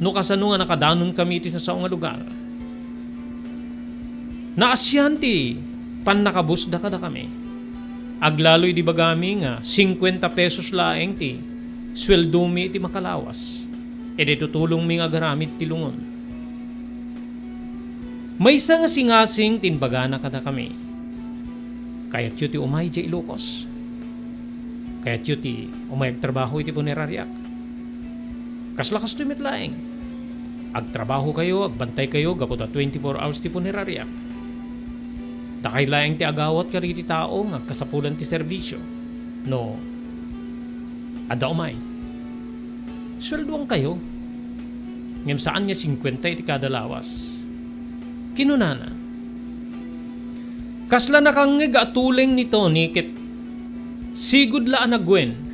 no kasano nga nakadanonkami iti sao nga lugar. Naasian ti pannakabusda kadakami. Aglalo idi ibagami nga singkuenta pesos laeng ti sueldomi iti makalawas, idi tutulongmi nga agaramid ti lungon. Maysa nga singasing ti imbagana kadakami, "Kayatyo ti umay idiay Ilocos? Kayatyo ti umay agtrabaho iti punerariak?" Kasla kastoy met laeng. Agtrabahokayo, agbantaykayo gapu ta twenty-four hours ti punerariak. Dakay laeng ti agawat kadagiti tao nga agkasapulan ti serbisio. No adda umay, sueldoankayo. Ngem saan nga singkuenta iti kada lawas. Kinunana, kasla nakangngeg a tuleng ni Tony ket sigud la a naguen.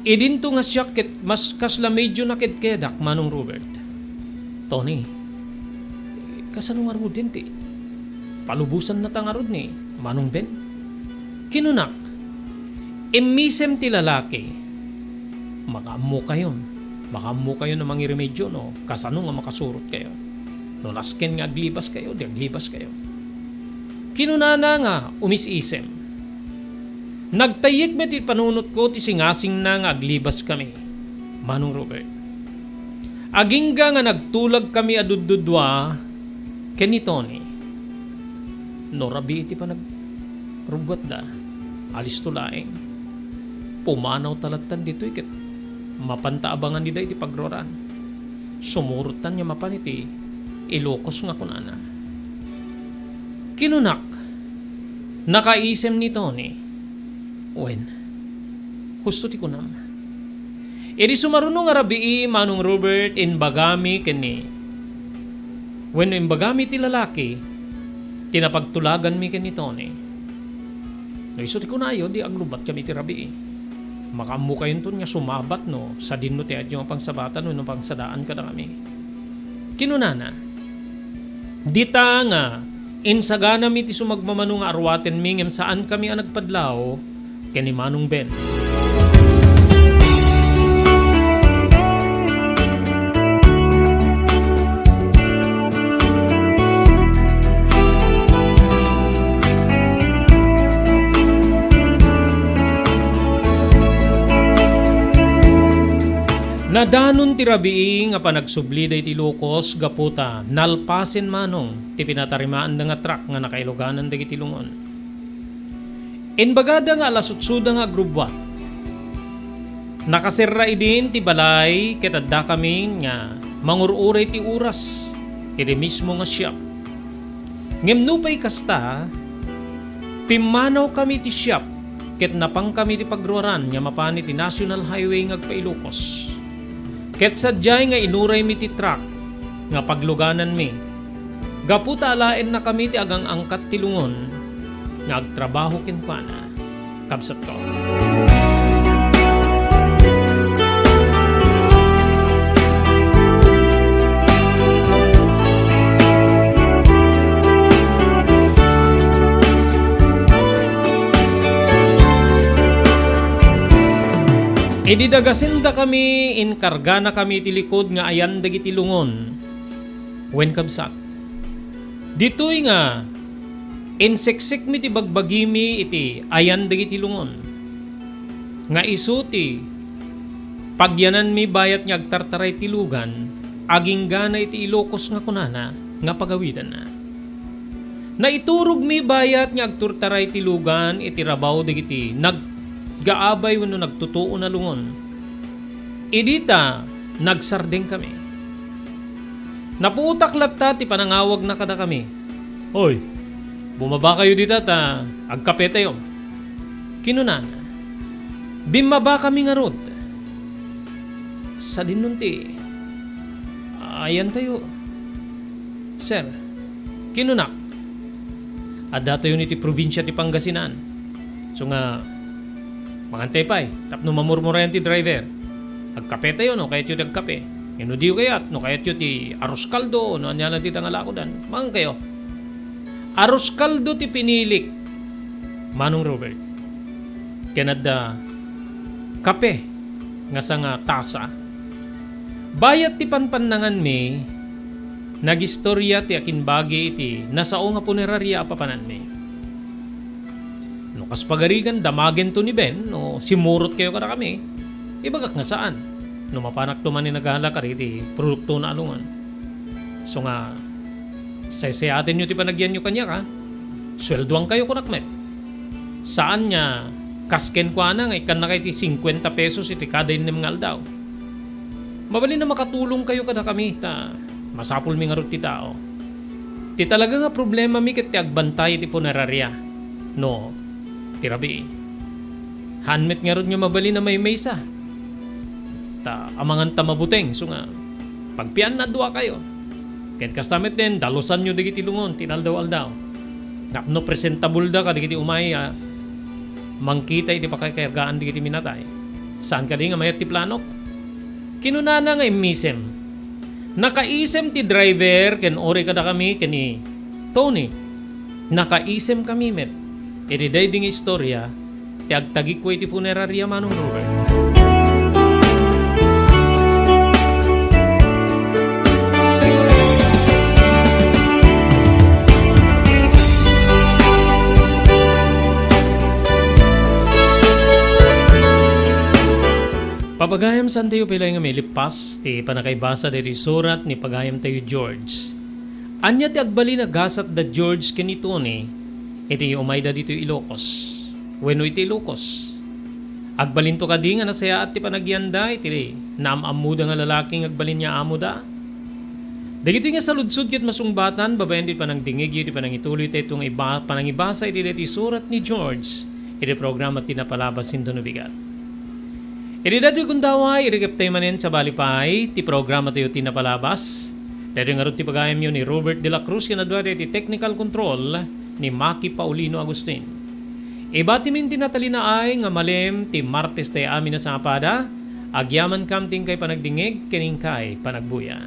Idinto nga siak ket mas kasla medio nakedkedak, Manong Robert. Tony, kasano ngaruden ti palubosannata ngarud ni Manong Ben? Kinunak, "Immisem ti lalaki. Makaammokayon. Makaammokayon a mangiremedio no kasano nga makasurotkayo. No nasken nga aglibaskayo, di aglibaskayo." Kinunana nga umis-isem. Nagtayyek met iti panunotko ti singasingna nga aglibaskami, Manong Robert. Agingga nga nagtulagkami a duddudua ken ni Tony. No rabii ti panagrubbuatda, alisto laeng. Pumanawta lattan ditoy ket mapanta abangan ida iti pagruaran. Sumurottan nga mapan iti Ilocos nga kunana. Kinunak, "Nakaisem ni Tony." Wen, husto ti kunam. Idi sumaruno nga rabii, Manong Robert, imbagami ken ni, wenno imbagami ti lalaki ti napagtulaganmi ken ni Tony. No isu ti kunayo, di agrubbuatkami iti rabii. Makaammokayonton nga sumabat no sadinno ti adyo nga pangsabatan wenno pangsadaan kadakami. Kinunana, "Dita nga insaganami ti sumagmamano nga aruatenmi ngem saankami a nagpadlaw ken ni Manong Ben." Nadanon ti rabii nga panagsubli daydi Ilocos gapu ta nalpasen Manong ti pinatarimaanda nga truck nga nakailuganan dagiti lungon. Imbagada nga alas otsoda nga agrubbuat. Nakaserra idin ti balay ket addakami nga mangur-uray ti oras iti mismo nga shop. Ngem nupay kasta, pimmanawkami iti shop ket napankami iti pagruaran nga mapan iti National Highway nga agpa-Ilocos. Ket sadiay nga inuraymi ti truck nga paglugananmi, gapu ta alaennakami ti agang-angkat ti lungon nga agtrabaho kenkuana. Kabsatko. Idi dagasendakami, inkarganakami iti likod nga ayan dagiti lungon. Wen, kabsat, ditoy nga inseksekmi ti bagbagimi iti ayan dagiti lungon, nga isu ti pagyananmi bayat nga agtartaray ti lugan, aginggana iti Ilocos nga kunana nga pagawidanna. Naiturogmi bayat nga agtartaray ti lugan iti rabaw dagiti naggaabay wenno nagtutuon a lungon. Idi ta nagsardengkami, napuotak latta ti panangawagna kadakami, "Hoy, bumabakayo dita ta agkapetayo," kinunana. Bimmabakami ngarud. Sadinnon ti, "Ayantayo, sir," kinunak. "Addatayon iti probinsia ti Pangasinan. So nga, mangantay pay tapno mamurmurayan ti driver. Agkapetayo no kayatyo ti agkape. Ngem no diyo kayat, no kayatyo ti arroz caldo, no ania ti nangalakodan, mangankayo." Arroz caldo ti pinilik, Manong Robert. Ken adda kape nga sanga tasa. Bayat ti panpannanganmi, nagistoria ti akimbagi iti nasao nga puneraria a papananmi. No kas pagarigan, damagento ni Ben no simmurotkayo kadakami, ibagak nga saan. No mapanakto man nga nagala kadagiti produktona a lungon. So nga, saysayaatenyo ti panagyanyo kaniak, a? Sueldoankayo, kunak met. Saan nga kas kenkuana nga ikkannakayo ti singkuenta pesos iti kada innem nga aldaw. Mabalin a makatulongkayo kadakami ta masapulmi ngarud ti tao. Ti talaga nga problemami ket ti agbantay iti funeraria. No, ti rabii. Haan met ngarud nga mabalin a maymaysa. Ta amangan ta mabuteng, so nga, pagpianna a duakayo. Ket kasta met den, dalusanyo dagiti lungon ti inaldaw-aldaw. Tapno presentableda kadagiti umay a mangkita iti pakakargaan dagiti minatay. Saan kadi nga mayat ti planok? Kinunana nga immisem. Nakaisem ti driver ken uray kadakami ken ni Tony. Nakaisemkami met iti daydi nga istorya ti agtagikko iti funeraria, Manong Robert. Papagayam, saantayo pay laeng nga mailippas ti pannakaibasa daytoy surat ni pagayamtayo George. Ania ti agbalin a gasat da George ken ni Tony iti umayda ditoy Ilocos wenno iti Ilocos? Agbalinto kadi nga nasayaat ti panagyanda iti naam-ammoda nga lalaki nga agbalin nga amoda? Dagitoy nga saludsod ket masungbatan babaen ti panangdingngegyo iti panangituloytayo nga iba-, panangibasa iti daytoy surat ni George iti programa ti Napalabas Inton Bigat. Iti daytoy gundaway, irikeptayo manen sabali pay ti programatayo ti Napalabas. Daytoy ngarud ti pagayamyo ni Robert de la Cruz ken adda iti technical control ni Maki Paulino Agustin. Ibatimin ti natalinaay nga malem ti Martes tayo amin a sangapada. Agyamankam ti inkay panagdingngeg ken inkay panagbuya.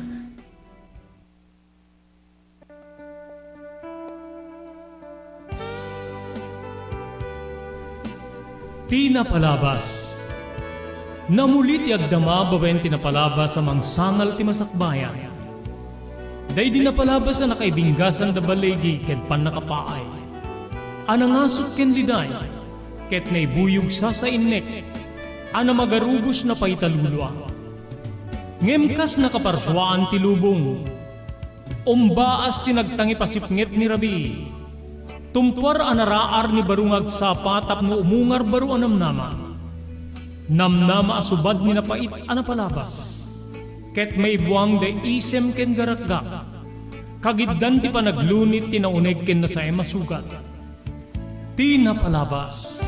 Ti napalabas. Namuli ti agdama babaen ti napalabas a mangsangal ti masakbayan. Daydi napalabas a nakaibinggasan da baligi ket pannakapaay. A nangasut ken liday, ket naibuyog sasainnek, a namagarubos napaitalulua. Ngem kas nakaparsuaan ti lubong, umbaas ti nagtangipasipnget ni Rabii. Tumpuar a naraar ni baro nga agsapa tapno umungar baro a namnama. Namnama a subad ni napait a napalabas. Ket maibuang da isem ken garakgak. Kagiddan ti panaglunit ti nauneg ken nasaem a sugat. Ti napalabas.